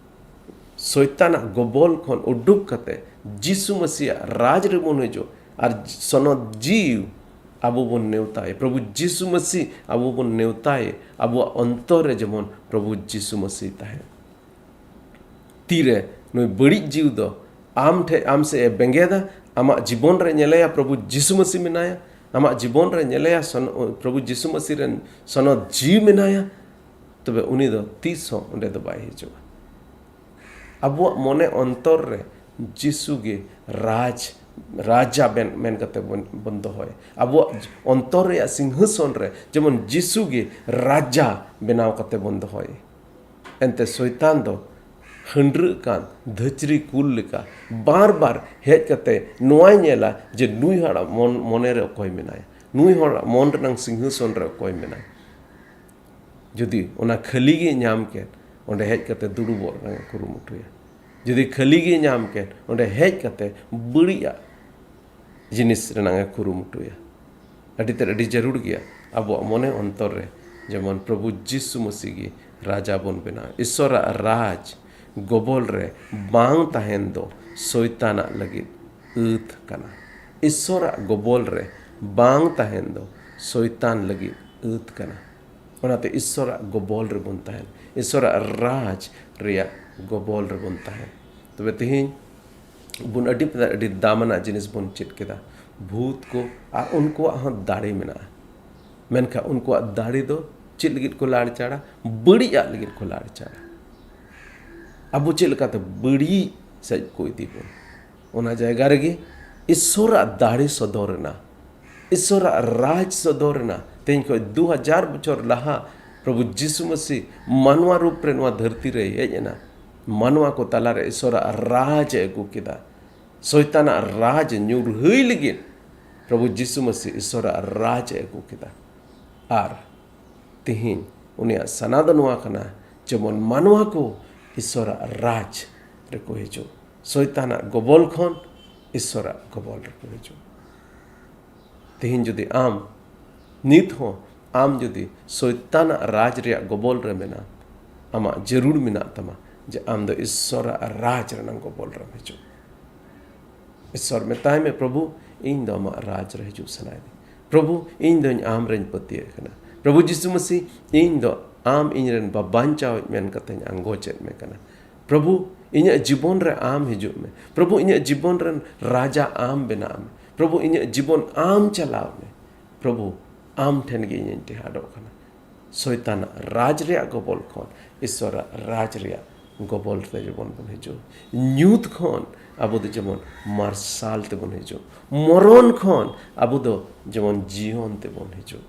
ᱥᱚᱭᱛᱟᱱᱟᱜ ᱜᱚᱵᱚᱞ ᱠᱷᱚᱱ ᱩᱰᱩᱠ ᱠᱟᱛᱮ ᱡᱤᱥᱩ ᱢᱟᱹᱥᱤᱭᱟᱜ ᱨᱟᱡᱽ ᱨᱮᱵᱚᱱ ᱦᱤᱡᱩᱜ ᱟᱨ ᱥᱚᱱᱚᱛ ᱡᱤᱣᱤ ᱟᱵᱚ ᱵᱚᱱ ᱱᱮᱣᱛᱟᱭ, ᱯᱨᱚᱵᱷᱩ ᱡᱤᱥᱩ ᱢᱟᱹᱥᱤ ᱟᱵᱚ ᱵᱚᱱ ᱱᱮᱣᱛᱟᱭ ᱟᱵᱚᱣᱟᱜ ᱚᱱᱛᱚᱨ ᱨᱮ ᱡᱮᱢᱚᱱ ᱯᱨᱚᱵᱷᱩ ᱡᱤᱥᱩ ᱢᱟᱹᱥᱤ ᱛᱟᱦᱮᱱ᱾ ᱛᱤᱨᱮ ᱱᱩᱭ ᱵᱟᱹᱲᱤᱡ ᱡᱤᱣᱤ ᱫᱚ ᱟᱢ ᱴᱷᱮᱱ, ᱟᱢ ᱥᱮᱫ ᱮ ᱵᱮᱸᱜᱮᱫᱟ, ᱟᱢᱟᱜ ᱡᱤᱵᱚᱱ ᱨᱮ ᱧᱮᱞᱮᱭᱟ ᱯᱨᱚᱵᱷᱩ ᱡᱤᱥᱩ ᱢᱟᱹᱥᱤ ᱢᱮᱱᱟᱭᱟ, ᱟᱢᱟᱜ ᱡᱤᱵᱚᱱ ᱨᱮ ᱧᱮᱞᱮᱭᱟ ᱥᱚᱱ-, ᱯᱨᱚᱵᱷᱩ ᱡᱤᱥᱩ ᱢᱟᱹᱥᱤ ᱨᱮᱱ ᱥᱚᱱᱚᱛ ᱡᱤᱣᱤ ᱢᱮᱱᱟᱭᱟ, ᱛᱚᱵᱮ ᱩᱱᱤ ᱫᱚ ᱛᱤᱥ ᱦᱚᱸ ᱚᱸᱰᱮ ᱫᱚ ᱵᱟᱭ ᱦᱤᱡᱩᱜᱼᱟ᱾ ᱟᱵᱚᱣᱟᱜ ᱢᱚᱱᱮ ᱚᱱᱛᱚᱨ ᱨᱮ ᱡᱤᱥᱩ ᱜᱮ ᱨᱟᱡᱽ, ᱨᱟᱡᱟ ᱵᱮᱱ, ᱢᱮᱱ ᱠᱟᱛᱮ ᱵᱚᱱ, ᱵᱚᱱ ᱫᱚᱦᱚᱭᱟ᱾ ᱟᱵᱚᱣᱟᱜ ᱚᱱᱛᱚᱨ ᱨᱮᱭᱟᱜ ᱥᱤᱝᱦᱟᱥᱚᱱ ᱨᱮ ᱡᱮᱢᱚᱱ ᱡᱤᱥᱩ ᱜᱮ ᱨᱟᱡᱟ ᱵᱮᱱᱟᱣ ᱠᱟᱛᱮ ᱵᱚᱱ ᱫᱚᱦᱚᱭᱟ᱾ ᱮᱱᱛᱮ ᱥᱚᱭᱛᱟᱱ ᱫᱚ ᱦᱟᱺᱰᱨᱟᱹᱜ ᱠᱟᱱ ᱫᱷᱟᱹᱪᱨᱤ ᱠᱩᱞ ᱞᱮᱠᱟ ᱵᱟᱨ ᱵᱟᱨ ᱦᱮᱡ ᱠᱟᱛᱮ ᱱᱚᱣᱟᱭ ᱧᱮᱞᱟ ᱡᱮ ᱱᱩᱭ ᱦᱚᱲᱟᱜ ᱢᱚᱱ, ᱢᱚᱱᱮ ᱨᱮ ᱚᱠᱚᱭ ᱢᱮᱱᱟᱭᱟ, ᱱᱩᱭ ᱦᱚᱲᱟᱜ ᱢᱚᱱ ᱨᱮᱱᱟᱝ ᱥᱤᱝᱦᱟᱥᱚᱱ ᱨᱮ ᱚᱠᱚᱭ ᱢᱮᱱᱟᱭᱟ᱾ ᱡᱩᱫᱤ ᱚᱱᱟ ᱠᱷᱟᱹᱞᱤ ᱜᱮ ᱧᱟᱢ ᱠᱮᱫ, ᱚᱸᱰᱮ ᱦᱮᱡ ᱠᱟᱛᱮ ᱫᱩᱲᱩᱵᱚᱜ ᱨᱮᱱᱟᱜ ᱮ ᱠᱩᱨᱩᱢᱩᱴᱩᱭᱟ᱾ ᱡᱩᱫᱤ ᱠᱷᱟᱹᱞᱤ ᱜᱮ ᱧᱟᱢ ᱠᱮᱫ, ᱚᱸᱰᱮ ᱦᱮᱡ ᱠᱟᱛᱮ ᱵᱟᱹᱲᱤᱡᱟᱜ ᱡᱤᱱᱤᱥ ᱨᱮᱱᱟᱜ ᱮ ᱠᱩᱨᱩᱢᱩᱴᱩᱭᱟ᱾ ᱟᱹᱰᱤ ᱛᱮᱫ ᱟᱹᱰᱤ ᱡᱟᱹᱨᱩᱲ ᱜᱮᱭᱟ ᱟᱵᱚᱣᱟᱜ ᱢᱚᱱᱮ ᱚᱱᱛᱚᱨ ᱨᱮ ᱡᱮᱢᱚᱱ ᱯᱨᱚᱵᱷᱩ ᱡᱤᱥᱩ ᱢᱟᱹᱥᱤ ᱜᱮ ᱨᱟᱡᱟ ᱵᱚᱱ ᱵᱮᱱᱟᱣ᱾ ᱤᱥᱥᱚᱨᱟᱜ ᱨᱟᱡᱽ ᱜᱚᱵᱚᱞ ᱨᱮ ᱵᱟᱝ ᱛᱟᱦᱮᱱ ᱫᱚ ᱥᱚᱭᱛᱟᱱᱟᱜ ᱞᱟᱹᱜᱤᱫ ᱟᱹᱛ ᱠᱟᱱᱟ᱾ ᱤᱥᱥᱚᱨᱟᱜ ᱜᱚᱵᱚᱞ ᱨᱮ ᱵᱟᱝ ᱛᱟᱦᱮᱱ ᱫᱚ ᱥᱚᱭᱛᱟᱱ ᱞᱟᱹᱜᱤᱫ ᱟᱹᱛ ᱠᱟᱱᱟ᱾ ᱚᱱᱟᱛᱮ ᱤᱥᱥᱚᱨᱟᱜ ᱜᱚᱵᱚᱞ ᱨᱮᱵᱚᱱ ᱛᱟᱦᱮᱱ, ᱤᱥᱥᱚᱨᱟᱜ ᱨᱟᱡᱽ ᱨᱮᱭᱟᱜ ᱜᱚᱵᱚᱞ ᱨᱮᱵᱚᱱ ᱛᱟᱦᱮᱱ᱾ ᱛᱚᱵᱮ ᱛᱮᱦᱮᱧ ᱵᱚᱱ ᱟᱹᱰᱤ, ᱟᱹᱰᱤ ᱫᱟᱢᱟᱱᱟᱜ ᱡᱤᱱᱤᱥ ᱵᱚᱱ ᱪᱮᱫ ᱠᱮᱫᱟ᱾ ᱵᱷᱩᱛ ᱠᱚ ᱟᱨ ᱩᱱᱠᱩᱣᱟᱜ ᱦᱚᱸ ᱫᱟᱲᱮ ᱢᱮᱱᱟᱜᱼᱟ, ᱢᱮᱱᱠᱷᱟᱱ ᱩᱱᱠᱩᱣᱟᱜ ᱫᱟᱲᱮ ᱫᱚ ᱪᱮᱫ ᱞᱟᱹᱜᱤᱫ ᱠᱚ ᱞᱟᱲᱪᱟᱲᱟ? ᱵᱟᱹᱲᱤᱡᱟᱜ ᱞᱟᱹᱜᱤᱫ ᱠᱚ ᱞᱟᱲᱪᱟᱲᱟ᱾ ᱟᱵᱚ ᱪᱮᱫ ᱞᱮᱠᱟᱛᱮ ᱵᱟᱹᱲᱤᱡ ᱥᱮᱫ ᱠᱚ ᱤᱫᱤ ᱵᱚᱱ, ᱚᱱᱟ ᱡᱟᱭᱜᱟ ᱨᱮᱜᱮ ᱤᱥᱥᱚᱨᱟᱜ ᱫᱟᱲᱮ ᱥᱚᱫᱚᱨ ᱮᱱᱟ, ᱤᱥᱥᱚᱨᱟᱜ ᱨᱟᱡᱽ ᱥᱚᱫᱚᱨ ᱮᱱᱟ᱾ ᱛᱮᱦᱮᱧ ᱠᱷᱚᱱ ᱫᱩ ᱦᱟᱡᱟᱨ ᱵᱚᱪᱷᱚᱨ ᱞᱟᱦᱟ ᱯᱨᱚᱵᱷᱩ ᱡᱤᱥᱩ ᱢᱟᱹᱥᱤ ᱢᱟᱱᱣᱟ ᱨᱩᱯ ᱨᱮ ᱱᱚᱣᱟ ᱫᱷᱟᱹᱨᱛᱤ ᱨᱮᱭ ᱦᱮᱡ ᱮᱱᱟ᱾ ᱢᱟᱱᱣᱟ ᱠᱚ ᱛᱟᱞᱟᱨᱮ ᱤᱥᱚᱨᱟᱜ ᱨᱟᱡᱽ ᱮ ᱟᱹᱜᱩ ᱠᱮᱫᱟ᱾ ᱥᱚᱭᱛᱟᱱᱟᱜ ᱨᱟᱡᱽ ᱧᱩᱨᱦᱟᱹᱭ ᱞᱟᱹᱜᱤᱫ ᱯᱨᱚᱵᱷᱩ ᱡᱤᱥᱩ ᱢᱟᱹᱥᱤ ᱤᱥᱚᱨᱟᱜ ᱨᱟᱡᱽ ᱮ ᱟᱹᱜᱩ ᱠᱮᱫᱟ᱾ ᱟᱨ ᱛᱮᱦᱮᱧ ᱩᱱᱤᱭᱟᱜ ᱥᱟᱱᱟ ᱫᱚ ᱱᱚᱣᱟ ᱠᱟᱱᱟ, ᱡᱮᱢᱚᱱ ᱢᱟᱱᱣᱟ ᱠᱚ ᱤᱥᱚᱨᱟᱜ ᱨᱟᱡᱽ ᱨᱮᱠᱚ ᱦᱤᱡᱩᱜ, ᱥᱚᱭᱛᱟᱱᱟᱜ ᱜᱚᱵᱚᱞ ᱠᱷᱚᱱ ᱤᱥᱚᱨᱟᱜ ᱜᱚᱵᱚᱞ ᱨᱮᱠᱚ ᱦᱤᱡᱩᱜ᱾ ᱛᱮᱦᱮᱧ ᱡᱩᱫᱤ ᱟᱢ ᱱᱤᱛ ᱦᱚᱸ ᱟᱢ ᱡᱩᱫᱤ ᱥᱚᱭᱛᱟᱱᱟᱜ ᱨᱟᱡᱽ ᱨᱮᱭᱟᱜ ᱜᱚᱵᱚᱞ ᱨᱮ ᱢᱮᱱᱟᱢ, ᱟᱢᱟᱜ ᱡᱟᱹᱨᱩᱲ ᱢᱮᱱᱟᱜ ᱛᱟᱢᱟ ᱡᱮ ᱟᱢ ᱫᱚ ᱤᱥᱚᱨᱟᱜ ᱨᱟᱡᱽ ᱨᱮᱱᱟᱜ ᱜᱚᱵᱚᱞ ᱨᱮᱢ ᱦᱤᱡᱩᱜ᱾ ᱤᱥᱚᱨ ᱢᱮᱛᱟᱭ ᱢᱮ, "ᱯᱨᱚᱵᱷᱩ, ᱤᱧ ᱫᱚ ᱟᱢᱟᱜ ᱨᱟᱡᱽ ᱨᱮ ᱦᱤᱡᱩᱜ ᱥᱟᱱᱟᱭᱮᱫᱤᱧ᱾ ᱯᱨᱚᱵᱷᱩ, ᱤᱧ ᱫᱚᱧ ᱟᱢ ᱨᱮᱧ ᱯᱟᱹᱛᱭᱟᱹᱜ ᱠᱟᱱᱟ᱾ ᱯᱨᱚᱵᱷᱩ ᱡᱤᱥᱩ ᱢᱟᱹᱥᱤ, ᱤᱧ ᱫᱚ ᱟᱢ ᱤᱧ ᱨᱮᱱ ᱵᱟᱵᱟᱧᱪᱟᱣᱤᱡ ᱢᱮᱱ ᱠᱟᱛᱮᱧ ᱟᱸᱜᱚᱪᱮᱫ ᱢᱮ ᱠᱟᱱᱟ᱾ ᱯᱨᱚᱵᱷᱩ, ᱤᱧᱟᱹᱜ ᱡᱤᱵᱚᱱ ᱨᱮ ᱟᱢ ᱦᱤᱡᱩᱜ ᱢᱮ᱾ ᱯᱨᱚᱵᱷᱩ, ᱤᱧᱟᱹᱜ ᱡᱤᱵᱚᱱ ᱨᱮᱱ ᱨᱟᱡᱟ ᱟᱢ ᱵᱮᱱᱟᱜ ᱢᱮ᱾ ᱯᱨᱚᱵᱷᱩ, ᱤᱧᱟᱹᱜ ᱡᱤᱵᱚᱱ ᱟᱢ ᱪᱟᱞᱟᱣ ᱢᱮ᱾ ᱯᱨᱚᱵᱷᱩ, ᱟᱢ ᱴᱷᱮᱱ ᱜᱮ ᱤᱧᱤᱧ ᱴᱮᱦᱟᱰᱚᱜ ᱠᱟᱱᱟ᱾" ᱥᱚᱭᱛᱟᱱᱟᱜ ᱨᱟᱡᱽ ᱨᱮᱭᱟᱜ ᱜᱚᱵᱚᱞ ᱠᱷᱚᱱ ᱤᱥᱚᱨᱟᱜ ᱨᱟᱡᱽ ᱨᱮᱭᱟᱜ ᱜᱚᱵᱚᱞ ᱨᱮ ᱡᱮᱢᱚᱱ ᱵᱚᱱ ᱦᱤᱡᱩᱜ᱾ ᱧᱩᱛ ᱠᱷᱚᱱ ᱟᱵᱚ ᱫᱚ ᱡᱮᱢᱚᱱ ᱢᱟᱨᱥᱟᱞ ᱛᱮᱵᱚᱱ ᱦᱤᱡᱩᱜ᱾ ᱢᱚᱨᱚᱱ ᱠᱷᱚᱱ ᱟᱵᱚ ᱫᱚ ᱡᱮᱢᱚᱱ ᱡᱤᱭᱚᱱ ᱛᱮᱵᱚᱱ ᱦᱤᱡᱩᱜ᱾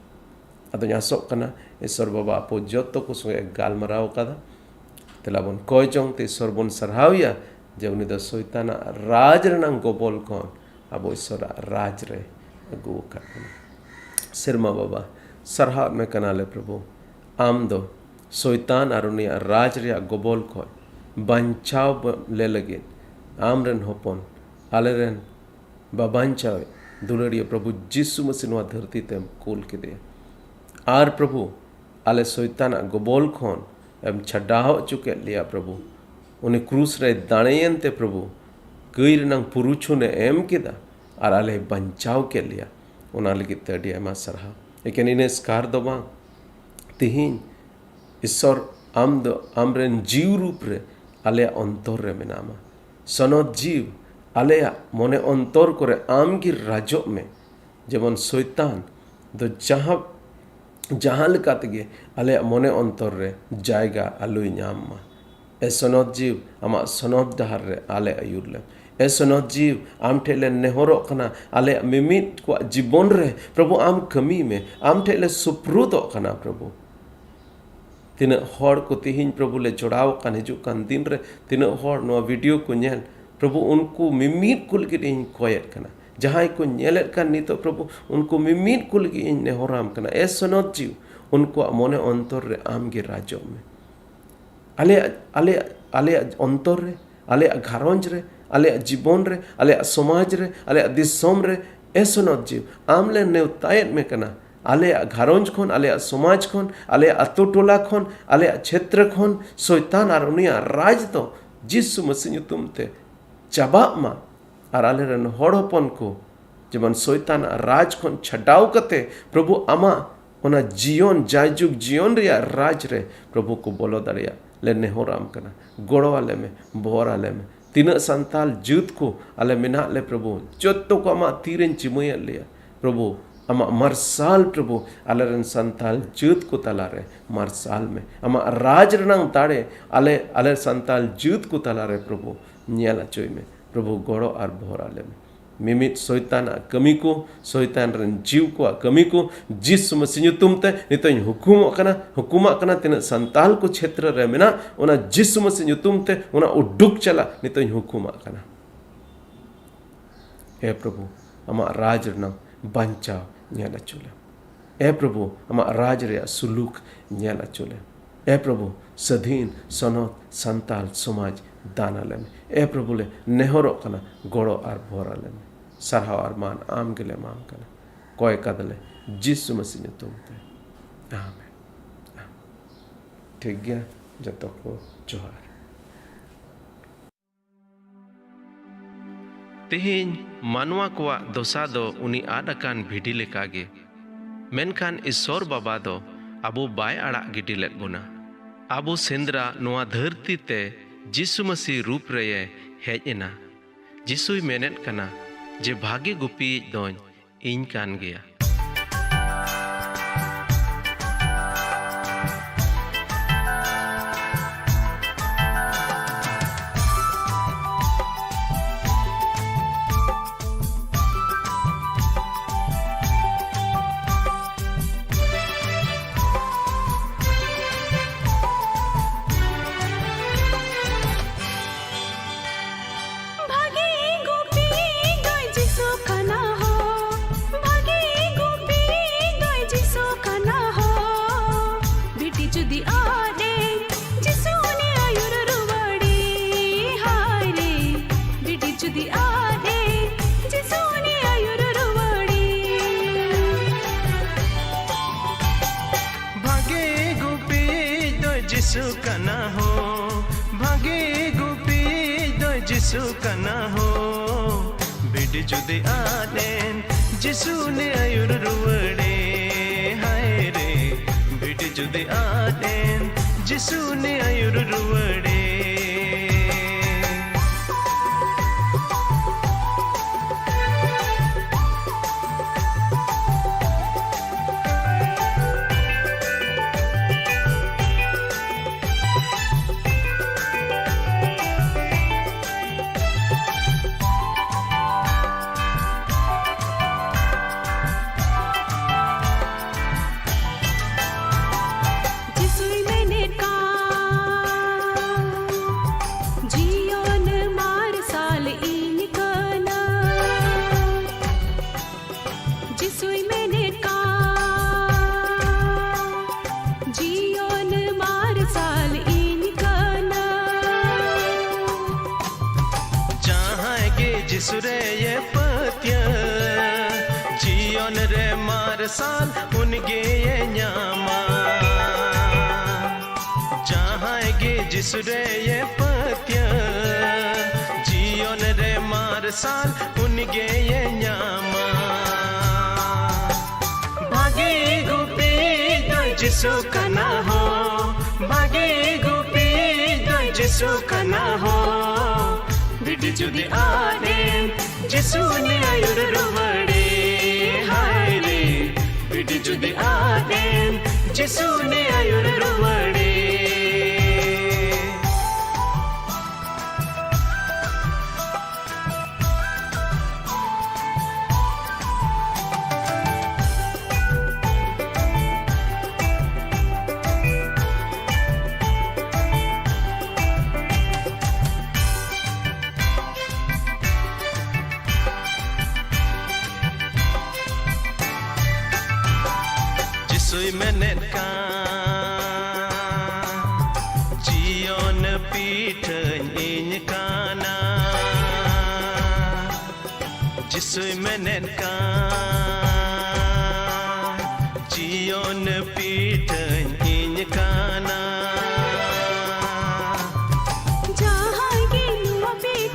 ᱟᱫᱚᱧ ᱟᱥᱚᱜ ᱠᱟᱱᱟ, ᱤᱥᱚᱨ ᱵᱟᱵᱟ ᱟᱯᱚ ᱡᱚᱛᱚ ᱠᱚ ᱥᱚᱸᱜᱮ ᱜᱟᱞᱢᱟᱨᱟᱣ ᱟᱠᱟᱫᱟ᱾ ᱛᱮᱞᱟ ᱵᱚᱱ ᱠᱚᱭ ᱡᱚᱝ ᱛᱮ ᱤᱥᱚᱨ ᱵᱚᱱ ᱥᱟᱨᱦᱟᱣ ᱮᱭᱟ ᱡᱮ ᱩᱱᱤ ᱫᱚ ᱥᱚᱭᱛᱟᱱᱟᱜ ᱨᱟᱡᱽ ᱨᱮᱱᱟᱜ ᱜᱚᱵᱚᱞ ᱠᱷᱚᱱ ᱟᱵᱚ ᱤᱥᱚᱨᱟᱜ ᱨᱟᱡᱽ ᱨᱮ ᱟᱹᱜᱩ ᱟᱠᱟᱫ ᱵᱚᱱᱟ᱾ ᱥᱮᱨᱢᱟ ᱵᱟᱵᱟ, ᱥᱟᱨᱦᱟᱣ ᱢᱮ ᱠᱟᱱᱟᱞᱮ ᱯᱨᱚᱵᱷᱩ, ᱟᱢ ᱫᱚ ᱥᱚᱭᱛᱟᱱ ᱟᱨ ᱩᱱᱤᱭᱟᱜ ᱨᱟᱡᱽ ᱨᱮᱭᱟᱜ ᱜᱚᱵᱚᱞ ᱠᱷᱚᱱ ᱵᱟᱧᱪᱟᱣ ᱞᱮ ᱞᱟᱹᱜᱤᱫ ᱟᱢ ᱨᱮᱱ ᱦᱚᱯᱚᱱ, ᱟᱞᱮ ᱨᱮᱱ ᱵᱟᱵᱟᱧᱪᱟᱣᱤᱡ ᱫᱩᱞᱟᱹᱲᱤᱭᱟᱹ ᱯᱨᱚᱵᱷᱩ ᱡᱤᱥᱩ ᱢᱟᱹᱥᱤ ᱱᱚᱣᱟ ᱫᱷᱟᱹᱨᱛᱤ ᱛᱮᱢ ᱠᱩᱞ ᱠᱮᱫᱮᱭᱟ᱾ ᱟᱨ ᱯᱨᱚᱵᱷᱩ, ᱟᱞᱮ ᱥᱚᱭᱛᱟᱱᱟᱜ ᱜᱚᱵᱚᱞ ᱠᱷᱚᱱ ᱮᱢ ᱪᱷᱟᱰᱟᱣ ᱦᱚᱪᱚ ᱠᱮᱫ ᱞᱮᱭᱟ ᱯᱨᱚᱵᱷᱩ᱾ ᱩᱱᱤ ᱠᱨᱩᱥ ᱨᱮ ᱫᱟᱲᱮᱭᱮᱱ ᱛᱮ ᱯᱨᱚᱵᱷᱩ, ᱠᱟᱹᱭ ᱨᱮᱱᱟᱝ ᱯᱩᱨᱩᱪᱷᱩᱱᱮ ᱮᱢ ᱠᱮᱫᱟ ᱟᱨ ᱟᱞᱮ ᱵᱟᱧᱪᱟᱣ ᱠᱮᱫ ᱞᱮᱭᱟ᱾ ᱚᱱᱟ ᱞᱟᱹᱜᱤᱫ ᱛᱮ ᱟᱹᱰᱤ ᱟᱭᱢᱟ ᱥᱟᱨᱦᱟᱣ᱾ ᱮᱠᱮᱱ ᱤᱱᱟᱹ ᱮᱥᱠᱟᱨ ᱫᱚ ᱵᱟᱝ, ᱛᱤᱦᱤᱧ ᱤᱥᱚᱨ ᱟᱢ ᱫᱚ ᱟᱢᱨᱮᱱ ᱡᱤᱣᱤ ᱨᱩᱯ ᱨᱮ ᱟᱞᱮᱭᱟᱜ ᱚᱱᱛᱚᱨ ᱨᱮ ᱢᱮᱱᱟᱢᱟ᱾ ᱥᱚᱱᱚᱛ ᱡᱤᱣ, ᱟᱞᱮᱭᱟᱜ ᱢᱚᱱᱮ ᱚᱱᱛᱚᱨ ᱠᱚᱨᱮ ᱟᱢ ᱜᱮ ᱨᱟᱡᱚᱜ ᱢᱮ᱾ ᱡᱮᱢᱚᱱ ᱥᱚᱭᱛᱟᱱ ᱫᱚ ᱡᱟᱦᱟᱸ, ᱡᱟᱦᱟᱸ ᱞᱮᱠᱟ ᱛᱮᱜᱮ ᱟᱞᱮᱭᱟᱜ ᱢᱚᱱᱮ ᱚᱱᱛᱚᱨ ᱨᱮ ᱡᱟᱭᱜᱟ ᱟᱞᱚᱭ ᱧᱟᱢ ᱢᱟ᱾ ᱮ ᱥᱚᱱᱚᱛ ᱡᱤᱣ, ᱟᱢᱟᱜ ᱥᱚᱱᱚᱛ ᱰᱟᱦᱟᱨ ᱨᱮ ᱟᱞᱮ ᱟᱹᱭᱩᱨ ᱞᱮᱢ᱾ ᱮ ᱥᱚᱱᱚᱛ ᱡᱤᱣ, ᱟᱢ ᱴᱷᱮᱱ ᱞᱮ ᱱᱮᱦᱚᱨᱚᱜ ᱠᱟᱱᱟ, ᱟᱞᱮᱭᱟᱜ ᱢᱤᱢᱤᱫ ᱠᱚᱣᱟᱜ ᱡᱤᱵᱚᱱ ᱨᱮ ᱯᱨᱚᱵᱷᱩ ᱟᱢ ᱠᱟᱹᱢᱤ ᱢᱮ᱾ ᱟᱢ ᱴᱷᱮᱱ ᱞᱮ ᱥᱩᱯᱨᱩᱫᱚᱜ ᱠᱟᱱᱟ ᱯᱨᱚᱵᱷᱩ᱾ ᱛᱤᱱᱟᱹᱜ ᱦᱚᱲ ᱠᱚ ᱛᱤᱦᱤᱧ ᱯᱨᱚᱵᱷᱩ ᱞᱮ ᱡᱚᱲᱟᱣ ᱟᱠᱟᱱ ᱦᱤᱡᱩᱜ ᱠᱟᱱ ᱫᱤᱱ ᱨᱮ, ᱛᱤᱱᱟᱹᱜ ᱦᱚᱲ ᱱᱚᱣᱟ ᱵᱷᱤᱰᱤᱭᱳ ᱠᱚ ᱧᱮᱞ, ᱯᱨᱚᱵᱷᱩ ᱩᱱᱠᱩ ᱢᱤᱢᱤᱫ ᱠᱚ ᱞᱟᱹᱜᱤᱫ ᱤᱧ ᱠᱚᱭᱮᱫ ᱠᱟᱱᱟ᱾ ᱡᱟᱦᱟᱸᱭ ᱠᱚ ᱧᱮᱞᱮᱫ ᱠᱟᱱ ᱱᱤᱛᱚᱜ ᱯᱨᱚᱵᱷᱩ, ᱩᱱᱠᱩ ᱢᱤᱢᱤᱫ ᱠᱚ ᱞᱟᱹᱜᱤᱫ ᱤᱧ ᱱᱮᱦᱚᱨᱟᱢ ᱠᱟᱱᱟ, ᱮ ᱥᱚᱱᱚᱛ ᱡᱤᱣᱤ, ᱩᱱᱠᱩᱣᱟᱜ ᱢᱚᱱᱮ ᱚᱱᱛᱚᱨ ᱨᱮ ᱟᱢ ᱜᱮ ᱨᱟᱡᱚᱜ ᱢᱮ᱾ ᱟᱞᱮᱭᱟᱜ, ᱟᱞᱮᱭᱟᱜ, ᱟᱞᱮᱭᱟᱜ ᱚᱱᱛᱚᱨ ᱨᱮ, ᱟᱞᱮᱭᱟᱜ ᱜᱷᱟᱨᱚᱸᱡᱽ ᱨᱮ, ᱟᱞᱮᱭᱟᱜ ᱡᱤᱵᱚᱱ ᱨᱮ, ᱟᱞᱮᱭᱟᱜ ᱥᱚᱢᱟᱡᱽ ᱨᱮ, ᱟᱞᱮᱭᱟᱜ ᱫᱤᱥᱚᱢ ᱨᱮ, ᱮ ᱥᱚᱱᱚᱛ ᱡᱤᱣᱤ, ᱟᱢ ᱞᱮ ᱱᱮᱣᱛᱟᱭᱮᱫ ᱢᱮ ᱠᱟᱱᱟ᱾ ᱟᱞᱮᱭᱟᱜ ᱜᱷᱟᱨᱚᱸᱡᱽ ᱠᱷᱚᱱ, ᱟᱞᱮᱭᱟᱜ ᱥᱚᱢᱟᱡᱽ ᱠᱷᱚᱱ, ᱟᱞᱮᱭᱟᱜ ᱟᱛᱳ ᱴᱚᱞᱟ ᱠᱷᱚᱱ, ᱟᱞᱮᱭᱟᱜ ᱪᱷᱮᱛᱨᱚ ᱠᱷᱚᱱ ᱥᱚᱭᱛᱟᱱ ᱟᱨ ᱩᱱᱤᱭᱟᱜ ᱨᱟᱡᱽ ᱫᱚ ᱡᱤᱥᱩ ᱢᱟᱹᱥᱤ ᱧᱩᱛᱩᱢ ᱛᱮ ᱪᱟᱵᱟᱜ ᱢᱟ᱾ ᱟᱨ ᱟᱞᱮᱨᱮᱱ ᱦᱚᱲ ᱦᱚᱯᱚᱱ ᱠᱚ ᱡᱮᱢᱚᱱ ᱥᱚᱭᱛᱟᱱᱟᱜ ᱨᱟᱡᱽ ᱠᱷᱚᱱ ᱪᱷᱟᱰᱟᱣ ᱠᱟᱛᱮ, ᱯᱨᱚᱵᱷᱩ, ᱟᱢᱟᱜ ᱚᱱᱟ ᱡᱤᱭᱚᱱ, ᱡᱟᱭᱡᱩᱜᱽ ᱡᱤᱭᱚᱱ ᱨᱮᱭᱟᱜ ᱨᱟᱡᱽ ᱨᱮ, ᱯᱨᱚᱵᱷᱩ, ᱠᱚ ᱵᱚᱞᱚ ᱫᱟᱲᱮᱭᱟᱜ ᱞᱮ ᱱᱮᱦᱚᱨᱟᱢ ᱠᱟᱱᱟ᱾ ᱜᱚᱲᱚ ᱟᱞᱮ ᱢᱮ, ᱵᱚᱨ ᱟᱞᱮ ᱢᱮ᱾ ᱛᱤᱱᱟᱹᱜ ᱥᱟᱱᱛᱟᱞ ᱡᱟᱹᱛ ᱠᱚ ᱟᱞᱮ ᱢᱮᱱᱟᱜ ᱞᱮ, ᱯᱨᱚᱵᱷᱩ, ᱡᱚᱛᱚ ᱠᱚ ᱟᱢᱟᱜ ᱛᱤᱨᱮᱧ ᱡᱤᱢᱟᱹᱭᱮᱫ ᱞᱮᱭᱟ᱾ ᱯᱨᱚᱵᱷᱩ, ᱟᱢᱟᱜ ᱢᱟᱨᱥᱟᱞ, ᱯᱨᱚᱵᱷᱩ, ᱟᱞᱮᱨᱮᱱ ᱥᱟᱱᱛᱟᱞ ᱡᱟᱹᱛ ᱠᱚ ᱛᱟᱞᱟᱨᱮ ᱢᱟᱨᱥᱟᱞ ᱢᱮ᱾ ᱟᱢᱟᱜ ᱨᱟᱡᱽ ᱨᱮᱱᱟᱝ ᱫᱟᱲᱮ ᱟᱞᱮ, ᱟᱞᱮ ᱥᱟᱱᱛᱟᱞ ᱡᱟᱹᱛ ᱠᱚ ᱛᱟᱞᱟᱨᱮ, ᱯᱨᱚᱵᱷᱩ, ᱧᱮᱞ ᱦᱚᱪᱚᱭ ᱢᱮ᱾ ᱯᱨᱚᱵᱷᱩ, ᱜᱚᱲᱚ ᱟᱨ ᱵᱚᱦᱚᱨ ᱟᱞᱮ ᱢᱮ᱾ ᱢᱤᱢᱤᱫ ᱥᱚᱭᱛᱟᱱᱟᱜ ᱠᱟᱹᱢᱤ ᱠᱚ, ᱥᱚᱭᱛᱟᱱ ᱨᱮᱱ ᱡᱤᱣ ᱠᱚᱣᱟᱜ ᱠᱟᱹᱢᱤ ᱠᱚ, ᱡᱤᱥᱩ ᱢᱟᱹᱥᱤ ᱧᱩᱛᱩᱢ ᱛᱮ ᱱᱤᱛᱚᱜ ᱤᱧ ᱦᱩᱠᱩᱢᱚᱜ ᱠᱟᱱᱟ, ᱦᱩᱠᱩᱢᱟᱜ ᱠᱟᱱᱟ᱾ ᱛᱤᱱᱟᱹᱜ ᱥᱟᱱᱛᱟᱞ ᱠᱚ ᱪᱷᱮᱛᱨᱚ ᱨᱮ ᱢᱮᱱᱟᱜ, ᱚᱱᱟ ᱡᱤᱥᱩ ᱢᱟᱹᱥᱤ ᱧᱩᱛᱩᱢ ᱛᱮ ᱚᱱᱟ ᱩᱰᱩᱠ ᱪᱟᱞᱟᱜ ᱱᱤᱛᱚᱜ ᱤᱧ ᱦᱩᱠᱩᱢᱟᱜ ᱠᱟᱱᱟ᱾ ᱦᱮ ᱯᱨᱚᱵᱷᱩ, ᱟᱢᱟᱜ ᱨᱟᱡᱽ ᱨᱮᱱᱟᱜ ᱵᱟᱧᱪᱟᱣ ᱧᱮᱞ ᱦᱚᱪᱚ ᱞᱮᱢ᱾ ᱮ ᱯᱨᱚᱵᱷᱩ, ᱟᱢᱟᱜ ᱨᱟᱡᱽ ᱨᱮᱭᱟᱜ ᱥᱩᱞᱩᱠ ᱧᱮᱞ ᱦᱚᱪᱚ ᱞᱮᱢ᱾ ᱮ ᱯᱨᱚᱵᱷᱩ, ᱥᱟᱹᱫᱷᱤᱱ ᱥᱚᱱᱚᱛ ᱥᱟᱱᱛᱟᱞ ᱥᱚᱢᱟᱡᱽ ᱫᱟᱱ ᱟᱞᱮ ᱢᱮ᱾ ᱮ ᱯᱨᱚᱵᱷᱩ, ᱞᱮ ᱱᱮᱦᱚᱨᱚᱜ ᱠᱟᱱᱟ, ᱜᱚᱲᱚ ᱟᱨ ᱵᱷᱚᱨ ᱟᱞᱮ ᱢᱮ᱾ ᱥᱟᱨᱦᱟᱣ ᱟᱨ ᱢᱟᱱ ᱟᱢ ᱜᱮᱞᱮ ᱮᱢᱟᱢ ᱠᱟᱱᱟ᱾ ᱠᱚᱭ ᱠᱟᱫᱟᱞᱮ ᱡᱤᱥᱩ ᱢᱟᱹᱥᱤ ᱧᱩᱛᱩᱢ ᱛᱮ᱾ ᱟᱢᱮᱱ᱾ ᱴᱷᱤᱠ ᱜᱮᱭᱟ, ᱡᱚᱛᱚ ᱠᱚ ᱡᱚᱦᱟᱨ᱾ ᱛᱮᱦᱮᱧ ᱢᱟᱱᱣᱟ ᱠᱚᱣᱟᱜ ᱫᱚᱥᱟ ᱫᱚ ᱩᱱᱤ ᱟᱫ ᱟᱠᱟᱱ ᱵᱷᱤᱰᱤ ᱞᱮᱠᱟᱜᱮ, ᱢᱮᱱᱠᱷᱟᱱ ᱤᱥᱥᱚᱨ ᱵᱟᱵᱟ ᱫᱚ ᱟᱵᱚ ᱵᱟᱭ ᱟᱲᱟᱜ ᱜᱤᱰᱤ ᱞᱮᱫ ᱵᱚᱱᱟ᱾ ᱟᱵᱚ ᱥᱮᱸᱫᱽᱨᱟ ᱱᱚᱣᱟ ᱫᱷᱟᱹᱨᱛᱤ ᱛᱮ ᱡᱤᱥᱩ ᱢᱟᱹᱥᱤ ᱨᱩᱯ ᱨᱮᱭᱮ ᱦᱮᱡ ᱮᱱᱟ᱾ ᱡᱤᱥᱩᱭ ᱢᱮᱱᱮᱫ ᱠᱟᱱᱟ ᱡᱮ ᱵᱷᱟᱜᱮ ᱜᱩᱯᱤᱭᱤᱡ ᱫᱚᱧ ᱤᱧ ᱠᱟᱱ ᱜᱮᱭᱟ᱾ ᱡᱤᱥᱩ ᱠᱟᱱᱟ ᱦᱳ, ᱵᱤᱰᱤ ᱡᱩᱫᱤ ᱟᱫ ᱮᱱ, ᱡᱤᱥᱩ ᱩᱱᱤ ᱟᱹᱭᱩᱨ ᱨᱩᱣᱟᱹᱲᱮ᱾ ᱦᱟᱭ ᱨᱮ, ᱵᱤᱰᱤ ᱡᱩᱫᱤ ᱟᱫ ᱮᱱ, ᱡᱤᱥᱩ ᱩᱱᱤ ᱟᱹᱭᱩᱨ ᱨᱩᱣᱟᱹᱲᱮ᱾ ᱡᱤᱥᱩᱭ ᱢᱮᱱᱮᱫ ᱠᱟᱱ, ᱡᱤᱭᱚᱱ ᱢᱟᱨᱥᱟᱞ ᱤᱧ ᱠᱟᱱᱟ᱾ ᱡᱤᱥᱩᱭ ᱢᱮᱱᱮᱫ ᱠᱟᱱ, ᱡᱤᱭᱚᱱ ᱢᱟᱨᱥᱟᱞ ᱤᱧ ᱠᱟᱱᱟ᱾ ᱡᱟᱦᱟᱸᱭ ᱜᱮ ᱡᱤᱥᱩ ᱨᱮᱭᱮ ᱯᱟᱹᱛᱭᱟᱹᱣ, ᱡᱤᱭᱚᱱ ᱨᱮ ᱢᱟᱨᱥᱟᱞ ᱩᱱᱤ ᱜᱮᱭᱮ ᱧᱟᱢᱟ᱾ ᱡᱟᱦᱟᱸᱭ ᱜᱮ ᱡᱤᱥᱩ ᱨᱮᱭᱮ ᱯᱟᱹᱛᱭᱟᱹᱣ, ᱡᱤᱭᱚᱱ ᱨᱮ ᱢᱟᱨᱥᱟᱞ ᱩᱱᱤ ᱜᱮᱭᱮ ᱧᱟᱢᱟ᱾ ᱵᱷᱟᱜᱮ ᱜᱩᱯᱤ ᱫᱚ ᱡᱤᱥᱩ ᱠᱟᱱᱟ ᱦᱳ, ᱵᱷᱟᱜᱮ ᱜᱩᱯᱤ ᱫᱚ ᱡᱤᱥᱩ ᱠᱟᱱᱟ ᱦᱳ᱾ ᱵᱤᱰᱤ ᱡᱩᱫᱤ ᱟᱫ ᱮᱱ, ᱡᱤᱥᱩ ᱩᱱᱤ ᱟᱹᱭᱩᱨ ᱨᱩᱣᱟᱹᱲᱮ᱾ ᱦᱟᱭ ᱨᱮ, ᱵᱤᱰᱤ ᱡᱩᱫᱤ ᱟᱫ ᱮᱱ, ᱡᱤᱥᱩ ᱩᱱᱤ ᱟᱹᱭᱩᱨ ᱨᱩᱣᱟᱹᱲᱮ᱾ ᱡᱤᱥᱩᱭ ᱢᱮᱱᱮᱫ ᱠᱟᱱ, ᱡᱤᱭᱚᱱ ᱯᱤᱴᱷᱟᱹᱧ ᱤᱧ ᱠᱟᱱᱟ᱾ ᱡᱤᱥᱩᱭ ᱢᱮᱱᱮᱫ ᱠᱟᱱ, ᱡᱤᱭᱚᱱ ᱯᱤᱴᱷᱟᱹᱧ ᱤᱧ ᱠᱟᱱᱟ᱾ ᱡᱟᱦᱟᱸᱭ ᱜᱮ ᱱᱚᱣᱟ ᱯᱤᱴᱷᱟᱹ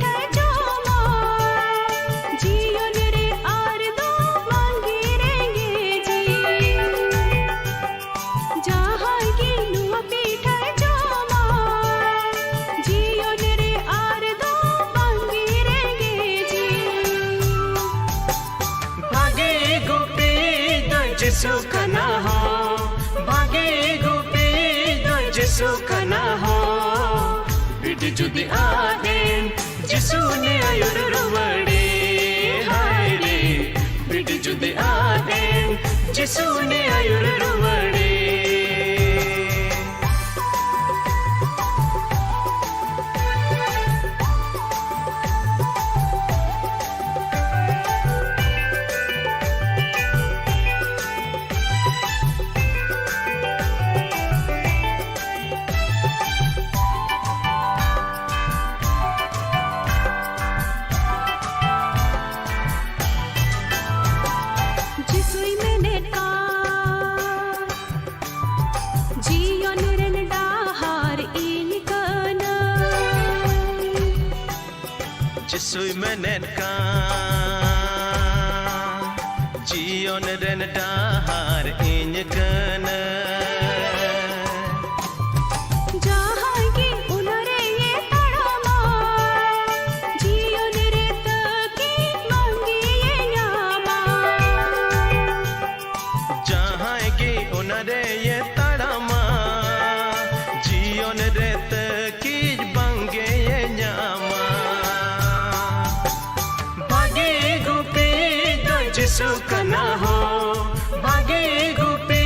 ᱡᱤᱥᱩ ᱠᱟᱱᱟ ᱦᱚᱸ, ᱵᱷᱟᱜᱮ ᱜᱩᱯᱤ ᱫᱚ ᱡᱤᱥᱩ ᱠᱟᱱᱟ ᱦᱚᱸ᱾ ᱵᱤᱰᱤ ᱡᱩᱫᱤ ᱟᱫᱮᱱ, ᱡᱤᱥᱩ ᱱᱮ ᱟᱭᱩᱨ ᱨᱩᱣᱟᱹᱲᱮ᱾ ᱦᱟᱭ ᱨᱮ, ᱵᱤᱰᱤ ᱡᱩᱫᱤ ᱟᱫᱮᱱ, ᱡᱤᱥᱩ ᱱᱮ ᱟᱭᱩᱨ ᱨᱩᱣᱟᱹᱲᱮ᱾ ᱡᱤᱥᱩᱭ ᱢᱮᱱᱮᱫ ᱠᱟᱱ, ᱡᱤᱭᱚᱱ ᱨᱮᱱ ᱰᱟᱦᱟᱨ ᱤᱧ ᱠᱟᱹᱱᱟᱹᱧ᱾ ᱡᱤᱥᱩᱭ ᱢᱮᱱᱮᱫ ᱠᱟᱱ, ᱡᱤᱭᱚᱱ ᱨᱮᱱ ᱰᱟᱦᱟᱨ ᱤᱧ ᱠᱟᱹᱱᱟᱹᱧ᱾ ᱡᱟᱦᱟᱸᱭ ᱜᱮ ᱚᱱᱟ ᱨᱮᱭᱮ ᱛᱟᱲᱟᱢᱟ, ᱡᱤᱭᱚᱱ ᱨᱮ ᱛᱟᱹᱠᱤᱱ ᱵᱟᱝᱜᱮᱭᱮ ᱧᱟᱢᱟ᱾ ᱡᱟᱦᱟᱸᱭ ᱜᱮ ᱚᱱᱟ ᱨᱮᱭᱮ ᱛᱟᱲᱟᱢᱟ, ᱡᱤᱭᱚᱱ ᱨᱮ ᱛᱟᱹᱠᱤᱡ ᱵᱟᱝᱜᱮᱭᱮ ᱧᱟᱢᱟ᱾ ᱵᱷᱟᱜᱮ ᱜᱩᱯᱤ ᱫᱚ ᱡᱤᱥᱩ ᱠᱟᱱᱟ ᱦᱚᱸ, ᱵᱷᱟᱜᱮ ᱜᱩᱯᱤ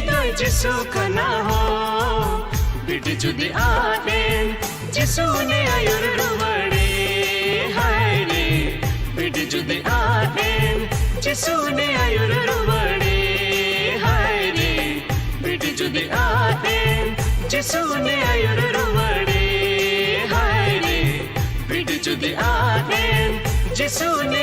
ᱫᱚ ᱡᱤᱥᱩ ᱠᱟᱱᱟ ᱦᱚᱸ᱾ ᱵᱤᱰᱤ ᱡᱩᱫᱤ ᱟᱫᱮᱱ, ᱡᱤᱥᱩ ᱱᱮ ᱟᱭᱩᱨ ᱨᱩᱣᱟᱹᱲᱮ᱾ ᱦᱟᱭ ᱨᱮ, ᱵᱤᱰᱤ ᱡᱩᱫᱤ ᱟᱫᱮᱱ, ᱡᱤᱥᱩ ᱱᱮ ᱟᱭᱩᱨ ᱨᱩᱣᱟᱹᱲᱮ᱾ ᱦᱟᱭ ᱨᱮ, ᱵᱤᱰᱤ ᱡᱩᱫᱤ ᱟᱫᱮᱱ, ᱡᱤᱥᱩ ᱱᱮ ᱟᱭᱩᱨ ᱨᱩᱣᱟᱹᱲᱮ᱾ ᱦᱟᱭ ᱨᱮ, ᱵᱤᱰᱤ ᱡᱩᱫᱤ ᱟᱫᱮᱱ, ᱡᱤᱥᱩ ᱱᱮ